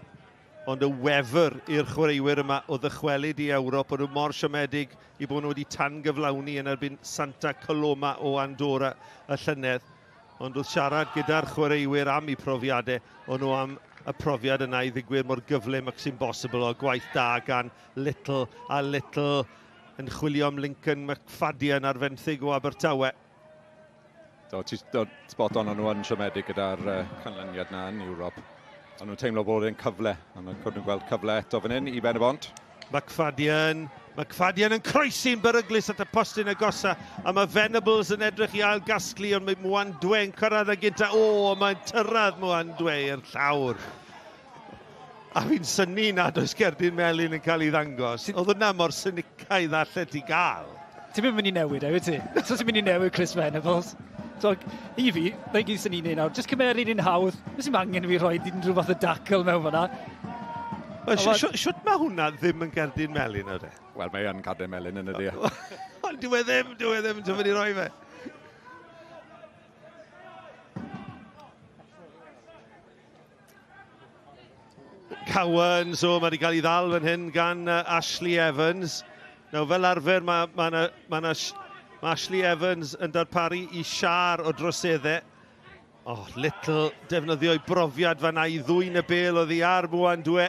ond y wefr i'r chwaraewyr yma o ddychwelyd i Ewrop. O'n nhw mor siomedig i bod nhw wedi tan-gyflawni yn erbyn Santa Coloma o Andorra y llynedd. Ond wrth siarad gyda'r chwaraewyr am eu profiadau, o'n nhw am y profiad yna i ddigwydd mor gyflym ac sy'n bosibl o gwaith da gan Little a Little yn chwilio am Lincoln McFadden ar fenthyg o Abertawe. Do, ti do, spot on, o'n nhw yn siomedig gyda'r uh, canlyniad na yn Ewrop. O'n nhw'n teimlo bod e'n cyfle, ond o'n nhw'n gweld cyfle eto fan hyn i Ben y Bont. McFadden, McFadden yn croesi'n beryglus at y postyn agosa, a mae Venables yn edrych i ail gasglu, ond mae Mwandwe yn cyrraedd â gynta. O, mae'n tyrraedd Mwandwe i'r llawr. A fi'n synnu nad oes cerdyn melyn yn cael ei ddangos. Oedd hwnna mor synicaidd allet ti gael. Ti'n mynd i newid e, wyt ti? So ti'n mynd i newid Chris Venables. So, i fi, na i gyd sy'n ni'n neud nawr, jyst cymeru'n un hawdd. Does dim angen i fi rhoi unrhyw fath o dacl mewn fan'na. Shwt mae hwnna ddim yn gerdyn melyn nawr de? Wel, mae yn cerdyn melyn yn ydi. E? Ond dyw e ddim, dyw e ddim, ti'n mynd i roi fe. Cowan, so mae wedi cael ei ddal fan hyn gan Ashley Evans. Nawr, fel arfer, mae, mae, na, mae, na, mae Ashley Evans yn darparu i siar o droseddau. Oh, Little defnyddio ei brofiad fanna i ddwyn y bel oddi ar Mwan Dwe.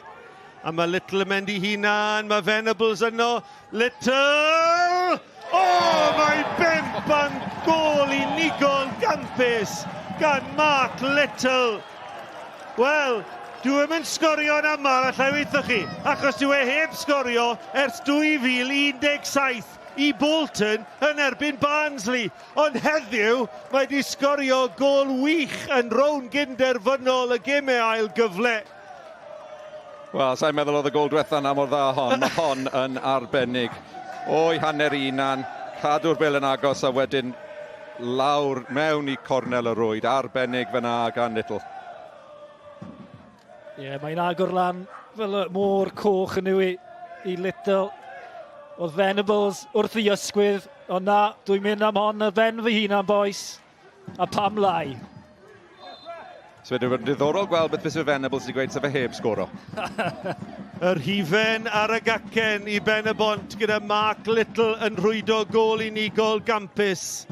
A mae Little yn mynd i hunan, mae Venables yno. Little! O, oh, mae bimp yn gôl unigol gampus gan Mark Little. Wel, dwi ddim yn sgorio'n aml, allai weithio chi, achos dwi e heb sgorio ers 2017 i Bolton yn erbyn Barnsley. Ond heddiw, mae wedi sgorio gôl wych yn rownd gynderfynol y gemau ail gyfle. Wel, sa'n meddwl oedd y gôl diwetha na mor dda hon. Mae hon yn arbennig. O'i hanner i unan, cadw'r bel yn agos a wedyn lawr mewn i cornel y rwyd. Arbennig fyna gan Little. Ie, yeah, mae'n agor lan fel y môr coch yn yw i, i Little. Oedd Venables wrth ei ysgwydd, ond na, dwi'n mynd am hon ar ben fy hunan, boys. A pam lai? So wedi bod yn diddorol gweld beth fyse Venables wedi gweud sef e heb sgoro. Yr hufen ar y gacen i Ben y Bont gyda Mark Little yn rhwydo gôl unigol gampus.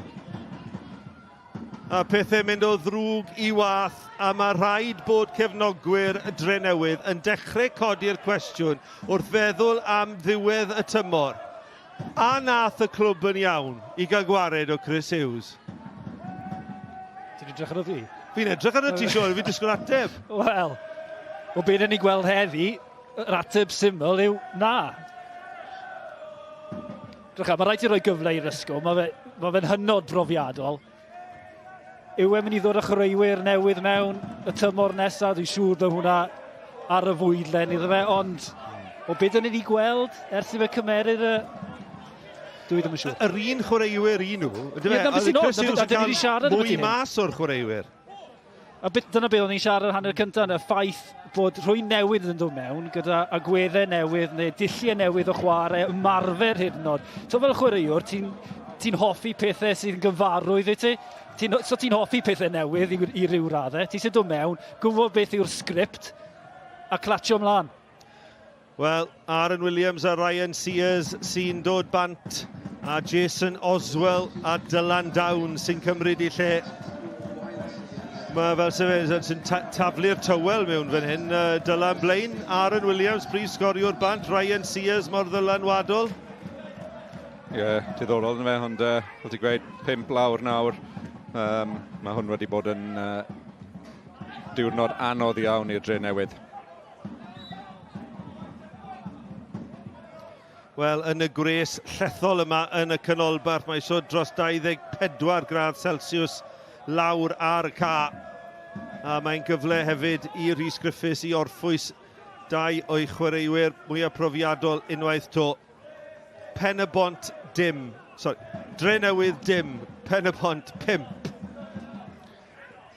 A pethau mynd o ddrwg i wath, a mae rhaid bod cefnogwyr y Drenewydd yn dechrau codi'r cwestiwn wrth feddwl am ddiwedd y tymor. A nath y clwb yn iawn i gael gwared o Chris Hughes? Ti'n edrych arno fi? Fi'n edrych arno ti, Siôn, fi'n disgwyl ateb. Wel, o beth ni'n gweld heddi, yr ateb syml yw na. Drycha, mae rhaid i roi gyfle i'r ysgol, mae fe'n ma fe hynod brofiadol. Yw e'n mynd i ddod â chwaraewyr newydd mewn y tymor nesaf? Dwi'n siŵr bod hwnna ar y fwydlen iddo fe, ond o beth dyn ni wedi gweld ers i fe cymeryd y... Dwi ddim yn siŵr. Yr un chwaraewyr i nhw, ydw fe? Ie, na beth sy'n od, a dyn ni wedi siarad Mwy mas o'r chwaraewyr. A bit, dyna beth o'n i'n siarad hanner cyntaf, y ffaith bod rhywun newydd yn dod mewn gyda agweddau newydd neu dulliau newydd o chwarae, ymarfer hyd yn oed. So fel chwaraewr, ti'n ti hoffi pethau sydd yn gyfarwydd i ti. Ti so ti'n hoffi pethau newydd i, i ryw raddau. Ti sy'n dod mewn, gwybod beth yw'r sgript a clatsio ymlaen. Wel, Aaron Williams a Ryan Sears sy'n dod bant a Jason Oswell a Dylan Downs sy'n cymryd i lle. Mae fel sy'n sy taflu'r tywel mewn fan hyn. Dylan Blaine, Aaron Williams, prif sgoriwr bant, Ryan Sears mor ddylanwadol. Ie, yeah, diddorol yn fe, ond fel ti'n gweud, 5 lawr nawr. Mae hwn wedi bod yn diwrnod anodd iawn i'r Drenewydd. Wel, yn y gwres llethol yma yn y canolbarth, mae eisiau dros 24 gradd Celsius lawr ar y ca. A mae'n gyfle hefyd i Rhys Griffiths i orffwys dau o'i chwaraewyr mwyaf profiadol unwaith to. Pen-y-bont dim, sorry, Drenewydd dim, Pen-y-bont 5.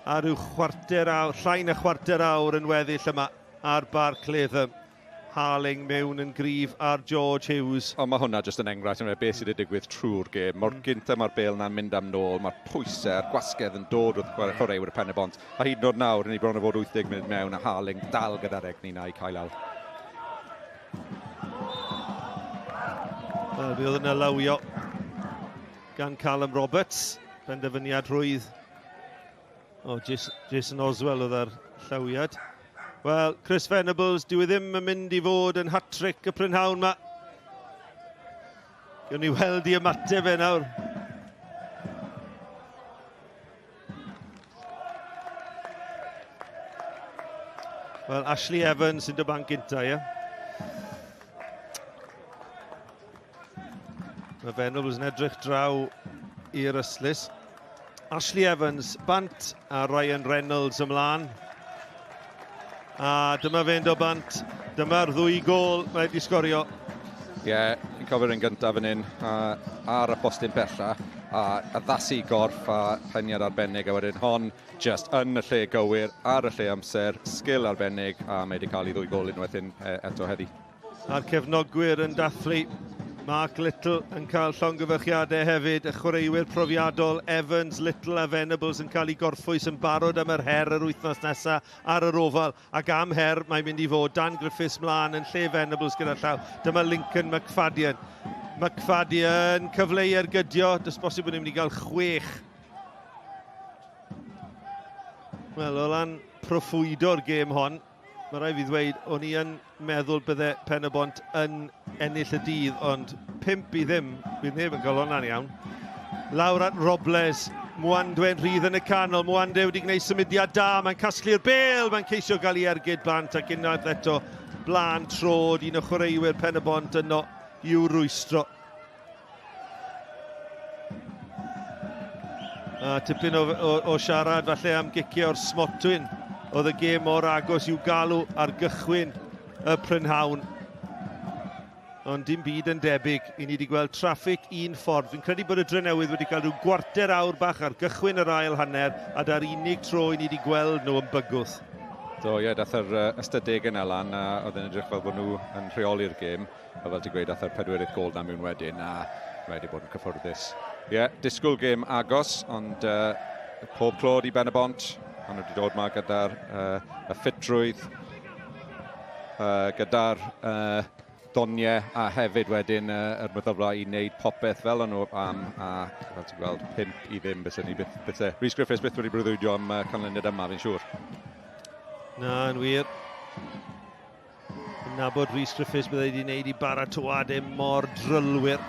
A rhyw chwarter awr, llai na chwarter awr yn weddill yma ar Barc Latham. Harling mewn yn gryf ar George Hughes. Ond mae hwnna jyst yn enghraifft yn beth sydd wedi digwydd trwy'r gêm. Mor gynta mae'r bêl na'n mynd am nôl, mae'r pwysau a'r gwasgedd yn dod wrth chwaraewyr y Pen-y-bont. A hyd yn oed nawr, ni bron o fod 80 munud mewn a Harling dal gyda'r egni na i cael awr. Wel, fe oedd yna lawio gan Callum Roberts. Penderfyniad rhwydd. O, Jason Oswell oedd ar llawiad. Wel, Chris Venables, dyw e ddim yn mynd i fod yn hat-trick y prynhawn ma. Gewn ni weld i ymateb e nawr. Wel, Ashley Evans sy'n dod bant gynta, ie. Mae Venables yn edrych draw i'r ystlys. Ashley Evans bant a Ryan Reynolds ymlaen. A dyma fe'n dod bant. Dyma'r ddwy gôl mae wedi sgorio. Ie, yeah, fi'n cofio'r un gyntaf fan hyn, ar y postyn pella, a addasu gorff a peniad arbennig, a wedyn hon just yn y lle gywir, ar y lle amser, sgil arbennig, a mae wedi cael ei ddwy gôl unwaith hyn eto heddi. A'r cefnogwyr yn dathlu. Mark Little yn cael llongyfarchiadau hefyd. Y chwaraewyr profiadol Evans, Little a Venables yn cael eu gorffwys yn barod am yr her yr wythnos nesaf ar yr Ofal. Ac am her mae'n mynd i fod Dan Griffiths mlaen yn lle Venables gyda llaw. Dyma Lincoln McFadden. McFadden, cyfle i ergydio. Does bosib bod ni'n mynd i gael 6. Wel, o lan proffwydo'r gêm hon, mae rhaid fi ddweud, o'n i yn meddwl bydde Pen-y-bont yn ennill y dydd, ond 5-0, bydd neb yn cael hwnna'n iawn. Lawr at Robles, Mwandwe'n rhydd yn y canol, Mwande wedi gwneud symudiad da, mae'n casglu'r bêl, mae'n ceisio gael ei ergyd bant ac unwaith eto blaen trod, un o chwaraewyr Pen-y-bont yno i'w rwystro. A tipyn o siarad falle am gicio o'r smotwyn. Oedd y gêm mor agos i'w galw ar gychwyn y prynhawn. Ond dim byd yn debyg. I ni wedi gweld traffig un ffordd. Fi'n credu bod y Drenewydd wedi cael rhyw gwarter awr bach ar gychwyn yr ail hanner, a da'r unig tro i ni wedi gweld nhw yn bygwth. Do, ie, dath yr ystadegau yna lan, a oedd yn edrych fel bod nhw yn rheoli'r gêm. A fel ti'n gweud, dath yr pedwerydd gôl na mewn wedyn, a mae wedi bod yn cyffyrddus. Ie, yeah, disgwyl gêm agos, ond pob clod i Ben-y-bont. Maen nhw wedi dod ma gyda'r y ffitrwydd, gyda'r doniau, a hefyd wedyn yr meddylfa i wneud popeth fel o'n nhw am, a fel ti'n gweld, 5-0 bys ni byth, byth e. Rhys Griffiths byth wedi breuddwydio am canlyniad yma, fi'n siŵr. Na, yn wir. Yn nabod Rhys Griffiths byddai wedi wneud i baratoadau mor drylwyr.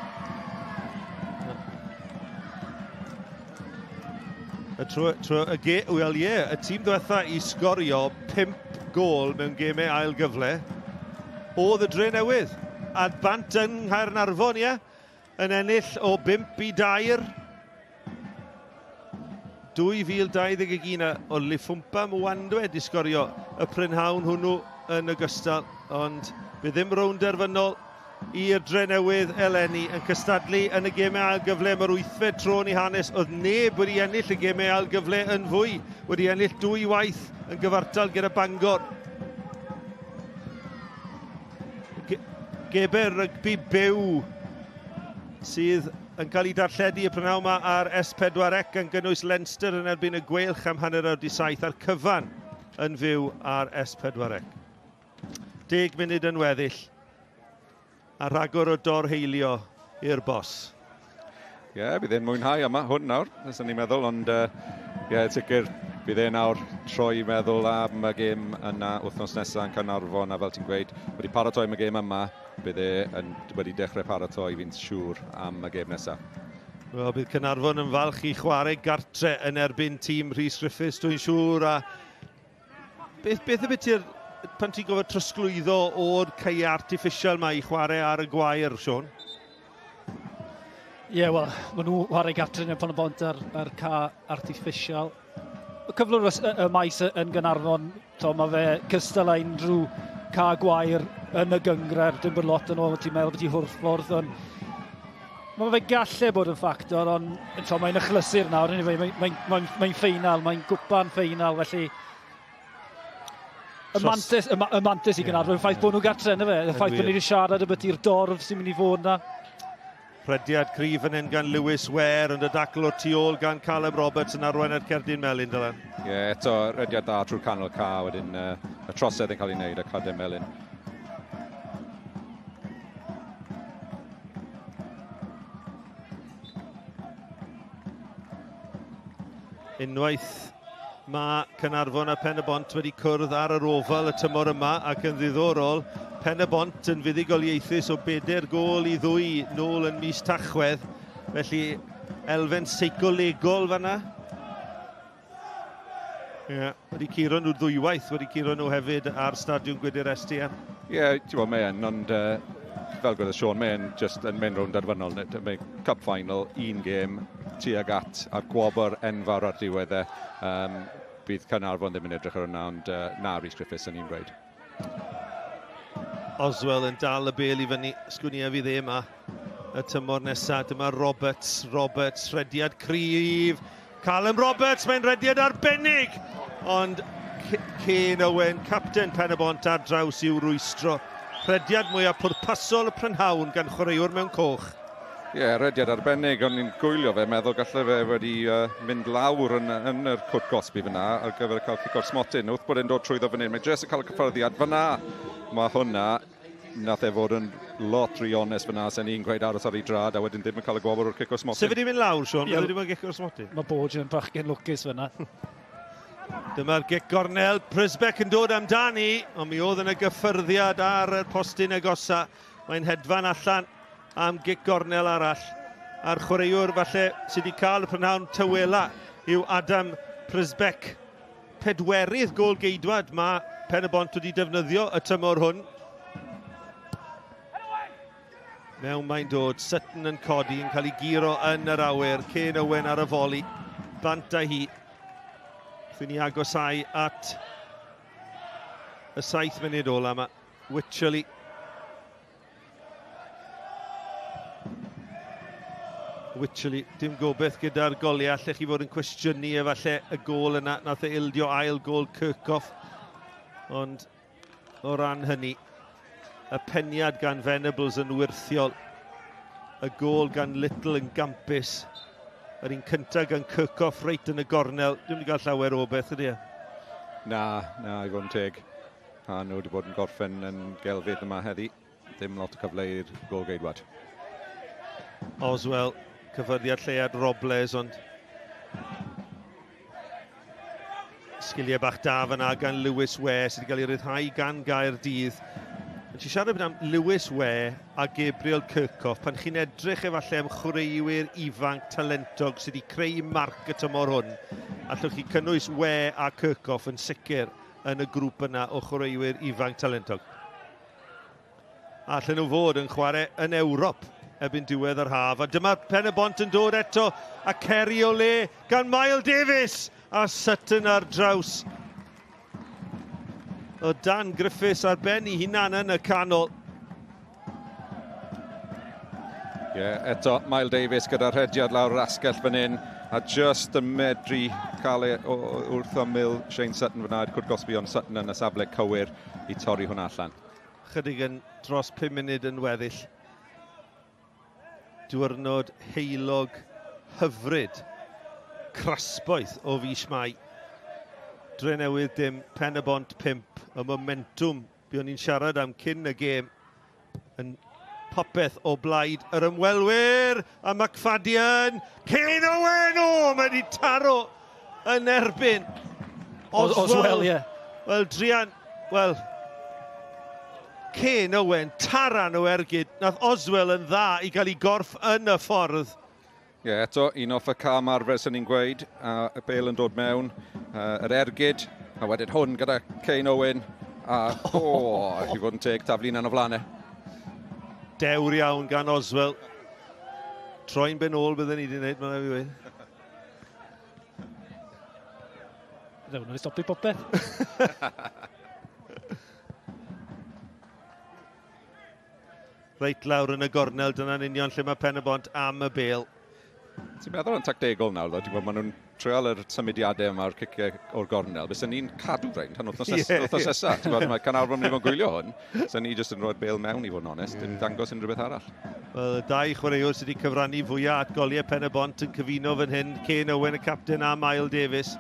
Y tro, tro, y ge, wel ie, y tîm diwetha i sgorio 5 gôl mewn gemau ail gyfle oedd y Drenewydd. A bant yng Nghaernarfon, ie, yn ennill o 5-3. 2021 a o Lifwmpa Mwandwe wedi sgorio y prynhawn hwnnw yn ogystal, ond bydd ddim rownd derfynol i'r Drenewydd eleni yn cystadlu yn y gemau ail gyfle am yr 8fed tro yn ei hanes. Oedd neb wedi ennill y gemau ail gyfle yn fwy, wedi ennill 2 waith yn gyfartal gyda Bangor. Geber rygbi byw sydd yn cael ei darlledu y prynhawn yma ar S4C yn gynnwys Leinster yn erbyn y Gweilch am 7:30 a'r cyfan yn fyw ar S4C. 10 munud yn weddill a rhagor o dorheilio i'r bos. Ie, yeah, bydd e'n mwynhau yma hwn nawr, nes ni'n meddwl, ond ie, yeah, sicr bydd e nawr troi meddwl am y gêm yna wythnos nesaf yn Caernarfon, a fel ti'n gweud, wedi paratoi am y gêm yma, bydd e wedi dechrau paratoi fi'n siŵr am y gêm nesaf. Wel, bydd Caernarfon yn falch i chwarae gartre yn erbyn tîm Rhys Griffiths, dwi'n siŵr, a beth yw pan ti'n gofod trosglwyddo o'r cae artiffisial yma i chwarae ar y gwair, Siôn? Ie, yeah, wel, maen nhw chwarae gartre yn Pen-y-bont ar ca artiffisial. Y cyflwr y maes yn Gaernarfon, to, mae fe cystal â unrhyw ca gwair yn y gynghrair. Dim bod lot yn ôl, ti'n meddwl bod ti Hwlffordd, ond mae fe gallu bod yn ffactor, ond to, mae'n achlysur nawr, mae'n ffeinal, mae'n gwpan ffeinal, felly y mantes, y mantes i Gaernarfon, y ffaith bod nhw gartre, yna fe, y ffaith bod ni wedi siarad ybyti'r dorf sy'n mynd i fod yna. Rhediad cryf yn hyn gan Lewis Ware, ond y dacl o'r tu ôl gan Callum Roberts yn arwain at cerdyn melyn, Dylan. Ie, yeah, eto rhediad da trwy'r canol ca, wedyn y trosedd yn cael ei wneud a cerdyn melyn. Unwaith mae Caernarfon a Pen-y-bont wedi cwrdd ar yr ofal y tymor yma, ac yn ddiddorol, Pen-y-bont yn fuddugoliaethus o 4 gôl i 2 nôl yn mis Tachwedd, felly elfen seicolegol fanna. Ie, yeah, wedi curo nhw ddwywaith, wedi curo nhw hefyd ar Stadiwm Gwydyr STM. Ie, yeah, ti'n gwybod, mae yn, ond fel gwedodd Siôn, mae yn just yn mynd rownd derfynol. Mae Cup Final, un gêm, tuag at, a'r gwobr enfawr ar diwedd e. Bydd Caernarfon ddim yn edrych ar hwnna, ond na Rhys Griffiths yn un gweud. Oswell yn dal y bêl i fyny, sgwnia fydd e yma y tymor nesaf. Dyma Roberts, Roberts, rhediad cryf. Callum Roberts, mae'n rhediad arbennig! Ond Kane Owen, capten Pen-y-bont ar draws i'w rwystro. Rhediad mwyaf pwrpasol y prynhawn gan chwaraewr mewn coch. Ie, yeah, rhediad arbennig, o'n i'n gwylio fe, meddwl gallai fe wedi mynd lawr yn yr cwrt gosbi fyna ar gyfer cael cic o'r smotyn. Wrth bod e'n dod trwyddo fan hyn, mae jyst yn cael y cyffyrddiad fyna. Mae hwnna, nath e fod yn lot rhy onest fyna, sen i'n gweud aros ar ei drad, a wedyn ddim yn cael y gwobr o'r cic o'r smotyn. Sef wedi mynd lawr, Siôn? Yeah. Wedi mynd cic o'r smotyn? Mae Borgia yn bachgen lwcus fyna. Dyma'r gic gornel, Prisbeck yn dod amdani, ond mi oedd yna gyffyrddiad ar y postyn agosa. Mae'n hedfan allan am gic gornel arall. A'r chwaraewr falle sydd wedi cael y prynhawn tywela yw Adam Prisbeck. 4 gôl geidwad mae Pen-y-bont wedi defnyddio y tymor hwn. Mewn mae'n dod, Sutton yn codi, yn cael ei guro yn yr awyr. Kane Owen ar y foli, bant â hi. Wrth i ni agosau at y 7 munud ola yma. Wycherley. Wycherley, dim gobeith gyda'r goliau. Allech chi fod yn cwestiynu efallai y gôl yna. Nath e ildio ail gôl Kirchhoff. Ond o ran hynny, y peniad gan Venables yn wyrthiol. Y gôl gan Little yn gampus. Yr un cyntaf gan Kirchhoff reit yn y gornel. Dwi'n wedi cael llawer o beth ydy e? Na, i fod yn teg. A nhw wedi bod yn gorffen yn gelfydd yma heddi. Dim lot o cyfle i'r gôl geidwad. Oswell, cyffyrddiad lleiad Robles, ond sgiliau bach da fyna gan Lewis Ware sydd wedi cael ei ryddhau gan Gaerdydd. Ti'n siarad am Lewis Ware a Gabriel Kirchhoff, pan chi'n edrych efallai am chwaraewyr ifanc talentog sydd wedi creu marc y tymor hwn, allwch chi cynnwys Ware a Kirchhoff yn sicr yn y grŵp yna o chwaraewyr ifanc talentog. Allen nhw fod yn chwarae yn Ewrop. erbyn diwedd yr haf. A dyma Pen y Bont yn dod eto, a Ceri o le gan Mael Davies, a Sutton ar draws. O Dan Griffiths ar ben ei hunan yn y canol. Ie, yeah, eto Mael Davies gyda rhediad lawr yr asgell fan hyn a just yn medru cael e wrth ymyl Shane Sutton fyna, cwrt gosbi ond Sutton yn y safle cywir i torri hwnna allan. Chydig yn dros 5 munud yn weddill. Diwrnod heulog hyfryd. Crasboeth o fis Mai. Drenewydd dim, Pen y Bont 5. Y momentwm buon ni'n siarad am cyn y gêm yn popeth o blaid yr ymwelwyr a McFadden. Kane Owen! O, mae wedi taro yn erbyn. Oswell, ie. Yeah. Wel, druan, wel, Kane Owen, taran o ergyd. Nath Oswell yn dda i gael ei gorff yn y ffordd. Ie, yeah, eto, un off y cam arfer sy'n ni'n gweud, a y bel yn dod mewn, yr ergyd, a wedyn hwn gyda Kane Owen, a o, oh, i fod yn teg, taflu un o flaen e. Dewr iawn gan Oswell. Troi'n ben ôl bydden ni wedi gwneud, mae'n rhaid fi weud. Fe wnawn ni stopio popeth. Reit lawr yn y gornel, dyna'n union lle mae Pen y Bont am y bêl. Ti'n meddwl yn tactegol nawr, ddo, ti'n gwybod, maen nhw'n treial yr symudiadau yma o'r ciciau o'r gornel. Bysen ni'n cadw rhain tan wythnos yeah, wythnos nesa. Ti'n gwybod, mae Caernarfon mynd i fod yn gwylio hwn. Sen ni jyst yn rhoi'r bêl mewn i fod yn onest, yeah. Dim dangos unrhyw beth arall. Wel, y dau chwaraewr sydd wedi cyfrannu fwyaf at goliau Pen y Bont yn cyfuno fan hyn, Kane Owen, y capten, a Mael Davies.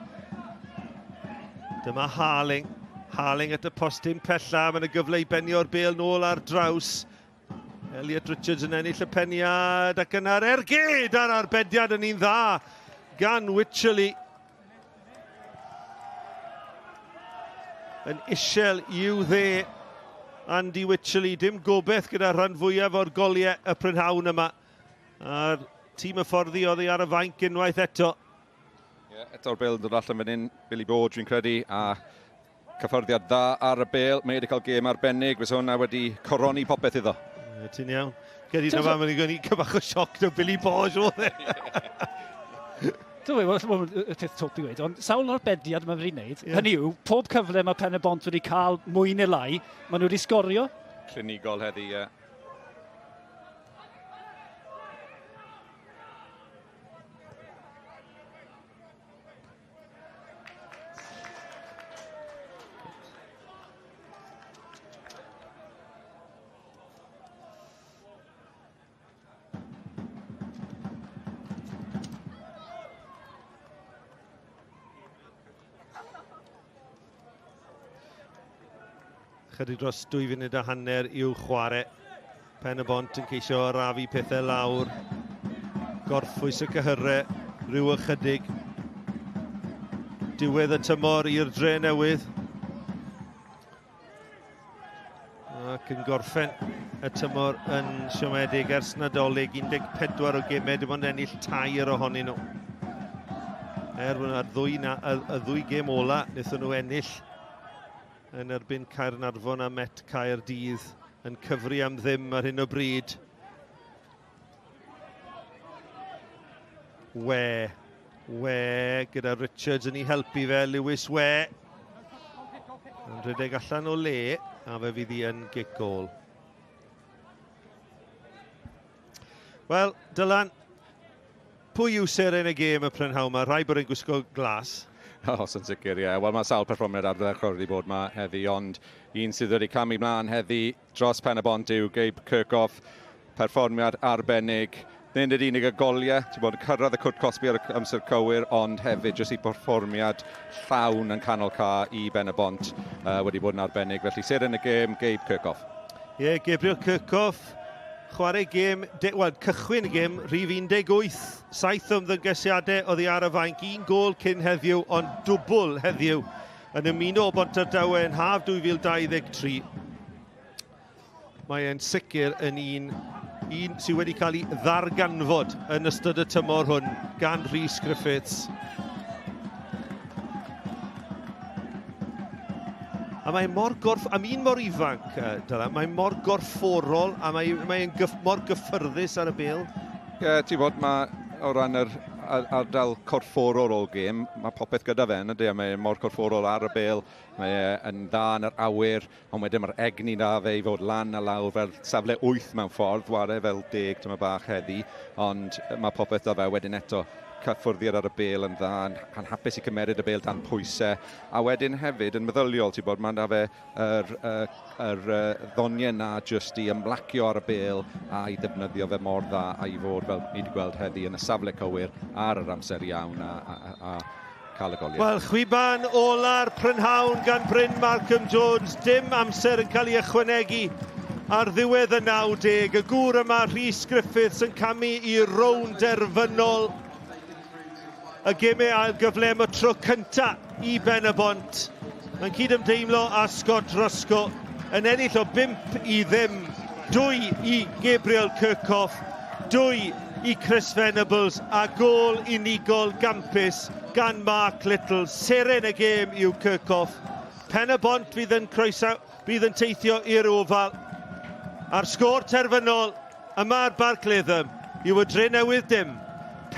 Dyma Harling. Harling at y postyn pella, mae'n y gyfle i benio'r bêl nôl ar draws. Elliot Richards yn ennill y peniad ac yna'r ergyd a'r arbediad yn un dda gan Wycherley. Yn isel i'w dde Andy Wycherley, dim gobeith gyda rhan fwyaf o'r goliau y prynhawn yma. A'r tîm hyfforddi oddi ar y fainc unwaith eto. Yeah, eto'r bêl yn dod allan fan hyn, Billy Borge fi'n credu, a cyffyrddiad dda ar y bêl. Mae wedi cael gêm arbennig, fysa hwnna wedi coroni popeth iddo. Yeah, ti'n iawn. Gedi na fan, mae'n gwneud cyfach o sioc no Billy Borge oedd e. Dwi'n meddwl, y peth twp i weud, ond sawl arbediad mae wedi wneud. Yeah. Hynny yw, pob cyfle mae Pen y Bont wedi cael mwy neu lai, maen nhw wedi sgorio. Clinigol heddi, ie. Yeah. Chydig dros 2 funud a hanner i'w chwarae. Pen y Bont yn ceisio arafu pethau lawr. Gorffwys y cyhyrau rhyw ychydig. Diwedd y tymor i'r dre newydd. Ac yn gorffen y tymor yn siomedig ers Nadolig, 14 o gemau, dim ond ennill tair ohonyn nhw. Er bod yna'r ddwy, na, y, y ddwy gêm ola, wnaethon nhw ennill yn erbyn Caernarfon a Met Caerdydd yn cyfri am ddim ar hyn o bryd. We, we, gyda Richards yn ei helpu fe, Lewis We. Yn rhedeg allan o le, a fe fydd hi yn gic gôl. Wel, Dylan, pwy yw seren y gêm y prynhawn yma? Rhaid bod e'n gwisgo glas. O, oh, sy'n sicr, ie. Yeah. Wel, mae sawl perfformiad ardderchog wedi bod yma heddi, ond un sydd wedi camu mlaen heddi dros Pen y Bont yw Gabe Kirchhoff. Perfformiad arbennig. Nid yn unig y goliau, ti'n bod yn cyrraedd y cwrt cosbi ar y amser cywir, ond hefyd jyst i perfformiad llawn yn canol ca i Ben y Bont wedi bod yn arbennig. Felly seren y gêm, Gabe Kirchhoff. Ie, yeah, Gabriel Kirchhoff, chwarae gêm, wel, cychwyn y gêm, rhif 18, 7 ymddangosiadau oddi ar y fainc, un gôl cyn heddiw, ond dwbl heddiw yn ymuno o Bontardawe yn haf 2023. Mae e'n sicr yn un, un sydd wedi cael ei ddarganfod yn ystod y tymor hwn gan Rhys Griffiths. A mae mae mor gorff... Am un mor ifanc, Dylan, mae mor gorfforol a mae'n mae gyff, mor gyffyrddus ar y bêl. Ie, yeah, ti'n bod, mae o ran yr ardal corfforol o'r gêm, mae popeth gyda fe, yn ydy, a mae mor corfforol ar y bêl, mae e yn dda yn yr awyr, ond wedyn mae'r egni 'da fe i fod lan a lawr fel safle 8 mewn ffordd, ware fel deg tyma bach heddi, ond mae popeth 'da fe wedyn eto cyffwrddiad ar y bêl yn dda, yn hapus i cymeryd y bêl dan pwysau, a wedyn hefyd yn meddyliol, ti'n bod, mae 'da fe yr, yr, yr ddoniau 'na jyst i ymlacio ar y bêl a i ddefnyddio fe mor dda a i fod, fel ni wedi gweld heddi, yn y safle cywir ar yr amser iawn a, a, a, a cael y goliau. Wel, chwiban ola'r prynhawn gan Bryn Malcolm Jones. Dim amser yn cael ei ychwanegu ar ddiwedd y 90. Y gŵr yma, Rhys Griffiths, yn camu i rownd derfynol y gemau ail gyfle am y tro cynta i Ben y Bont. Mae'n cyd-ymdeimlo â Scott Roscoe yn ennill o 5 i ddim. 2 i Gabriel Kirchhoff, 2 i Chris Venables a gôl unigol gampus gan Mark Little. Seren y gêm yw Kirchhoff. Pen y Bont fydd yn croesaw, bydd yn teithio i'r Oval. A'r sgôr terfynol yma ar Barc Latham yw y Drenewydd dim,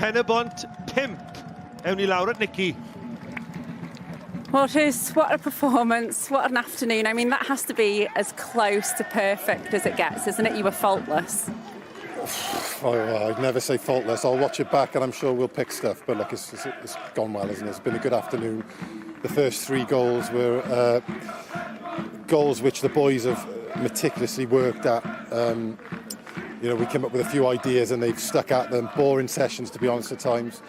Pen y Bont 5. Ewn ni lawr at Nicky. Well, Rhys, what a performance, what an afternoon. I mean, that has to be as close to perfect as it gets, isn't it? You were faultless. Oh, well, I'd never say faultless. I'll watch it back and I'm sure we'll pick stuff. But look, it's gone well, isn't it? It's been a good afternoon. The first three goals were goals which the boys have meticulously worked at. We came up with a few ideas and they've stuck at them. Boring sessions, to be honest, at times,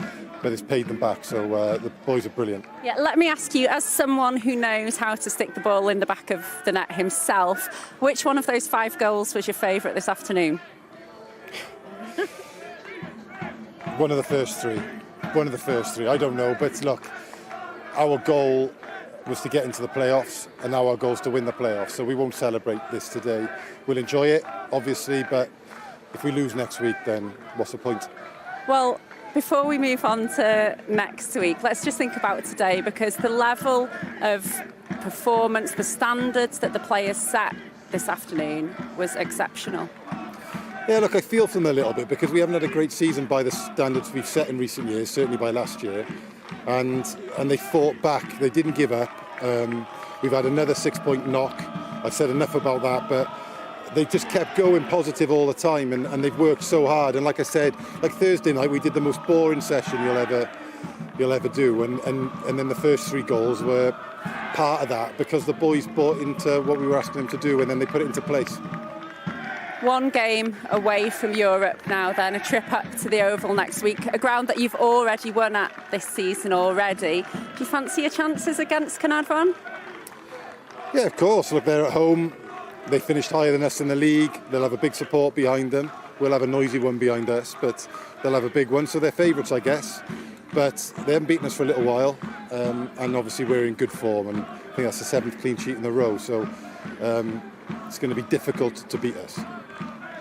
but it's paid them back. So the boys are brilliant. Yeah, let me ask you, as someone who knows how to stick the ball in the back of the net himself, which one of those five goals was your favourite this afternoon? One of the first three. One of the first three. I don't know, but look, our goal was to get into the playoffs, and now our goal is to win the playoffs. So we won't celebrate this today. We'll enjoy it, obviously, but if we lose next week, then what's the point? Well, before we move on to next week, let's just think about today, because the level of performance, the standards that the players set this afternoon was exceptional. Yeah, look, I feel for them a little bit because we haven't had a great season by the standards we've set in recent years, certainly by last year. And they fought back. They didn't give up. We've had another 6-point knock. I've said enough about that, but they just kept going positive all the time and they've worked so hard. And like I said, like Thursday night, we did the most boring session you'll ever do. And then the first three goals were part of that because the boys bought into what we were asking them to do and then they put it into place. One game away from Europe now then, a trip up to the Oval next week, a ground that you've already won at this season already. Do you fancy your chances against Caernarfon? Yeah, of course. Look, they're at home. They finished higher than us in the league. They'll have a big support behind them. We'll have a noisy one behind us, but they'll have a big one. So they're favourites, I guess. But they haven't beaten us for a little while, and obviously we're in good form. And I think that's the seventh clean sheet in a row. So it's going to be difficult to beat us.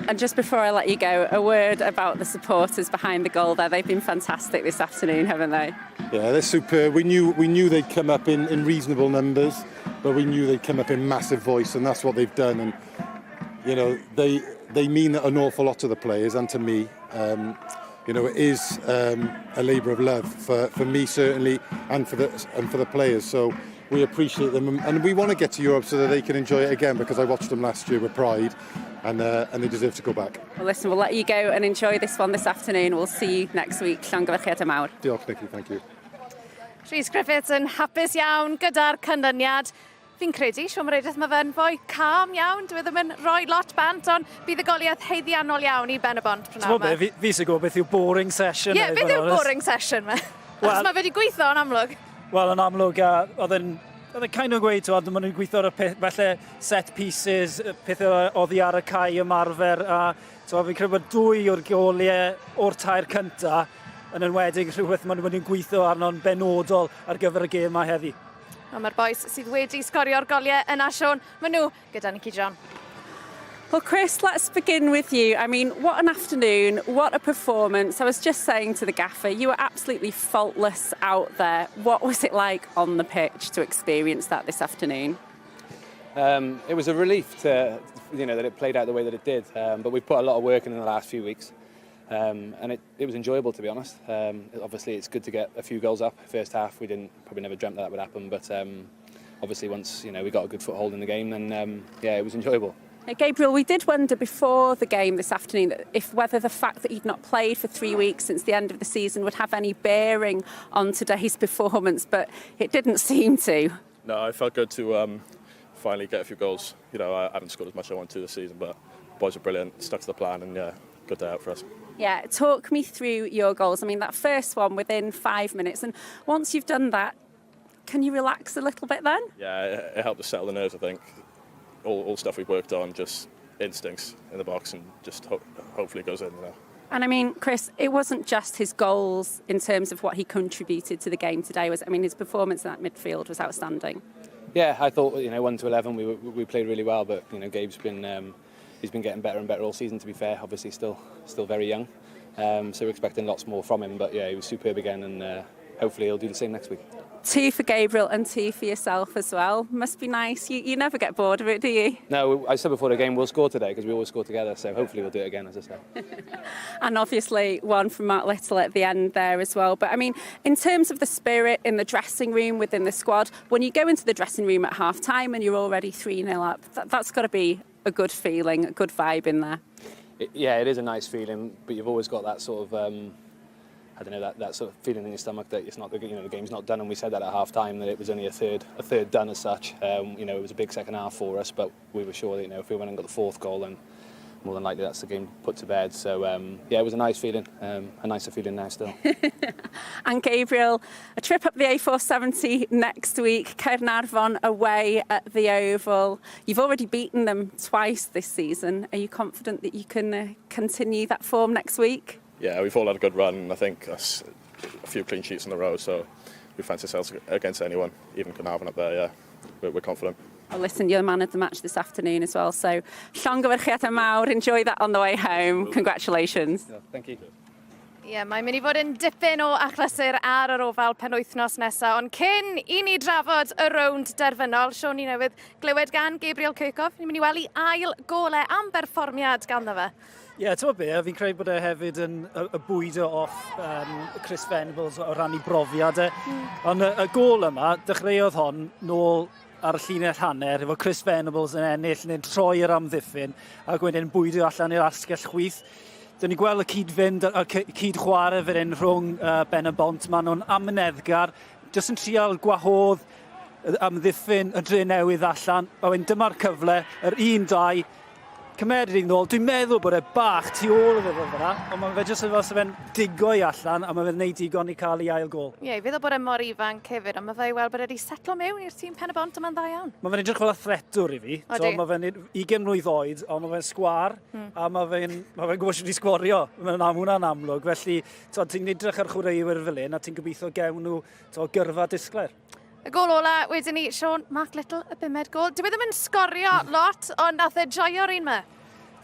And just before I let you go, a word about the supporters behind the goal there. They've been fantastic this afternoon, haven't they? Yeah, they're superb. We knew they'd come up in reasonable numbers, but we knew they'd come up in massive voice, and that's what they've done. And they mean an awful lot to the players and to me. It is a labour of love for me certainly, and for the players. So we appreciate them, and we want to get to Europe so that they can enjoy it again. Because I watched them last year with pride, and they deserve to go back. Well, listen, we'll let you go and enjoy this one this afternoon. We'll see you next week. Llongyfarchiadau mawr. Diolch, Nicky. Thank you. Rhys Griffiths yn hapus iawn gyda'r canlyniad. Fi'n credu, Siôn Meredith, mae fe'n fwy calm iawn. Dwi e ddim yn rhoi lot bant, ond bydd y goliaeth haeddiannol iawn i Ben y Bont prynhawn yma. Fi, fi sy'n gwybod beth yw boring session. Ie, yeah, beth yw'r boring session me? Well, mae fe wedi gweithio yn amlwg. Wel, yn amlwg, a oedd yn oedd yn kind of gweud, ti'n maen nhw'n gweithio ar y peth, falle set pieces, pethau oddi ar y cae ymarfer, a ti'n fi'n credu bod dwy o'r goliau o'r tair cynta yn enwedig rhywbeth maen nhw'n gweithio arno'n benodol ar gyfer y gêm yma heddi. Wel, mae'r bois sydd wedi sgorio'r goliau yna, Siôn, maen nhw gyda Nicky John. Well, Chris, let's begin with you. I mean, what an afternoon, what a performance. I was just saying to the gaffer, you were absolutely faultless out there. What was it like on the pitch to experience that this afternoon? Um, it was a relief to, you know, that it played out the way that it did. Um, but we've put a lot of work in, in the last few weeks. Um, and it, it was enjoyable, to be honest. Um, obviously, it's good to get a few goals up. First half, we didn't probably never dreamt that, that would happen. But um, obviously, once you know we got a good foothold in the game, then um, yeah, it was enjoyable. Now, Gabriel, we did wonder before the game this afternoon that if whether the fact that he'd not played for three weeks since the end of the season would have any bearing on today's performance, but it didn't seem to. No, it felt good to um, finally get a few goals. You know, I haven't scored as much as I want to this season, but boys are brilliant, stuck to the plan, and yeah, good day out for us. Yeah, talk me through your goals. I mean, that first one within five minutes, and once you've done that, can you relax a little bit then? Yeah, it, it helped to settle the nerves, I think. All, all stuff we've worked on, just instincts in the box, and just ho hopefully it goes in, you know. And I mean, Chris, it wasn't just his goals in terms of what he contributed to the game today. Was I mean, his performance in that midfield was outstanding. Yeah, I thought you know one to 11 we we played really well, but you know Gabe's been um, he's been getting better and better all season. To be fair, obviously still still very young, um, so we're expecting lots more from him. But yeah, he was superb again, and uh, hopefully he'll do the same next week. Two for Gabriel and two for yourself as well. Must be nice. You, you never get bored of it, do you? No, I said before the game we'll score today because we always score together. So hopefully we'll do it again, as I said. and obviously one from Mark Little at the end there as well. But I mean, in terms of the spirit in the dressing room within the squad, when you go into the dressing room at half time and you're already 3 0 up, that, that's got to be a good feeling, a good vibe in there. It, yeah, it is a nice feeling, but you've always got that sort of. Um, I don't know that, that sort of feeling in your stomach that it's not the you know the game's not done and we said that at half time that it was only a third a third done as such um, you know it was a big second half for us but we were sure that you know if we went and got the fourth goal then more than likely that's the game put to bed. So um, yeah, it was a nice feeling, um, a nicer feeling now still. and Gabriel, a trip up the A470 next week, Caernarfon away at the Oval. You've already beaten them twice this season. Are you confident that you can uh, continue that form next week? Yeah, we've all had a good run. I think that's a few clean sheets in the row, so we fancy ourselves against anyone, even Carnarvon up there, yeah. We're, we're confident. Well, listen, you're the man of the match this afternoon as well, so llongyfarchiadau mawr, enjoy that on the way home. Congratulations. Yeah, thank you. Ie, yeah, mae'n mynd i fod yn dipyn o achlysur ar yr ofal penwythnos nesaf, ond cyn i ni drafod y rownd derfynol, Siôn ni newydd glywed gan Gabriel Kirchhoff, ni'n mynd i weld i ail gole am berfformiad ganddo fe. Ie, yeah, ti'n be, fi'n credu bod e hefyd yn y, y bwydo off um, Chris Venables o ran ei brofiad e. Mm. Ond y, y gol yma, dechreuodd hon nôl ar y llinell hanner, efo Chris Venables yn ennill neu'n troi yr amddiffyn, ac wedyn bwydo allan i'r asgell chwith. Dyn ni'n gweld y cyd-fynd, y cyd-chwarae fan hyn rhwng uh, Ben y Bont. Maen nhw'n amyneddgar, jyst yn trial gwahodd amddiffyn y dre newydd allan. A wedyn dyma'r cyfle, yr 1-2, cymeryd i'n ôl. Dwi'n meddwl bod e bach tu ôl iddo fe fyna, ond mae fe jyst yn fel se fe'n digo i allan a mae fe'n neud digon i cael ei ail gol. Ie, yeah, i feddwl bod e mor ifanc hefyd, ond mae fe i weld bod e wedi setlo mewn i'r tîm Pen y Bont yma'n dda iawn. Mae fe'n edrych fel athletwr i fi. So, mae fe'n 20 mlwydd oed, ond mae fe'n sgwar, hmm. a mae fe'n ma fe gwybod sut i sgorio. Mae'n am hwnna'n amlwg. Felly, ti'n edrych ar chwaraewyr fel un, a ti'n gobeithio gewn nhw to, gyrfa disglair. Y gol ola wedyn ni, Sean Mark Little, y bumed gol. Dyw e ddim yn sgorio lot, ond nath e joio'r un ma.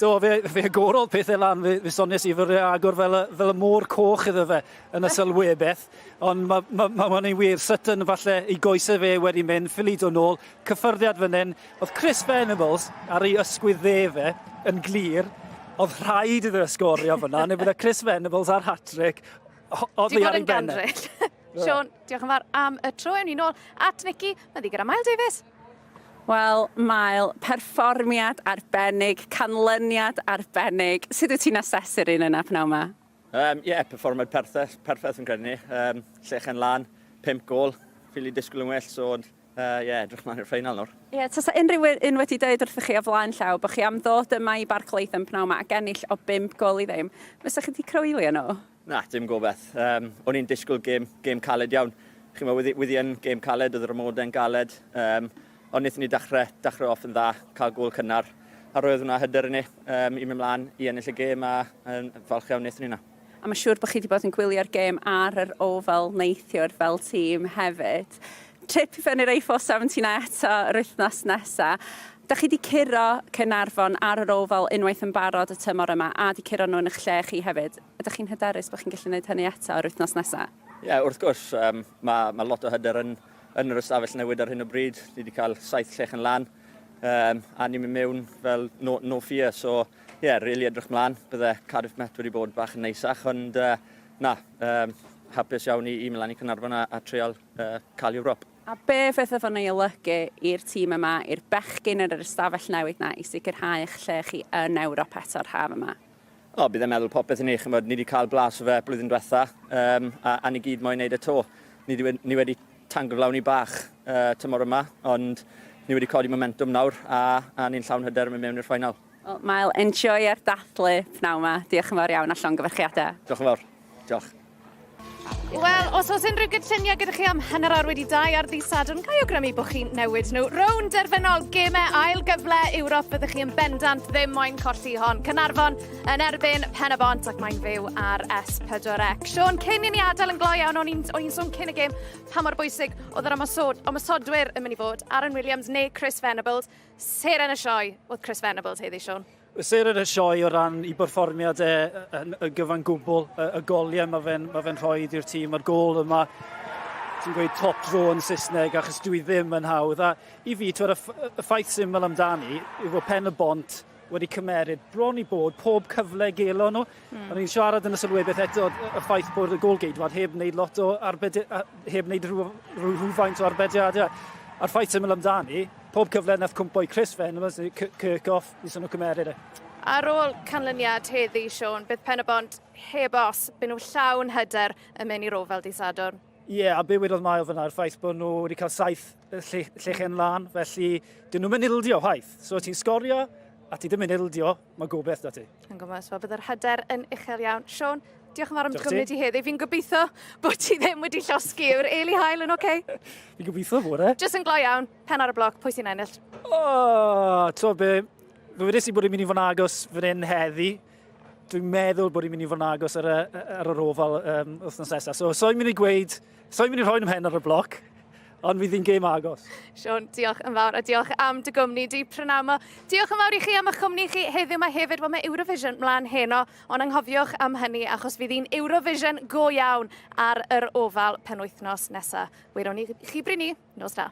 Do, fe, fe agorodd pethau lan, fe, fe soniais i fe agor fel y, fel y môr coch iddo fe yn y sylwebaeth, ond mae ma, ma, ma hwnna'n wir, Sutton falle i goesau fe wedi mynd, ffili dod nôl, cyffyrddiad fan hyn, oedd Chris Venables ar ei ysgwydd dde fe yn glir, oedd rhaid iddo sgorio fyna, neu bydde Chris Venables ar hat-trick, oddi ar ei ben. Sean, diolch yn fawr am y tro. Ewn ni nôl at Nicky. Mae ddi gyda Mael Davies. Wel, Mael, perfformiad arbennig, canlyniad arbennig. Sut wyt ti'n asesu'r un yna pnawn yma? Um, yeah, perfformiad perffaith, perffaith yn credu ni. Um, llechen lan, pimp gol, ffili disgwyl yn well, so uh, yeah, edrych mlaen i'r ffeinal nawr. Ie, yeah, tasa unrhyw un wedi dweud wrthych chi o flaen llaw bod chi am ddod yma i Barc Latham pnawn yma ac ennill o 5 gol i ddim, fysa chi wedi crwylio nhw? Na, dim gobeith. Um, o'n i'n disgwyl gêm, gêm caled iawn. Chi'n meddwl, wedi yn gêm caled, oedd yr amodau'n galed. Um, ond wnaethon ni dechrau, dechrau off yn dda, cael gôl cynnar. A roedd hwnna hyder i ni um, i mynd mlaen i ennill y gêm a um, falch iawn wnaethon ni hwnna. A mae'n siŵr bod chi wedi bod yn gwylio'r gêm ar yr Oval neithiwr fel tîm hefyd. Trip i fyny'r A479 eto yr wythnos nesa. Da chi wedi curo Caernarfon ar yr Oval unwaith yn barod y tymor yma a wedi curo nhw yn eich lle chi hefyd. Ydych chi'n hyderus bod chi'n gallu gwneud hynny eto yr wythnos nesaf? Ie, yeah, wrth gwrs, um, mae, mae lot o hyder yn, yn yr ystafell newid ar hyn o bryd. Ni wedi cael saith llech yn lan. Um, a ni'n mynd mewn fel no, no fear, so ie, yeah, really edrych mlaen. Bydde Cardiff Met wedi bod bach yn neisach, ond uh, na, um, hapus iawn i, i mynd lan i Caernarfon a, a treial uh, cael Ewrop. A be fydde fo'n ei olygu i'r tîm yma, i'r bechgyn yn yr ystafell newid 'na i sicrhau eich lle chi yn Ewrop eto'r haf yma? O, bydd e'n meddwl popeth i ni, chimod, ni wedi cael blas o fe blwyddyn diwetha, um, a, a ni gyd moyn neud e to. Ni wedi, ni wedi tangyflawni bach uh, tymor yma, ond ni wedi codi momentum nawr, a, a ni'n llawn hyder yn mynd mewn i'r ffainal. Wel, Mael, enjoy-ar dathlu pnawn 'ma. Diolch yn fawr iawn a llongyfarchiadau. Diolch yn fawr. Diolch. Wel, os oes unrhyw gynlluniau gyda chi am hanner awr wedi dau ar ddydd Sadwrn, ga i awgrymu bod chi'n newid nhw. Rownd derfynol gemau ail gyfle Ewrop fyddwch chi yn bendant ddim moyn colli hon. Caernarfon yn erbyn Pen y Bont ac mae'n fyw ar S4C. Siôn, cyn i ni adael yn gloi iawn, o'n i'n sôn cyn y gêm pa mor bwysig oedd yr ymosod, ymosodwyr yn mynd i fod, Aaron Williams neu Chris Venables. Seren y sioe oedd Chris Venables heddi, Siôn. Seren y sioe o ran i berfformiad e yn y gyfan gwbl, y, y goliau mae fe'n ma fe rhoi i'r tîm, mae'r gol yma, ti'n gweud top draw yn Saesneg, achos dwi ddim yn hawdd. A i fi, twyd, y, y ffaith syml amdani yw fod Pen y Bont wedi cymeryd bron i bod pob cyfle gelo nhw. Mm. O'n i'n siarad yn y sylwebaeth eto y ffaith bod y gôl-geidwad heb wneud lot o arbed, heb wneud rhyw, rhyw, rhywfaint o arbediadau. A'r ffaith syml amdani, pob cyfle nath cwmpo i Chris Venables neu Kirchhoff, Wnaethon nhw cymeryd e. Ar ôl canlyniad heddi, Siôn, bydd Pen-y-bont heb os, byd nhw llawn hyder yn mynd i'r Oval dydd Sadwrn. Ie, yeah, a be wedodd Mael fyna, yr ffaith bod nhw wedi cael saith lle, llechen lan, felly dyn nhw'n mynd ildio chwaith. So ti'n sgorio a ti ddim yn ildio, mae gobeith da ti. Yn gwybod, so bydd yr hyder yn uchel iawn. Siôn, diolch yn fawr am dy gwmni di heddi. Fi'n gobeithio bod ti ddim wedi llosgi. Yw'r Eli Hael yn oce? Okay? Fi'n gobeithio bod e. Jyst yn gloi iawn. Pen ar y bloc, pwy sy'n ennill? O, ti'n be, fe wedes i bod i'n mynd i fod yn agos fan hyn heddi. Dwi'n meddwl bod i'n mynd i fod yn agos ar, y, ar yr ofal um, wythnos nesaf. So, so i'n mynd i gweud, so i'n mynd i rhoi nhw'n pen ar y bloc, ond fydd hi'n gêm agos. Siôn, diolch yn fawr a diolch am dy gwmni di prynawn 'ma. Diolch yn fawr i chi am eich cwmni chi heddiw 'ma hefyd. Wel, mae Eurovision mlaen heno, ond anghofiwch am hynny achos fydd hi'n Eurovision go iawn ar yr Ofal penwythnos nesaf. Welwn ni chi bryd 'ny. Nos da.